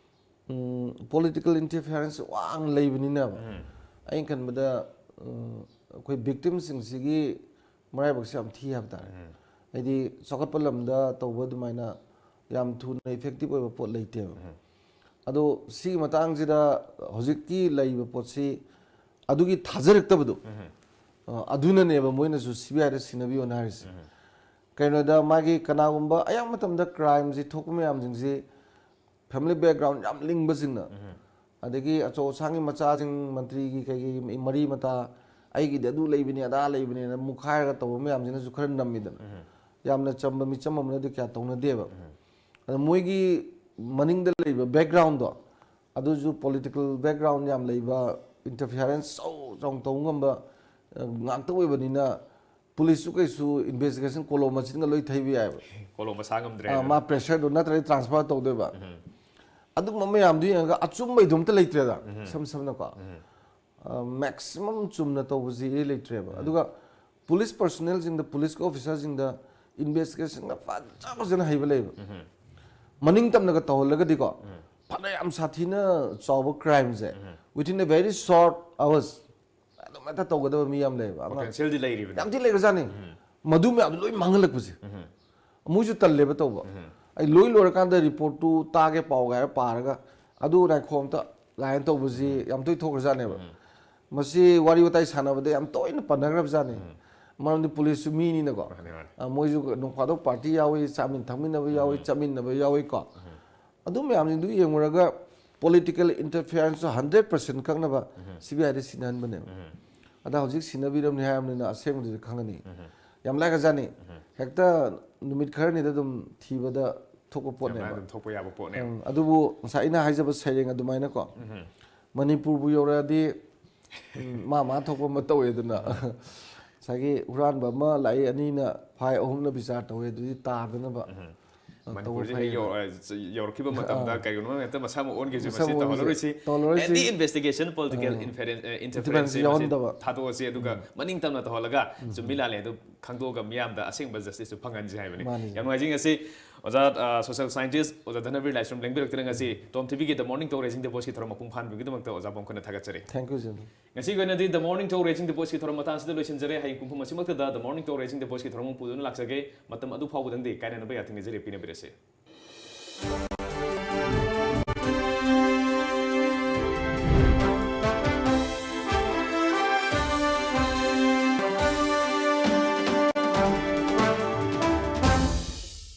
ꯎꯝ, ꯄꯣꯂꯤꯇꯤꯀꯦꯜ ꯏꯟꯇꯔꯐꯤꯌꯔꯦꯟꯁ ꯋꯥꯡꯅ ꯂꯩꯕꯅꯤꯅꯦꯕ꯫ ꯑꯩꯅ ꯈꯟꯕꯗ, ꯎꯝ, ꯑꯩꯈꯣꯏ ꯚꯤꯛꯇꯤꯝꯁꯤꯡꯁꯤꯒꯤ ꯃꯔꯥꯏꯕꯛꯁꯦ ꯌꯥꯝ ꯊꯤ ꯍꯥꯏꯕ ꯇꯥꯔꯦ꯫ ꯍꯥꯏꯗꯤ ꯆꯥꯎꯈꯠꯄ ꯂꯝꯗ ꯇꯧꯕ ꯑꯗꯨꯃꯥꯏꯅ ꯌꯥꯝ ꯊꯨꯅ ꯏꯐꯦꯛꯇꯤꯞ ꯑꯣꯏꯕ ꯄꯣꯠ ꯂꯩꯇꯦꯕ꯫ ꯑꯗꯣ ꯁꯤꯒꯤ ꯃꯇꯥꯡꯁꯤꯗ ꯍꯧꯖꯤꯛꯀꯤ ꯂꯩꯔꯤꯕ ꯄꯣꯠꯁꯤ ꯑꯗꯨꯒꯤ ꯊꯥꯖꯔꯛꯇꯕꯗꯣ, ꯑ, ꯑꯗꯨꯅꯅꯦꯕ ꯃꯣꯏꯅꯁꯨ ꯁꯤ ꯕꯤ ꯑꯥꯏꯗ ꯁꯤꯟꯅꯕꯤꯌꯣꯅ ꯍꯥꯏꯔꯤꯁꯦ꯫ ꯀꯩꯅꯣꯗ ꯃꯥꯒꯤ ꯀꯅꯥꯒꯨꯝꯕ ꯑꯌꯥꯝꯕ ꯃꯇꯝꯗ ꯀ꯭ꯔꯥꯏꯝꯁꯤ ꯊꯣꯛꯄ ꯃꯌꯥꯝꯁꯤꯡꯁꯤ ꯐꯦꯃꯤꯂꯤ ꯕꯦꯛꯒ꯭ꯔꯥꯎꯟ ꯌꯥꯝ ꯂꯤꯡꯕꯁꯤꯡꯅ, ꯑꯗꯒꯤ ꯑꯆꯧ ꯑꯁꯥꯡꯒꯤ ꯃꯆꯥꯁꯤꯡ, ꯃꯟꯇ꯭ꯔꯤꯒꯤ ꯀꯩꯒꯤ ꯃꯔꯤ ꯃꯇꯥ, ꯑꯩꯒꯤꯗꯤ ꯑꯗꯨ ꯂꯩꯕꯅꯤ ꯑꯗꯥ ꯂꯩꯕꯅꯤꯅ ꯃꯨꯛꯈꯥꯏꯔꯒ ꯇꯧꯕ ꯃꯌꯥꯝꯁꯤꯅꯁꯨ ꯈꯔ ꯅꯝꯃꯤꯗꯅ꯫ ꯌꯥꯝꯅ ꯆꯝꯕ ꯃꯤꯆꯝ ꯑꯃꯅꯗꯤ ꯀꯌꯥ ꯇꯧꯅꯗꯦꯕ꯫ ꯑꯗ ꯃꯣꯏꯒꯤ ꯃꯅꯤꯡꯗ ꯂꯩꯕ ꯕꯦꯛꯒ꯭ꯔꯥꯎꯟꯗꯣ, ꯑꯗꯨꯁꯨ ꯄꯣꯂꯤꯇꯤꯀꯦꯜ ꯕꯦꯛꯒ꯭ꯔꯥꯎꯟ ꯌꯥꯝ ꯂꯩꯕ, ꯏꯟꯇꯔꯐꯤꯌꯔꯦꯟꯁ ꯆꯥꯎ ꯆꯥꯎꯅ ꯇꯧꯕ ꯉꯝꯕ, ꯑ, ꯉꯥꯛꯇ ꯑꯣꯏꯕꯅꯤꯅ ꯄꯨꯂꯤꯁꯁꯨ ꯀꯩꯁꯨ ꯏꯟꯚꯦꯁꯇꯤꯒꯦꯁꯟ ꯀꯣꯂꯣꯝ ꯃꯆꯤꯟꯒ ꯂꯣꯏ ꯊꯩꯕ ꯌꯥꯏꯕ꯫ ꯀꯣꯂꯣꯝ ꯃꯁꯥ ꯉꯝꯗ꯭ꯔꯦ ꯑ, ꯑꯗꯨꯅ꯫ ꯃꯥ ꯄ꯭ꯔꯦꯁꯔꯗꯣ ꯅꯠꯇ꯭ꯔꯗꯤ ꯇ꯭ꯔꯥꯟꯁꯐꯔ ꯇꯧꯗꯣꯏꯕ꯫ ꯑꯗꯨꯒꯨꯝꯕ ꯃꯌꯥꯝꯗꯨ ꯌꯦꯡꯉꯒ ꯑꯆꯨꯝꯕꯩꯗꯣ ꯑꯝꯇ ꯂꯩꯇ꯭ꯔꯦꯗ, ꯏꯁꯝ ꯁꯝꯅꯀꯣ꯫ ꯃꯦꯛꯁꯤꯃꯝ ꯆꯨꯝꯅ ꯇꯧꯕꯁꯤ ꯏꯔꯩ ꯂꯩꯇ꯭ꯔꯦꯕ꯫ ꯑꯗꯨꯒ ꯄꯨꯂꯤꯁ ꯄꯔꯁꯣꯅꯦꯜꯁꯤꯡꯗ, ꯄꯨꯂꯤꯁꯀꯤ ꯑꯣꯐꯤꯁꯥꯔꯁꯤꯡꯗ ꯏꯟꯚꯦꯁꯇꯤꯒꯦꯁꯟꯒ ꯐꯖ ꯐꯖꯅ ꯍꯩꯕ ꯂꯩꯕ꯫ ꯃꯅꯤꯡ ꯇꯝꯅꯒ ꯇꯧꯍꯜꯂꯒꯗꯤꯀꯣ, ꯐꯅ ꯌꯥꯝ ꯁꯥꯊꯤꯅ ꯆꯥꯎꯕ ꯀ꯭ꯔꯥꯏꯝꯁꯦ, within a very short hours ꯑꯗꯨꯝ ꯍꯦꯛꯇ ꯇꯧꯒꯗꯕ ꯃꯤ ꯌꯥꯝ ꯂꯩꯌꯦꯕ꯫ ꯑꯃ ꯄꯣꯇꯦꯟꯁꯤꯌꯦꯜꯗꯤ ꯂꯩꯔꯤꯕꯅꯤ꯫ ꯌꯥꯝ ꯊꯤ ꯂꯩꯈ꯭ꯔꯖꯥꯠꯅꯤ꯫ ꯃꯗꯨ ꯃꯌꯥꯝꯗꯣ ꯂꯣꯏ ꯃꯥꯡꯍꯜꯂꯛꯄꯁꯦ꯫ ꯃꯣꯏꯁꯨ ꯇꯜꯂꯦꯕ ꯇꯧꯕ꯫ ꯑꯩ ꯂꯣꯏ ꯂꯣꯏꯔꯀꯥꯟꯗ ꯔꯤꯄꯣꯔꯠꯇꯨ ꯇꯥꯒꯦ, ꯄꯥꯎꯒꯦ ꯍꯥꯏꯔ ꯄꯥꯔꯒ, "ꯑꯗꯨ ꯉꯥꯏꯈꯣ ꯑꯝꯇ" ꯀꯥꯏꯅ ꯇꯧꯕꯁꯤ ꯌꯥꯝ ꯇꯣꯏ ꯊꯣꯛꯈ꯭ꯔꯖꯥꯠꯅꯦꯕ꯫ ꯃꯁꯤ ꯋꯥꯔꯤ ꯋꯥꯇꯥꯏ ꯁꯥꯟꯅꯕꯗ ꯌꯥꯝ ꯇꯣꯏꯅ ꯄꯟꯅꯈ꯭ꯔꯕꯖꯥꯠꯅꯤ꯫ ꯃꯔꯝꯗꯤ ꯄꯨꯂꯤꯁꯁꯨ ꯃꯤꯅꯤꯅꯀꯣ꯫ ꯃꯥꯅꯦ, ꯃꯥꯅꯦ꯫ ꯑ, ꯃꯣꯏꯁꯨ ꯅꯣꯡ ꯐꯥꯗꯣꯛ ꯄꯥꯔꯇꯤ ꯌꯥꯎꯏ, ꯆꯥꯃꯤꯟ ꯊꯛꯃꯤꯟꯅꯕ ꯌꯥꯎꯏ, ꯆꯠꯃꯤꯟꯅꯕ ꯌꯥꯎꯏꯀꯣ꯫ ꯑꯗꯨ ꯃꯌꯥꯝꯁꯤꯡꯗꯨ ꯌꯦꯡꯉꯨꯔꯒ ꯄꯣꯂꯤꯇꯤꯀꯦꯜ ꯏꯟꯇꯔꯐꯤꯌꯔꯦꯟꯁꯁꯨ ꯍꯟꯗ꯭ꯔꯦꯠ ꯄꯥꯔꯁꯦꯟ ꯀꯛꯅꯕ ꯁꯤ ꯕꯤ ꯑꯥꯏꯗ ꯁꯤꯟꯅꯍꯟꯕꯅꯦꯕ꯫ ꯑꯗ ꯍꯧꯖꯤꯛ ꯁꯤꯟꯅꯕꯤꯔꯕꯅꯤ ꯍꯥꯏꯔꯕꯅꯤꯅ ꯑꯁꯦꯡꯕꯗꯨꯗꯤ ꯈꯪꯉꯅꯤ꯫ ꯌꯥꯝ ꯂꯥꯏꯈ꯭ꯔꯖꯥꯠꯅꯤ꯫ ꯍꯦꯛꯇ ꯅꯨꯃꯤꯠ ꯈꯔꯅꯤꯗ ꯑꯗꯨꯝ ꯊꯤꯕꯗ ꯊꯣꯛꯄ ꯌꯥꯝ ꯂꯥꯏꯅ ꯄꯣꯠꯅꯦꯕ꯫ ꯑꯗꯨꯝ ꯊꯣꯛꯄ ꯌꯥꯕ ꯄꯣꯠꯅꯦꯕ꯫ ꯎꯝ, ꯑꯗꯨꯕꯨ ꯉꯁꯥꯏ ꯑꯩꯅ ꯍꯥꯏꯖꯕ ꯁꯩꯔꯦꯡ ꯑꯗꯨꯃꯥꯏꯅꯀꯣ, ꯃꯅꯤꯄꯨꯔꯕꯨ ꯌꯧꯔꯛꯑꯗꯤ, ꯎꯝ, ꯃꯥ ꯃꯥ ꯊꯣꯛꯄ ꯑꯃ ꯇꯧꯋꯦ ꯑꯗꯨꯅ꯫ ꯉꯁꯥꯏꯒꯤ ꯍꯨꯔꯥꯟꯕ ꯑꯃ ꯂꯥꯛꯏ, ꯑꯅꯤꯅ ꯐꯥꯏ, ꯑꯍꯨꯝꯅ ꯕꯤꯆꯥꯔ ꯇꯧꯋꯦ, ꯑꯗꯨꯗꯤ ꯇꯥꯗꯅꯕ꯫ ꯃꯅꯤꯄꯨꯔꯁꯦ ꯍꯦꯛ ꯌꯧꯔꯛꯈꯤꯕ ꯃꯇꯝꯗ ꯀꯩꯒꯨꯝꯕ ꯍꯦꯛꯇ ꯃꯁꯥ ꯑꯃ ꯑꯣꯟꯈꯤꯕꯁꯦ, ꯃꯁꯤ ꯇꯧꯍꯜꯂꯔꯣꯏꯁꯤ꯫ Anti investigation political interference ꯌꯥꯎꯍꯟꯗꯕ꯫ ꯃꯁꯤ ꯊꯥꯗꯣꯛꯑꯁꯤ, ꯑꯗꯨꯒ ꯃꯅꯤꯡ ꯇꯝꯅ ꯇꯧꯍꯜꯂꯒ ꯆꯨꯝꯃꯤ ꯂꯥꯜꯂꯤ ꯑꯗꯨ ꯈꯪꯗꯣꯛꯑꯒ ꯃꯤꯌꯥꯝꯗ ꯑꯁꯦꯡꯕ justice ꯁꯨ ꯐꯪꯍꯟꯁꯤ ꯍꯥꯏꯕꯅꯤ꯫ ꯌꯥꯝ ꯅꯨꯡꯉꯥꯏꯖꯩ ꯉꯁꯤ ꯑꯣꯖꯥ, ꯑ, social scientist ꯑꯣꯖꯥ ꯙꯅꯕꯤꯔ ꯂꯥꯏꯁ꯭ꯔꯝ ꯂꯦꯡꯕꯤꯔꯛꯇꯨꯅ ꯉꯁꯤ Tom TV ꯒꯤ The Morning Talk Raising the Voice ꯀꯤ ꯊꯧꯔꯝ ꯃꯄꯨꯡ ꯐꯥꯍꯟꯕꯒꯤꯗꯃꯛꯇ ꯑꯣꯖꯥ ꯕꯣꯝꯈꯣꯟꯅ ꯊꯥꯒꯠꯆꯔꯤ꯫ Thank you, gym. ꯉꯁꯤꯒꯤ ꯑꯣꯏꯅꯗꯤ The Morning Talk Raising the Voice ꯀꯤ ꯊꯧꯔꯝ ꯃꯇꯥꯡꯁꯤꯗ ꯂꯣꯏꯁꯤꯟꯖꯔꯦ꯫ ꯍꯌꯦꯡ ꯄꯨꯡ ꯈꯨꯝ ꯑꯁꯤꯃꯛꯇꯗ The Morning Talk Raising the Voice ꯀꯤ ꯊꯧꯔꯝ ꯑꯃꯨꯛ ꯄꯨꯗꯨꯅ ꯂꯥꯛꯆꯒꯦ꯫ ꯃꯇꯝ ꯑꯗꯨ ꯐꯥꯎꯕꯗꯪꯗꯤ ꯀꯥꯏꯅꯅꯕ ꯌꯥꯊꯪ ꯅꯤꯖꯔꯤ, ꯄꯤꯅꯕꯤꯔꯁꯤ꯫